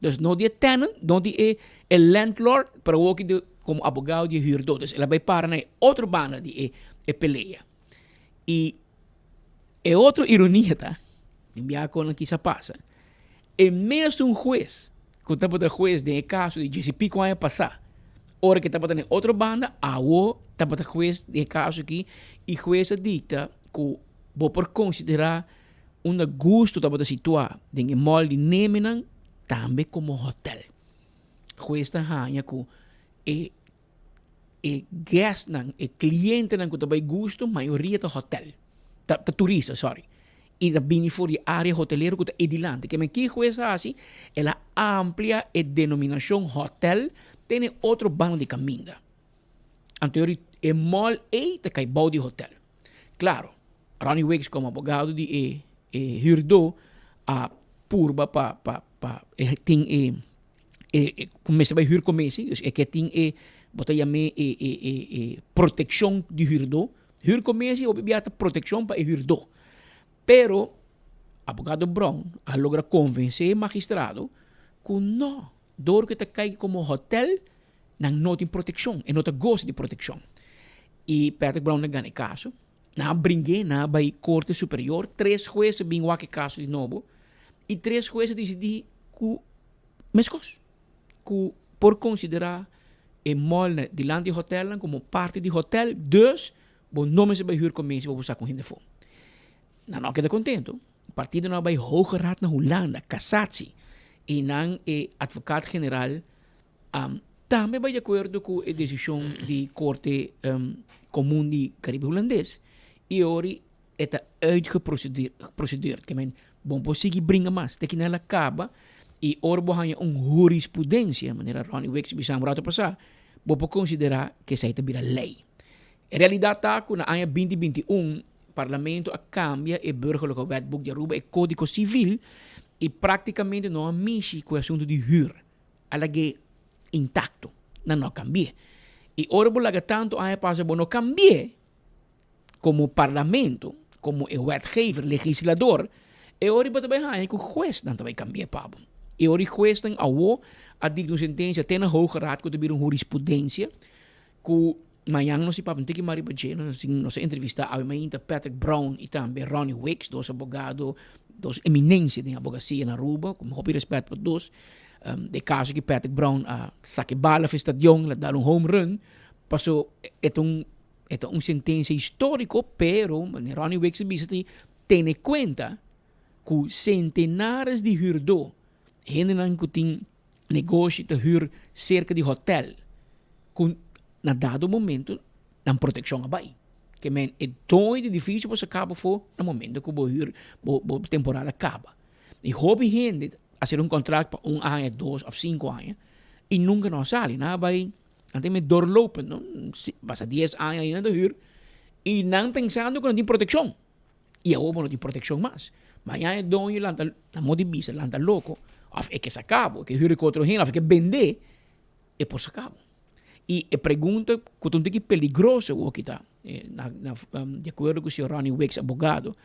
Dus no di e tenant, no di e e landlord, pero awor ki como abogado di e huurdo. Dus el a bay para na e otro banda di e e pelea. Y e otro ironia ta, tin biaha con nan kisa pasa, e mesun hues cu tabata hues den e caso di Jesse Pico aña pasa, ora cu e tabata na e otro banda, awo tabata hues den e caso aki y hues a dicta cu bo por considera Unda Gusto tabata situá den e mall di Nemenan, tambe komo hòtèl. Hues ta haña ku e e guestnan, e klientenan ku ta bai Gusto, mayoria ta hòtèl, ta ta turista, sòri, i ta bini for di área hotelero ku ta e dilanti. Ke men ki hues a hasi? El a amplia e denominashon hòtèl te na e otro banda di kaminda. Anto e mall ei ta kai bou di hòtèl. Claro, Ronnie Wicks como abogado di e e huurdó a purba pa pa pa e tin e e e ku mester bai huur commissie, dus e ke tin e bo ta yam'é e e e e proteccion di huurdó. Huurcommissie hopi bia ta proteccion pa e huurdó. Pero abogado Brown a logra convence e magistrado ku no, dor ku e ta kai como hotel Nan no tin proteccion, e no ta goza di proteccion. Y Patrick Brown a gana e caso. Nan a bring'é, nan a bay Corte Superior. Tres hues a bin wak e caso di nobo. Y tres hues a dicidi cu mescos, cu por considera e mall dilanti di hotelnan como parti di hotel, dus bo no mester bay huur comercio pa bo sa cu hende afo. Nan no a keda contento. Partidonan a bay Hoge Raad na Hulanda, Cassatie, y nan e advocaat general Tambe bai di akuerdo ku e desishon di Korte Komun di Karibe Hulandes i ori e ta uitgeprocedeerd. Ke men bo no por sigui bringa mas te kina el a kaba i ora bo haña un hurisprudensia, manera Ronnie Wicks bisa un rato pasá, bo por konsiderá ku esei ta bira lei. E realidat ta ku na aña binti 21 Parlamento a kambia e Burgerlijke Wetboek di Aruba, e Kódigo Sivil, i praktikamente no a mishi ku e asuntu di hür. A lag'é intacto, nan no a cambi'é. Y ora bo laga tanto aña pasa bo no cambi'é, como parlamento, como e wetgever, legislador, e ora bo ta bay haña cu huesnan ta bay cambi'é pa bo. E ora e huesnan awo a dicta un sentencia te na Hoge Raad cu ta bira un hurisprudencia cu mañan nos tin papia un tiki mas riba dje, nos tin nos a entrevista awe mainta Patrick Brown y tambe Ronnie Wicks, dos abogado, dos eminencia den abogacia na Aruba, cu hopi respet pa dos. De caso ki Patrick Brown a saca e bala for e stadion, el a dal un home run, paso e ta un e ta un sentencia historico, pero manera Ronnie Wicks a bisa ti tene cuenta cu centenares di huurdo, hendenan cu tin negoshi ta huur cerca di hotel, cu na dado momento nan proteccion a bay. Ke men e doño di edificio por saca bo afo na momento cu bo huur, bo bo temporada caba. Y hopi hende a hacer un contract pa un aña, dos of cinco aña y nunca no a sali. Nan a bay, nan tin me doorlopend, no? Pasa dies aña ahí nan ta huur y nan pensando cu nan tin proteccion. Y awor bo no tin proteccion mas. Mañana e doño lanta, na modo di bisa, lanta loco, of e ke saca bo, e ke huur cu otro hende, of e ke bende, e por saca bo. Y e pregunta cu ta un tiki peligroso awor aki ta, na, na, di acuerdo cu señor Ronnie Wicks, abogado,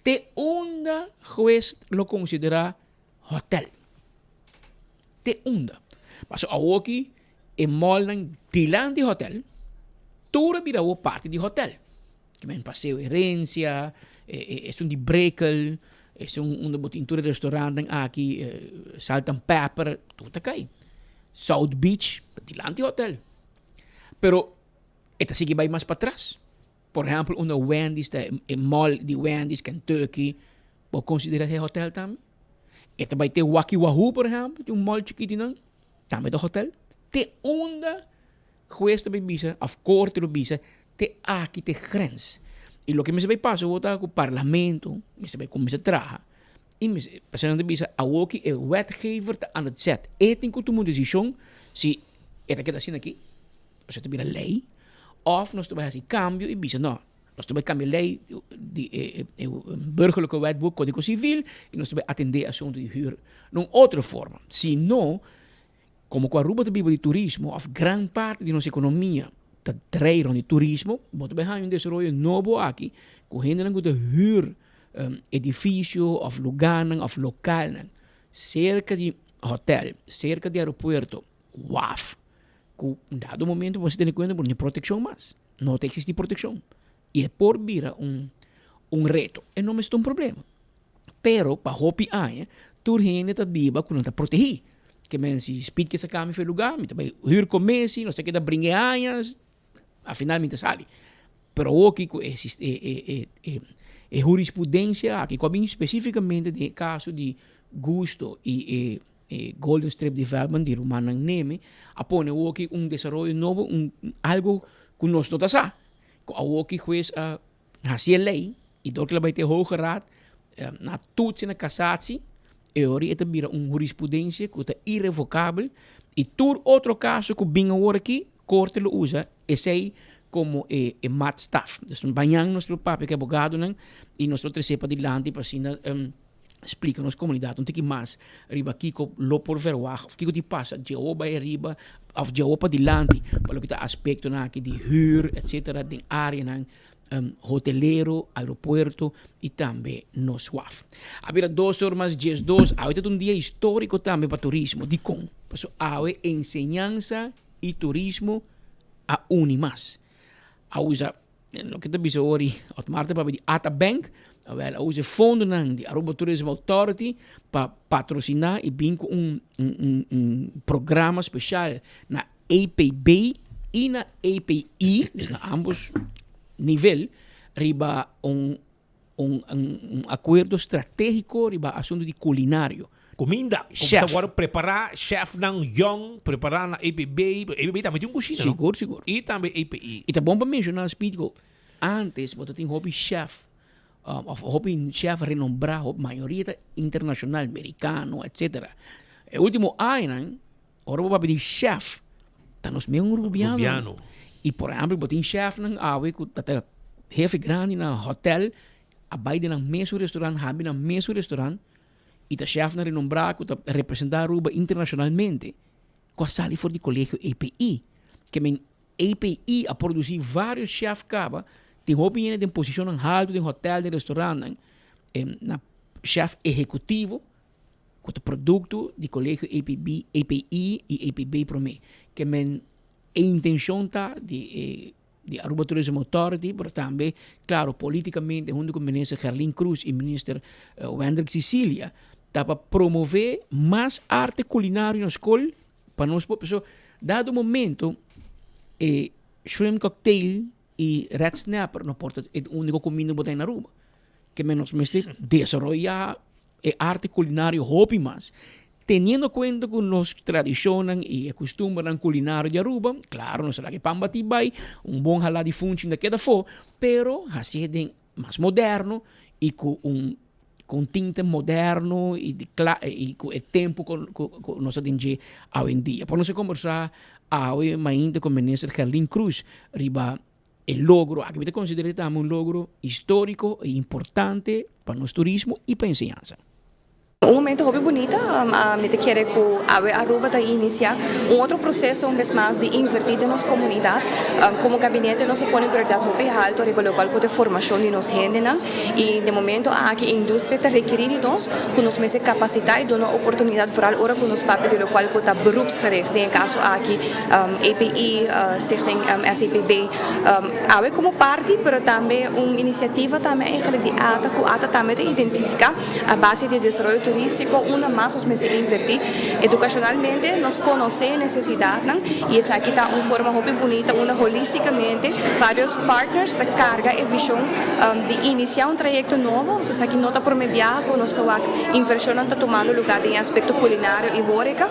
te unda hues lo considera hotel? Te unda? Pasobra awor aki e mallnan dilanti hotel, tur a bira awor parti di hotel. Ki men Paseo Herencia, Esun di Brekel, esun unda bo tin tur e restaurantnan aki, Salt and Pepper, tur ta kai. South Beach, ta dilanti hotel. Pero e ta sigui bai mas patras. Por ehempel, unda Wendy's ta, e mall di Wendy's, Kentucky, bo considera esei hotel tambe? E ta bai te Wacky Wahoo, por ehempel, tin un mall chikitinan, tambe ta hotel. Te unda hues ta bai bisa, of corte lo bisa, te aki t'e grens. Y loke mester bai pasa awor ta cu parlamento mester bai cuminsa traha y mester, pasobra nan ta bisa awor ki e wetgever ta aan het zet. E tin cu tuma un decision si e ta keda asina aki, osea ta bira ley, of nos ta bai haci cambio y bisa no, nos ta bai cambia ley di e burgerlijke wetboek, codigo civil, y nos ta bai atende asunto di huur na un otro forma. Si no, Komo ku Aruba ta biba di turismo òf gran parti di nos ekonomia ta drei rònt di turismo, bo ta bai haña un desaroyo nobo aki ku hendenan ku ta hür edifisio òf lugánan òf lokalnan serka di hotèl, serka di aeropuerto, waf, ku un dado momento bo mester tene kuenta ku no tin protekshon mas, no ta eksistí protekshon i e por bira un un reto. E no mester ta un problema. Pero pa hopi aña tur hende ta biba ku nan ta protegí. Ke men si Speed ke saka mi for e lugá, mi ta bai hür ku Messi, nos ta keda bringa e aña, al final mi ta sali. Pero awoki ku e e hurisprudensia aki ku a bin spesífikamente den e kaso di Gusto i e e Golden Strip Development di rumannan Neme, a pone awoki un desaroyo nobo, un algo ku nos no ta sa. Ku awoki hues a Hasi e lei y dor cu el a bay te Hoge Raad na toetsen na cassatie e ora e ta bira un jurisprudencia cu ta irrevocabel y tur otro caso cu bin awor aki corte lo usa esey como e maatstaf. Dus mañan nos lo papia cu e abogadonan y nos lo trece padilanti pa asina splica nos comunidad un tiki mas riba kico lo por verwagt of kico tin pasa dje bay ariba of dje padilanti pa loke ta aspectonan aki di huur etcetera den areanan hotelero, aeropuerto y tambe nos waf. A bira dos or mas 12, awe ta un dia historico tambe pa turismo. Dicon? Pasobra awe enseñansa y turismo a uni mas. A usa Loke ta bisa awor di Otmar ta papia di Ata Bank, awel a usa e fondonan di Aruba Tourism Authority pa patrociná i bin ku un un un programa spesial na EPB i na EPI, dus na ambos nivel, riba un un un akuerdo stratégiko riba asuntu di kulinario. Kuminda, Chef. Kumsa wòrdu prepará, chefnan yòn prepará na EPB. EPB tambe tin un kushina, no? Sigur, sigur. I tambe EPI. I ta bon pa menshoná, Speed, ku ántes bo ta tin hopi chef, òf hopi chef renombrá, hopi mayoria ta internashonal, merikano, etsetera. E último añanan, ora bo papia di chef, ta nos mesun rubiano. Rubiano. I por ehèmpel, bo tin chefnan awe ku ta ta hefe grandi na hotèl, a bai den nan mesun restaurant, habi nan mesun restaurant, y ta chefnan renombrá cu ta representá Aruba internacionalmente cu a sali for di colegio EPI. Ke men EPI a producí varios chef caba, tin hopi hende den posicionnan halto den hotel, den restaurantnan, na chef ehecutivo cu ta producto di colegio EPB, EPI y EPB prome. Ke men e intencion ta di e di Aruba Tourism Authority, pero tambe, claro, politicamente hunto cu Minister Gerlin Croes y Minister Wendrick Cicilia, ta pa promove mas arte culinario na school pa nos por, pasobra dado momento e shrimp cocktail y red snapper no por ta e unico cuminda cu bo ta na Aruba. Ke men nos mester desaroya e arte culinario hopi mas, teniendo cuenta cu nos tradicionnan y e custumbernan culinario di Aruba, claro nos ta laga e pan bati bay, un bon hala di funchi ta keda afo, pero haci'e den mas moderno y cu un cu un tinte moderno y di cla y cu e tempo cu cu nos ta den dje awendia. Por nos a combersa awe mainta cu Minister Gerlin Croes riba E logro aki mi ta konsider'é tambe un logro históriko i importante pa nos turismo i pa enseñansa. Un momento hopi bunita, mi ta kere cu awe Aruba ta inicia un otro proceso un bes mas di inverti den nos comunidad. Como gabinete nos a pone prioridad hopi halto riba locual cu ta e formacion di nos hendenan y den momento aki e industria ta rekeri di nos cu nos mester capacita y duna oportunidad vooral ora cu nos papia di locual cu ta beroepsgericht, den e caso aki API, Stichting SEPB. Awe como parti pero tambe un iniciativa tambe eigenlijk di ata cu ata tambe ta identifica. A base di e desaroyo turístiko unda mas nos mester invertí edukashonalmente, nos konosé e nesesidatnan i esaki ta un forma hopi bunita unda holístikamente vários partners ta karga e vishon di inisiá un trayekto nobo. So esaki no ta promé biaha ku nos ta wak invershonnan ta tumando lugá den e aspekto kulinario i hóreka,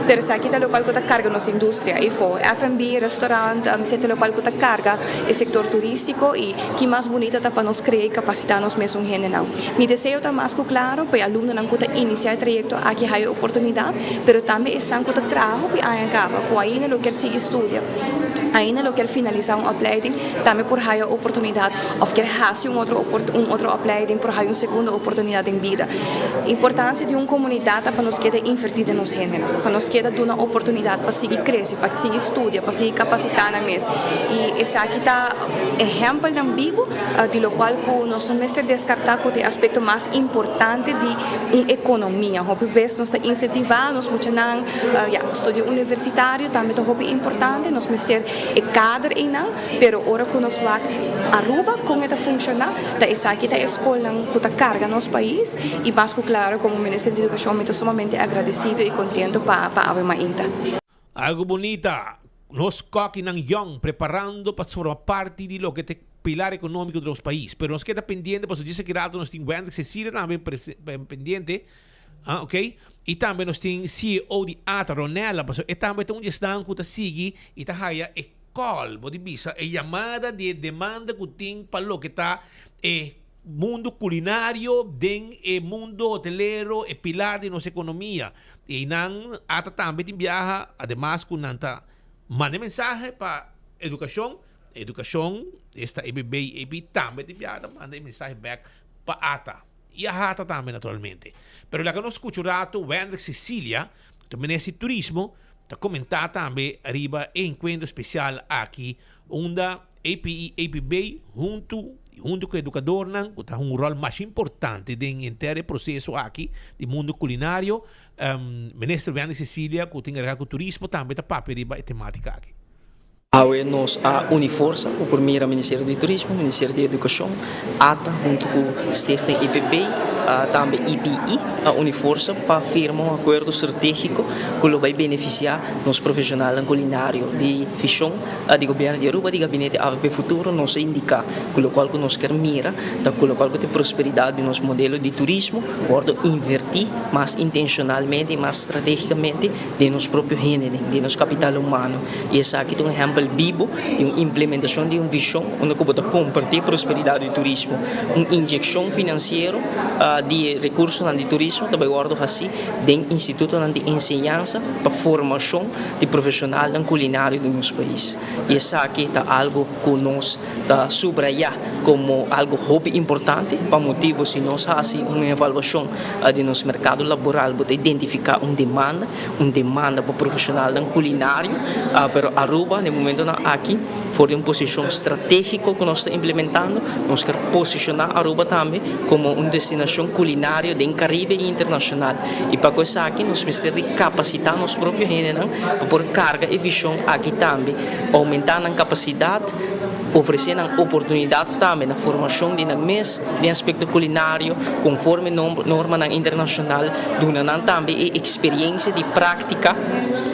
pero esaki ta lokual ku ta karga nos industria efo, F&B, restaurant, esei ta lokual ku ta karga e sektor turístiko i ki mas bunita ta pa nos krea i kapasitá nos mesun hendenan. Mi deseo ta mas ku klaro pa e alumnonan ku ta inisiá e trayekto aki haya e oportunidat, pero tambe esnan ku ta traha hopi aña kaba, ku ainda lo kier sigui studia, ainda lo kier finalisá un opleiding, tambe por haya oportunidat òf kier hasi un otro un otro opleiding por haya un segundo oportunidat den bida. Importansia di un komunidat ta pa nos keda invertí den nos hendenan, pa nos keda duna oportunidat pa sigui krese, pa sigui studia, pa sigui kapasitá nan mes. I esaki ta ehèmpelnan bibu. Di locual cu nos no mester descarta cu ta e aspecto mas importante di un economia. Hopi bes nos ta incentiva nos muchanan, ya, studio universitario tambe ta hopi importante, nos mester e kader eynan, pero ora cu nos wak Aruba con e ta funciona, ta esaki ta e scolnan cu ta carga nos pais y mas cu claro como Minister di Educacion mi ta sumamente agradecido y contento pa pa awe mainta. Algo bunita, nos kokinan yong preparando pa forma parti di loke ta e pilar economico di nos pais. Pero nos keda pendiente pasobra djis aki rato nos tin Wendrick Cecilia tambe pendiente, ah ok, y tambe nos tin CEO di ata, Ronella, pasobra e tambe ta un di esnan cu ta sigui y ta haya e call, bo di bisa, e yamada di e demanda cu tin pa loke ta e Mundo culinario den e mundo hotelero e pilar di nos economia. Y eynan ata tambe tin biaha, ademas cu nan ta manda e mensahe pa educacion, educacion esta EBB y EB tambe tin biaha ta manda e mensahe bek pa ata y ahata tambe naturalmente. Pero laga nos scucha un rato Wendrick Cecilia, cu ta minister di turismo, ta comenta tambe riba e encuentro especial aki unda API y APB huntu y huntu ku edukadornan ku ta hunga un ròl masha importante den henter e proseso aki di mundu kulinario. Minister Wendy Cecilia ku ta enkargá ku turismo tambe ta papia riba e tematika aki. Awe nos a uni forsa ku por mira Ministerio di Turismo, Ministerio di Edukashon, ata huntu ku Stichting EPB, tambe EPI a uni forsa pa firma un akuerdo stratégiko ku lo bai benefisiá nos profeshonalnan kulinario di vishon di Gobierno di Aruba, di Gabinete avp Futuro, nos a indica cu locual cu nos kier mira ta cu locual cu ta e prosperidad di nos modelo di turismo wordo inverti mas intencionalmente y mas strategicamente den nos propio hendenan, den nos capital humano. Y esaki ta un ehempel bibo di un implementacion di un vision unda cu bo ta comparti e prosperidad di turismo. Un inyeccion financiero di e recursonan di turismo ta bay wordo haci den institutonan di enseñansa pa formacion di profesionalnan culinario di nos pais y esaki ta algo cu nos ta subraya como algo hopi importante pa motibo si nos haci un evaluacion di nos mercado laboral bo ta identifica un demanda, un demanda pa profesionalnan culinario pero Aruba na e momentonan aki for di un posicion strategico cu nos ta implementando nos kier posiciona Aruba tambe como un destinacion culinario den Caribe y internacional. Y pa cu esaki nos mester di capacita nos propio hendenan pa por carga e vision aki tambe, aumenta nan capacidad, ofrece nan oportunidad tambe na formacion di nan mes den aspecto culinario conforme normanan internacional, duna nan tambe e experiencia di practica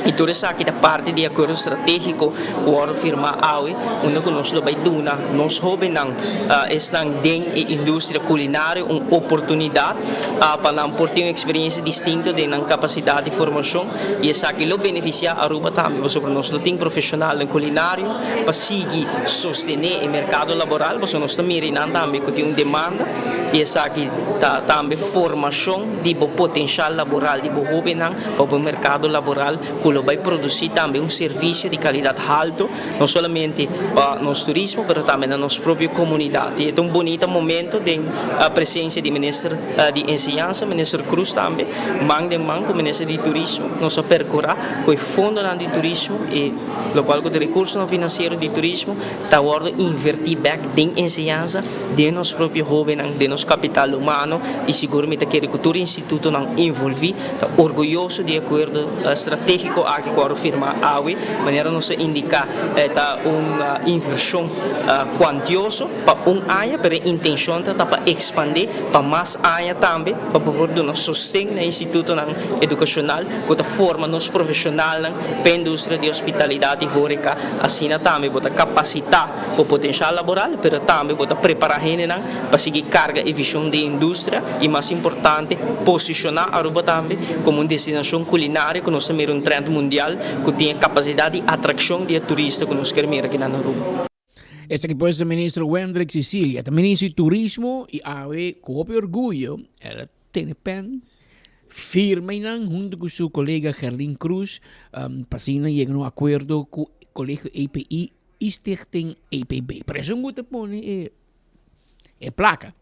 y tur esaki ta parti di e acuerdo strategico cu worde firma awe unda cu nos lo bay duna nos hobennan esnan den e industria culinario un oportunidad. pa nan por tin un experiencia distinto den nan capacidad di formacion y esaki lo beneficia Aruba tambe pasobra nos lo tin profesionalnan culinario pa sigui sostene. sostené e merkado laboral, pasobra nos ta mira einan tambe ku tin un demanda i esaki ta tambe formashon di bo potenshal laboral di bo hóbennan pa bo merkado laboral ku lo bai produsí tambe un servisio di kalidat haltu no solamente pa nos turismo pero tambe na nos propio komunidat. I e ta un bunita momento den presensia di Minister di Enseñansa, Minister Croes tambe, man den man ku Minister di Turismo nos a perkurá ku e fondonan di turismo i lokual ku ta rekursonan finansiero di turismo ta wòrdu invertí bèk den enseñansa, den nos propio hóbennan, den nos kapital humano i sigur mi ta kere ku tur institutonan envolví ta orguyoso di e akuerdo stratégiko aki ku wòrdu firmá awe. Manera nos a indiká e ta un invershon kuantioso pa un aña pero e intenshon ta ta pa ekspandé pa mas aña tambe pa por duna sosten na institutonan edukashonal ku ta forma nos profeshonalnan pa e industria di hospitalidat i horeca. Asina tambe bo ta kapasitá bo potenshal laboral, pero tambe bo ta prepará hendenan pa sigui karga e vishon di e industria i mas importante, posishoná Aruba tambe komo un destinashon kulinario ku nos ta mira un trend mundial ku tin e kapasidat di atrakshon di e turista ku nos ker mira akinan na Aruba. Esaki pues ta Minister Wendrick Cicilia, ta Minister di Turismo i awe ku hopi orguyo el a tene pen firma einan hunto ku su kolega Gerlin Cruz pa asina yega na un akuerdo ku Kolegio EPI i Stichting EPB. Por eso un ta pone e e plaka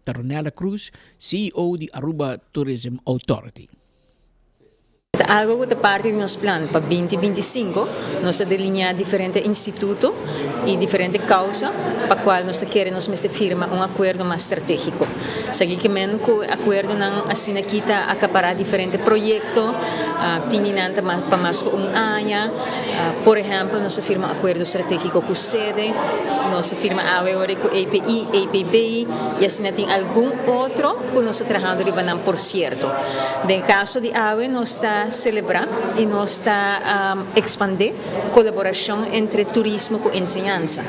ta Ronella Cruz, CEO di Aruba Tourism Authority. Ta algo cu ta parti di nos plan pa binti 25. Nos a delinea diferente instituto y diferente causa pa cual nos ta kere nos mester firma un acuerdo mas strategico. Esaki ke men cu e acuerdonan asina aki ta acapara diferente proyecto, tin di nan ta pa mas cu un aña. Por ehempel nos a firma un acuerdo strategico cu sede, nos a firma awe ora cu EPI, EPB y asina tin algun otro cu nos ta trahando riba nan por cierto. Den caso di awe nos ta celebra y nos ta expande colaboracion entre turismo cu enseñansa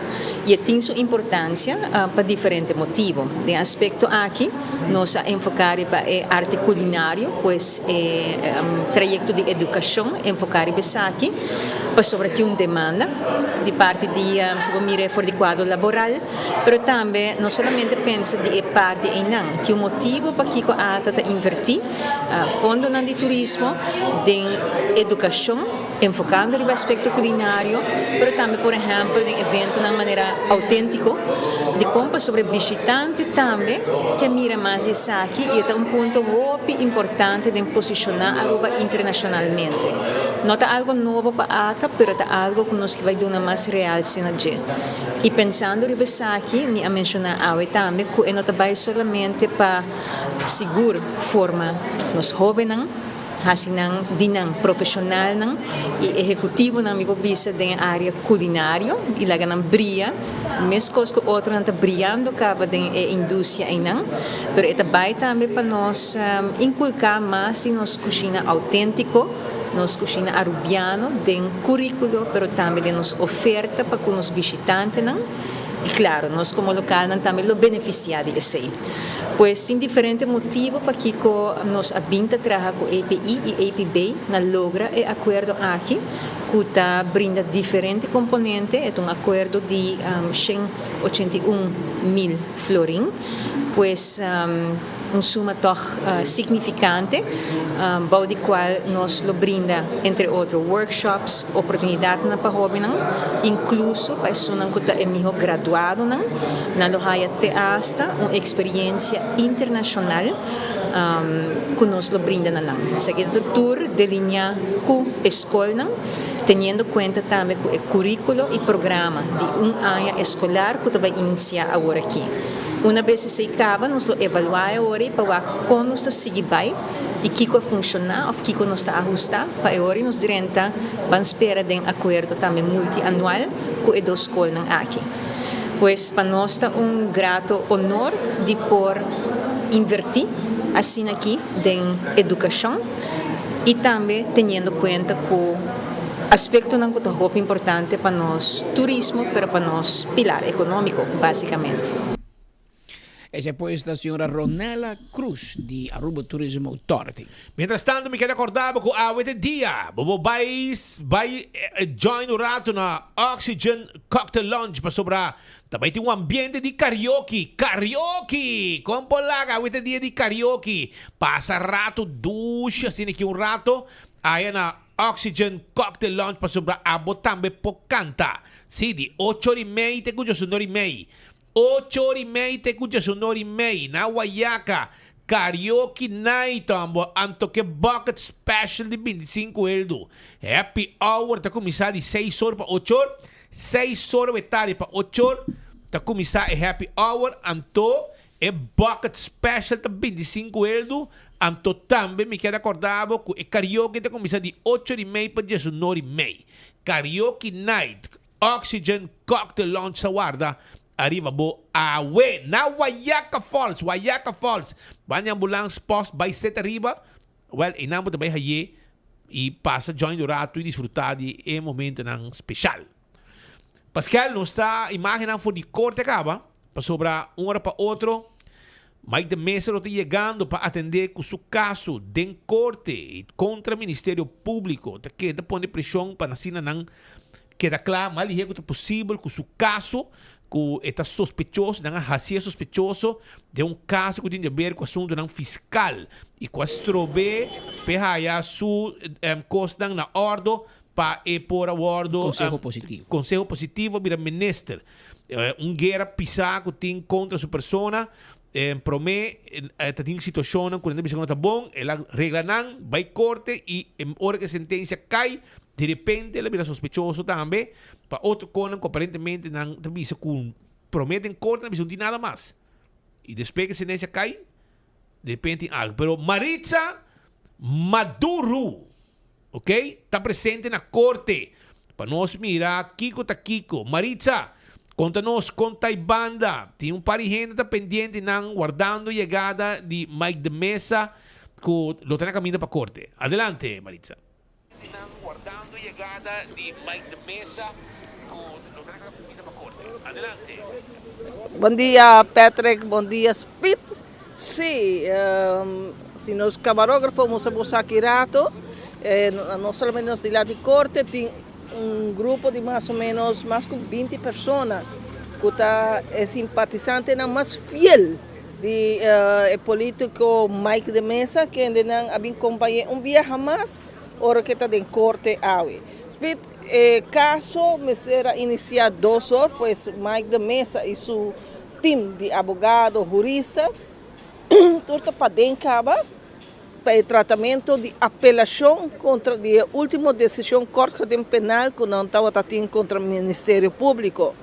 y e tin su importancia pa diferente motibo. Den aspecto aki nos a enfoca riba e arte culinario, pues e trayecto di educacion enfoca riba esaki pasobra tin un demanda di parti di si bo mira for di cuadro laboral. Pero tambe no solamente pensa di e parti einan. Tin un motibo pakico ata ta inverti fondonan di turismo den educacion, enfocando riba aspecto culinario, pero tambe por ehempel den eventonan manera autentico. Dicon? Pasobra e bishitante tambe ke mira mas di esaki y e ta un punto hopi importante den posiciona Aruba internacionalmente. No ta algo nobo pa ata, pero ta algo cu nos ke bay duna mas realce na dje. I pensando riba esaki, mi a menshoná awe tambe ku e no ta bai solamente pa sigur forma nos hóbennan, hasi nan di nan profeshonalnan i ehekutivonan, mi por bisa, den e área kulinario i laga nan bria meskos ku otronan ta briando kaba den e industria einan. Pero e ta bai tambe pa nos inkulká mas di nos kushina outéntiko. Nos kushina arubiano den kurikulo pero tambe den nos oferta pa ku nos bishitantenan i klaro nos komo lokalnan tambe lo benefisiá di esei. Pues tin diferente motibu pakiko nos a bin ta traha ku EPI i EPB na logra e akuerdo aki ku ta brinda diferente komponente, e ta un akuerdo di 181 mil florin. Pues. Un suma tòg signifikante, bou di kual nos lo brinda entre otro workshops, oportunidatnan pa hóbennan, inkluso pa esunnan ku ta e mihó graduadonan. Nan lo haya te asta un eksperiensia internashonal ku nos lo brinda na nan. Esaki ta tur delineá ku e skolnan, teniendo kuenta tambe ku e kuríkulo i programa di un aña eskolar ku ta bai inisiá aworakí. Una bes esei kaba, nos lo evaluá e ora ei pa wak kon nos ta sigui bai i kiko a funshoná òf kiko nos ta ahustá pa e ora ei nos drenta ban spera den akuerdo tambe multianual ku e dos skolnan aki. Pues pa nos ta un grato honor di por invertí asina aki den edukashon i tambe teniendo kuenta ku aspektonan ku ta hopi importante pa nos turismo pero pa nos pilar ekonómiko básikamente. Esei pues ta señora Ronella Cruz di Aruba Tourism Authority. Mientras tanto mi kere acorda bo cu awe ta e dia bo bo bay bay join un rato na Oxygen Cocktail Lounge pasobra ta bay tin un ambiente di karaoke, karaoke! Con por laga awe ta e dia di karaoke. Pasa rato dushi asina aki un rato aya na Oxygen Cocktail Lounge pasobra abo tambe por canta. Si, di ocho ora y mei te cu diosunora y mei. Ocho ora y mei te cu diosunora y mei na Wayaca Karaoke Night ambo anto ke bucket special di bintisinco eldo. Happy Hour ta cuminsa di seis or pa ocho or. Seis or we tardi pa ocho or ta cuminsa e Happy Hour anto E bucket special ta 25 eldu, anto tambe mi kier acorda bo cu e karaoke ta cuminsa di ocho di mei pa diesunor y mei. Karaoke night, Oxygen Cocktail Lounge ta warda ariba bo awe na Wayaca Falls, Wayaca Falls. Ban di ambulance post bay set ariba, well eynan bo ta bay haye y pasa join un rato y disfruta di e momentonan special. Pascal, nos ta imagennan for di corte caba, pasobra un ora pa otro Mike de Meza lo ta yegando pa atende cu su caso den corte y contra Ministerio Publico. Ta keda pone presion pa asina nan keda cla mas lihe cu ta posibel cu su caso cu e ta sospechoso, nan a hacié sospechoso den un caso cu tin di haber cu asuntonan fiscal y cu a strobe p'e haya su cosnan na ordo pa e por a wordo Conseho positivo. Conseho positivo a bira minister. Un guera pisa cu tin contra su persona. Prome ta tin situacionnan cu nan ta bisa cu no ta bon, el a regla nan, bay corte y ora cu e sentencia cay, di repente el a bira sospechoso tambe pa otro conan cu aparentemente nan ta bisa cu prome den corte nan a bisa no tin nada mas. Y despues cu e sentencia cay, di repente tin algo. Pero Maritza Maduro. Ok, ta presente na korte pa nos mira kiko ta kiko. Maritza, konta nos kon ta e banda. Tin un par di hende ta pendiente nan wardando yegada di Mike de Meza ku lo ta na kaminda pa korte. Adelante, Maritza. Nan wardando yegada di Mike de Meza ku lo ta na kaminda pa korte. Adelante, Maritza. Bon dia Patrick, bon dia Speed. Sí, si nos camarógrafo mustra boso aki rato, no solamente nos dilanti corte, tin un grupo di mas o menos mas cu binti persona cu ta e simpatisantenan mas fiel di e politico Mike de Meza, kendenan a bin compañ'é un biaha mas ora cu e ta den corte awe. Speed, e caso mester a inicia dos or, pues Mike de Meza y su Tim di abogado, hurista, tur ta paden kaba pa e tratamento di apelashon kontra di e ultimo desishon kort geding penal ku nan tabata tin kontra Ministerio Públiko.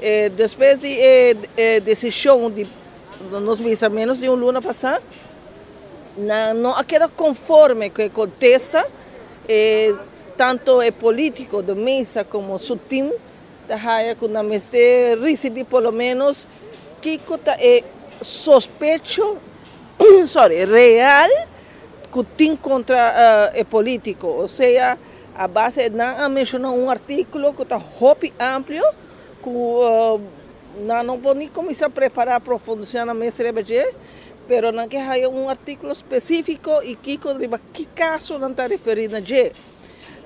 Despues di e desishon di nos bisa ménos di un luna pasá, nan no a keda konforme ku e kontesta, tanto e polítiko de Meza komo su tim Ta haya cu nan mester ricibi por lo menos kico ta e sospecho sorry real cu tin contra e politico. Osea a base nan a menciona un articulo cu ta hopi amplio cu nan no por ni cuminsa prepara profundisa nan mes riba dje, pero nan ke haya un articulo specifico y kico riba ki caso nan ta referi na dje.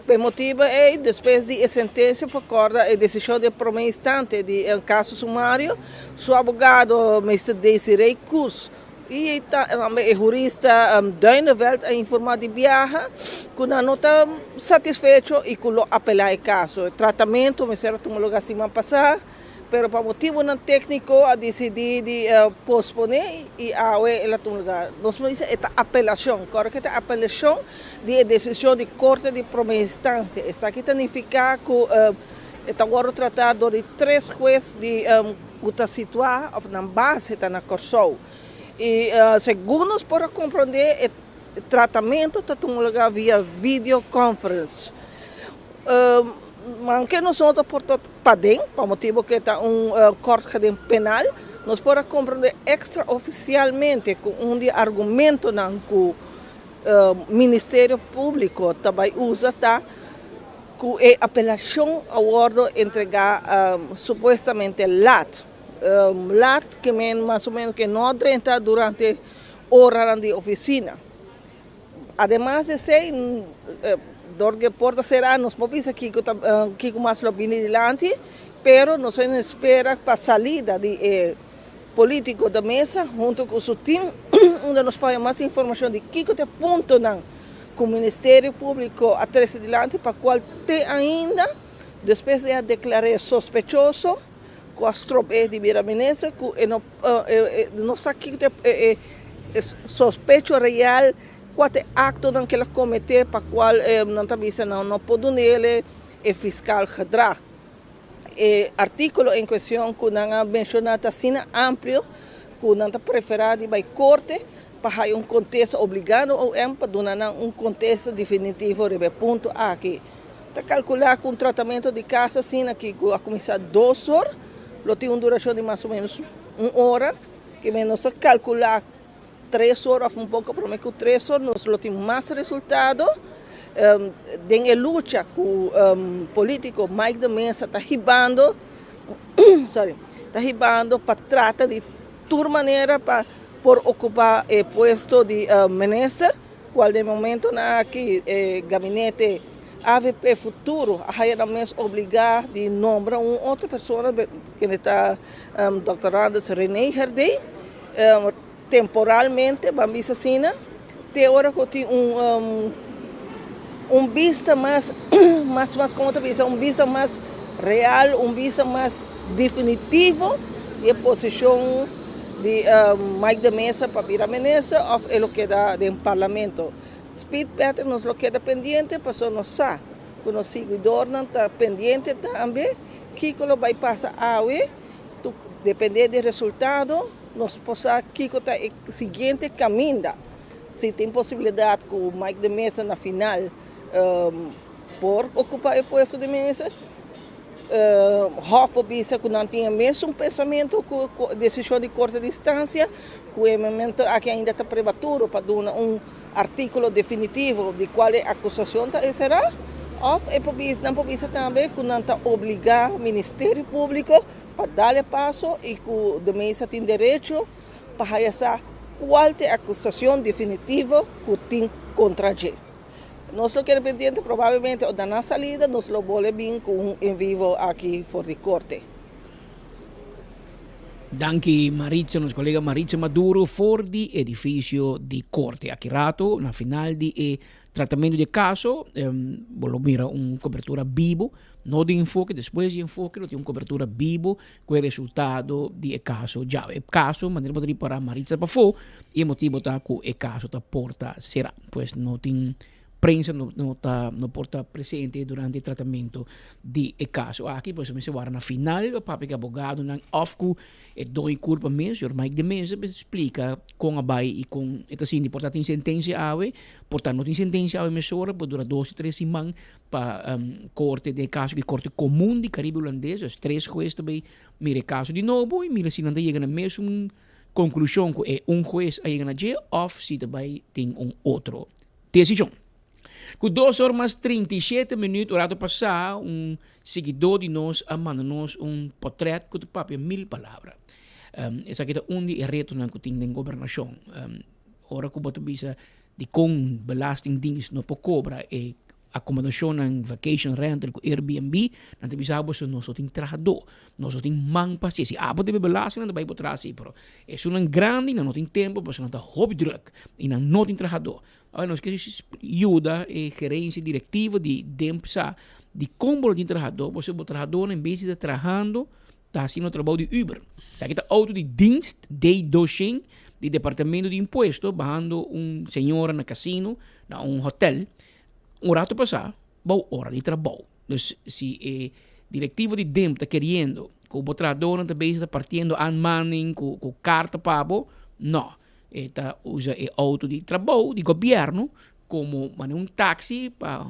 P'e motibu ei, despues di e sentensia por kòrda e desishon den promé instante di e kaso sumario, su abogado Mister Desiree Koos i tambe e hurista Duineveld a informá di biaha ku nan no ta satisfecho i ku lo apelá e kaso. E tratamentu mester a tuma lugá siman pasá. Pero pa motibunan tékniko a disidí di posponé i awe el a tuma lugá. Nos por bisa e ta apelashon. Kòrda ku e ta apelashon di e desishon di Korte di Promé Instansia. Esaki ta nifiká ku e ta wòrdu tratá dor di tres hues di ku ta situá òf nan base ta na Kòrsou. I segun nos por a komprondé e tratamentu ta tuma lugá via videoconference. Manke nos no ta por ta paden, pa motibo ku e ta un kort geding penal, nos por a komprondé ekstraofisialmente ku un di e argumentonan ku Ministerio Públiko ta bai usa ta ku e apelashon a wòrdu entregá supuestamente lat. lat ke men mas o menos ke no a drenta durante oranan di ofisina. Ademas di esei, dor di e porta será nos por bisa kiko ta kiko mas lo bini dilanti, pero nos a espera pa salida di e politico de mesa hunto cu su team unda nos por haya mas informacion di kico ta e puntonan cu Ministerio Publico a trece dilanti pa cual te ainda despues di a declar'e sospechoso cu a strob'e di bira minister cu e no no sa kico ta e sospecho real cua ta e actonan cu el a comete pa cual nan ta bisa nan no por dun'ele e fiscal gedrag. E artíkulo en kuestion ku nan a menshoná ta asina amplio ku nan ta preferá di bai korte pa haya un kontesta obligando OM pa duna nan un kontesta definitivo riba e punto aki. Ta kalkulá ku un tratamentu di kaso asina aki ku a kuminsá dos or lo tin un durashon di mas o ménos un ora, ke men nos ta kalkulá tres or of un poco prome cu tres or nos lo tin mas resultado den e lucha cu politico Mike de Meza ta hibando sorry ta hibando pa trata di tur manera pa por ocupa e puesto di minister cual den momentonan aki e gabinete avp Futuro a haya nan mes obliga di nombra un otro persona kende ta Dòkter Randers Rene Herdé. Temporalmente, ban bisa asina, te ora ku tin un un bista mas mas mas komo ta bisa un bista mas real, un bista mas definitivo di e posishon di Mike de Meza pa bira minister òf e lo keda den parlamento. Speed Patrick nos lo keda pendiente pasobra nos sa ku nos siguidornan ta pendiente tambe kiko lo bai pasa awe. Depende di resultado nos por sa kiko ta e siguiente caminda. Si tin posibilidad cu Mike de Meza na final por ocupa e puesto di minister, Hof por bisa cu nan tin e mesun pensamento cu decision di Corte di Instancia, cu e momento aki ainda ta prematuro pa duna un articulo definitivo di cual e acusacion ta encerra, of e por bisa, nan por bisa tambe cu nan ta obliga Ministerio Publico pa dal e paso y cu de mesa tin derecho pa haya sa cual ta e acusacion definitivo cu tin contra dje. Nos lo keda pendiente, probablemente ora nan salida nos lo bole bin cu un en vivo aki for di corte. Danki Maritza, nos colega Maritza Maduro for di edificio di corte. Aki rato, na final di e tratamento di e caso, bo lo mira un cobertura bibo, no di enfoke, despues di enfoke lo tin un cobertura bibo cu e resultado di e caso djawe. E caso, manera bo ta ripara, Maritza ta pafó y e motibo ta cu e caso ta porta cera. Pues no tin prensa no no ta no por ta presente durante e tratamento di e caso aki, por eso mester wara na final pa papia ku e abogadonan of ku e doño kurpa mes, señor Mike de Meza, pa splika kon a bai i kon e ta sinti. Por ta tin sentensia awe, por ta no tin sentensia awe mesora, por dura dos o tres siman pa korte den e caso aki korte komun di Karibe Hulandes, dus tres hues ta bai mira e caso di nobo i mira si nan ta yega na mesun konklushon ku e un hues a yega na dje of si ta bai tin un otro Desishon. Ku dos or mas 37 minüt un rato pasá un siguidó di nos a manda nos un potrèt ku ta papia mil palabra. Esaki ta un di e retonan ku tin den gobernashon. Ora ku bo ta bisa dikon Belastingdienst no por kobra e akomodashonnan vacation rental ku Airbnb, nan ta bisa bo nos no tin trahadó, nos no tin man pa hasi. Si abo debe belasting nan ta bai bo traha si, pero esunnan grandi nan no tin tempu pasobra nan ta hopi drùk i nan no tin trahadó. Awor nos ke yuda e gerensia direktivo di DEMPSA dikon bo no tin trahadó, pasobra bo trahadónan en bes di ta trahando ta hasiendo trabou di Uber. Esaki ta outo di dienst D200 di departamento di impuesto bahando un señora na casino na un hotel un rato pasá bou ora di trabou. Dus si e direktivo di DEMP ta keriendo ku bo trahadónan ta bezig ta partiendo aanmaning ku ku karta pa bo, no. E ta usa e outo di trabou di gobièrnu komo manera un taksi pa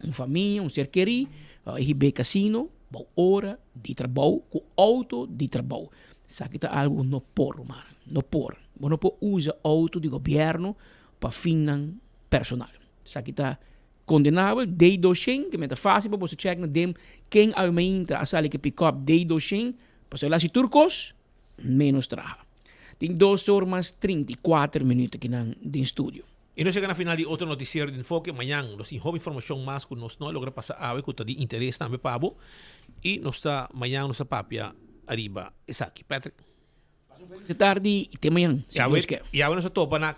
un famia, un ser kerí, pa e hib'é kasino bou ora di trabou ku outo di trabou. Esaki ta algu ku no por, rumannan, no por. Bo no por usa outo di gobièrnu pa finnan personal. Esaki ta kondenabel. D 200, ke mester fásil pa boso chèk na dem ken awe mainta a sali ku e pikòp D 200. Pasobra el a hasi tur kos menos traha. Tin dos or mas 34 minuut akinan den studio. I nos yega na final di otro noticiero di Enfoke. Mañan nos tin hopi informacion mas cu nos no a logra pasa awe cu ta di interes tambe pa bo. I nos ta mañan nos ta papia ariba esaki. Patrick. Pasa un feliz tardi y te mañan, si Dios ke. I awe nos a topa na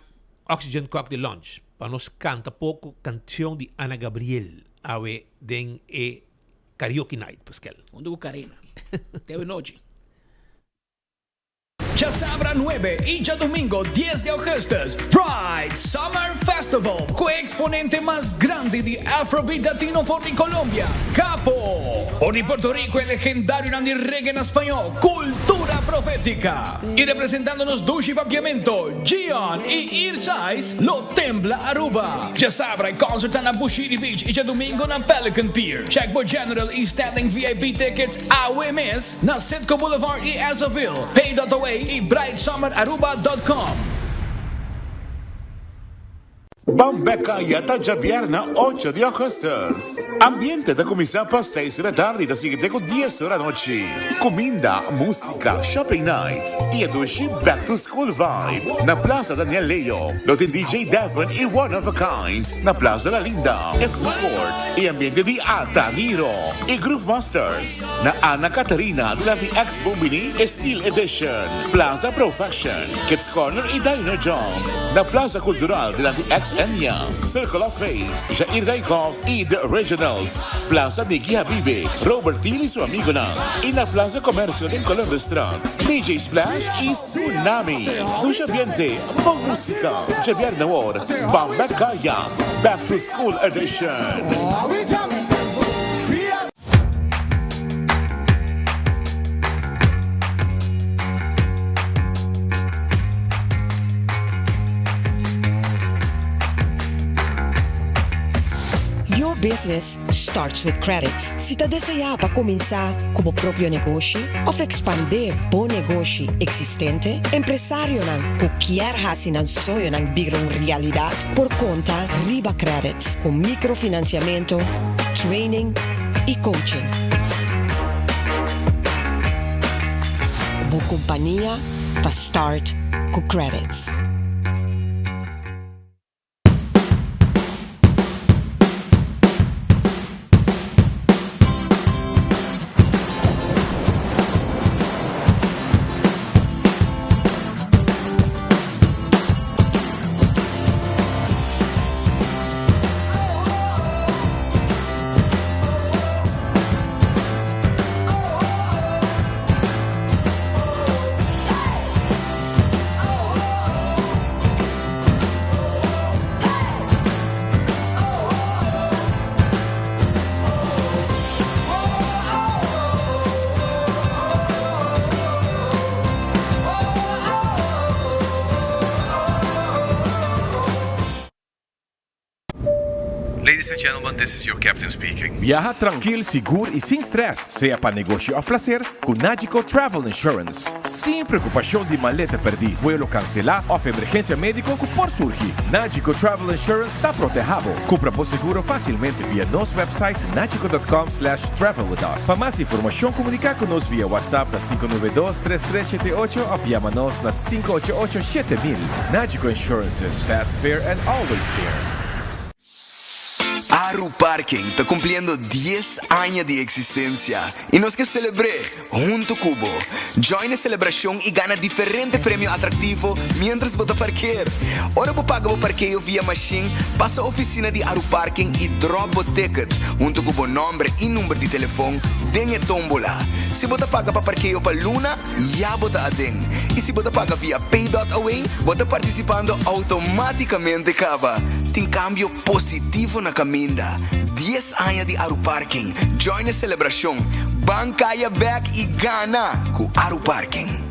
Oxygen Cocktail Lounge pa nos canta poco cancion di Ana Gabriel awe den e Karaoke Night, Pascal. Hunto cu Karina. Te awe nochi. Djasabra nuebe i djadumingo dies di augustus, Pride Summer Festival ku e eksponente mas grandi di Afrobeat Latino for di Colombia, Capo. For di Puerto Rico e legendarionan di reggae na spañó, Cultura Profética. I representando nos dushi papiamento, Gion i Irchais lo tembla Aruba. Djasabra e concert ta na Bushiri Beach i djadumingo na Pelican Pier. Check bo general i standing VIP tickets awe mes. Na Citgo Boulevard y Esso-ville, Pay.away y brightsummeraruba.com. Ban bek kaya ta djabièrnè ocho di augustus. Ambiente ta kuminsá pa seis ora tardi ta sigui te ku dies ora anochi. Kuminda, músika, shopping night i e dushi back to school vibe. Na Plaza Daniel Leo lo tin DJ Devon i One of a Kind. Na Plaza La Linda e food court i ambiente di Ataniro i Groove Masters. Na Anna Catharina dilanti ex Bombini e Steel Edition, Plaza Pro Fashion, Kids Corner y Dino Jump. Na Plaza Cultural dilanti ex Enya, Circle of Faith, Jair Dijkhoff y The Originals, Plaza Nicky Habibe, Robert Thiel y su amigonan y na Plaza Comercio den Columbusstraat, DJ Splash y Tsunami. Dushi ambiente, bon musica, djabièrnè awor, Bamba Kaya, Back to School Edition. Your business starts with credit. Si ta deseá pa kuminsá ku bo propio negoshi òf ekspandé bo negoshi eksistente, empresarionan ku kier hasi nan soñonan bira un realidat por konta riba Credit ku mikrofinansiamentu, training i coaching. Bo kompania ta start ku Credits. Ladies and gentlemen, this is your captain speaking. Biaha trankil, sigur i sin strès, sea pa negoshi òf plaser, ku Nagico Travel Insurance. Sin preokupashon di maleta pèrdí, vuelo kanselá òf emergensia médiko ku por surgi. Nagico Travel Insurance ta protehá bo. Kumpra bo seguro fásilmente via nos website nagico dot com slash travel with us. Pa mas informashon komuniká ku nos via WhatsApp na 592 3378 òf yama nos na 588 7000. Nagico Insurances, fast, fair and always there. Aru Parking ta cumpliendo dies aña di existencia y nos ke celebr'é hunto cu bo. Join e celebracion y gana diferente premio atractivo mientras bo ta parkeer. Ora bo paga bo parkeo via machine, pasa oficina di Aru Parking y drop bo ticket hunto cu bo nomber y number di telefon den e tombola. Si bo ta paga pa parkeo pa luna, ya bo ta aden. Y si bo ta paga via Pay.away, bo ta participando automaticamente caba. Tin cambio positivo na caminda. Dies aña di Aruparking. Join e celebracion. Ban caya bek y gana cu Aruparking.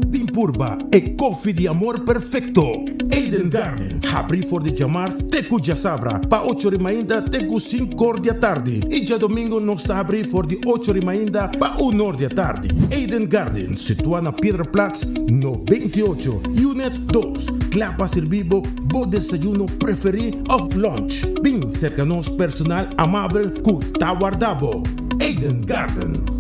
Bin purba e koffie di amor perfecto! Eden Garden, habri for di djamars te ku djasabra pa ocho ri mainta te ku sinkor di atardi i djadomingo nos ta habri for di ocho ri mainta pa unor di atardi. Eden Garden, situa na Piedraplaats no 28, Unit dos, kla pa sirbi bo bo desayuno preferi of lunch. Bin serka nos personal amabel ku ta warda bo. Eden Garden.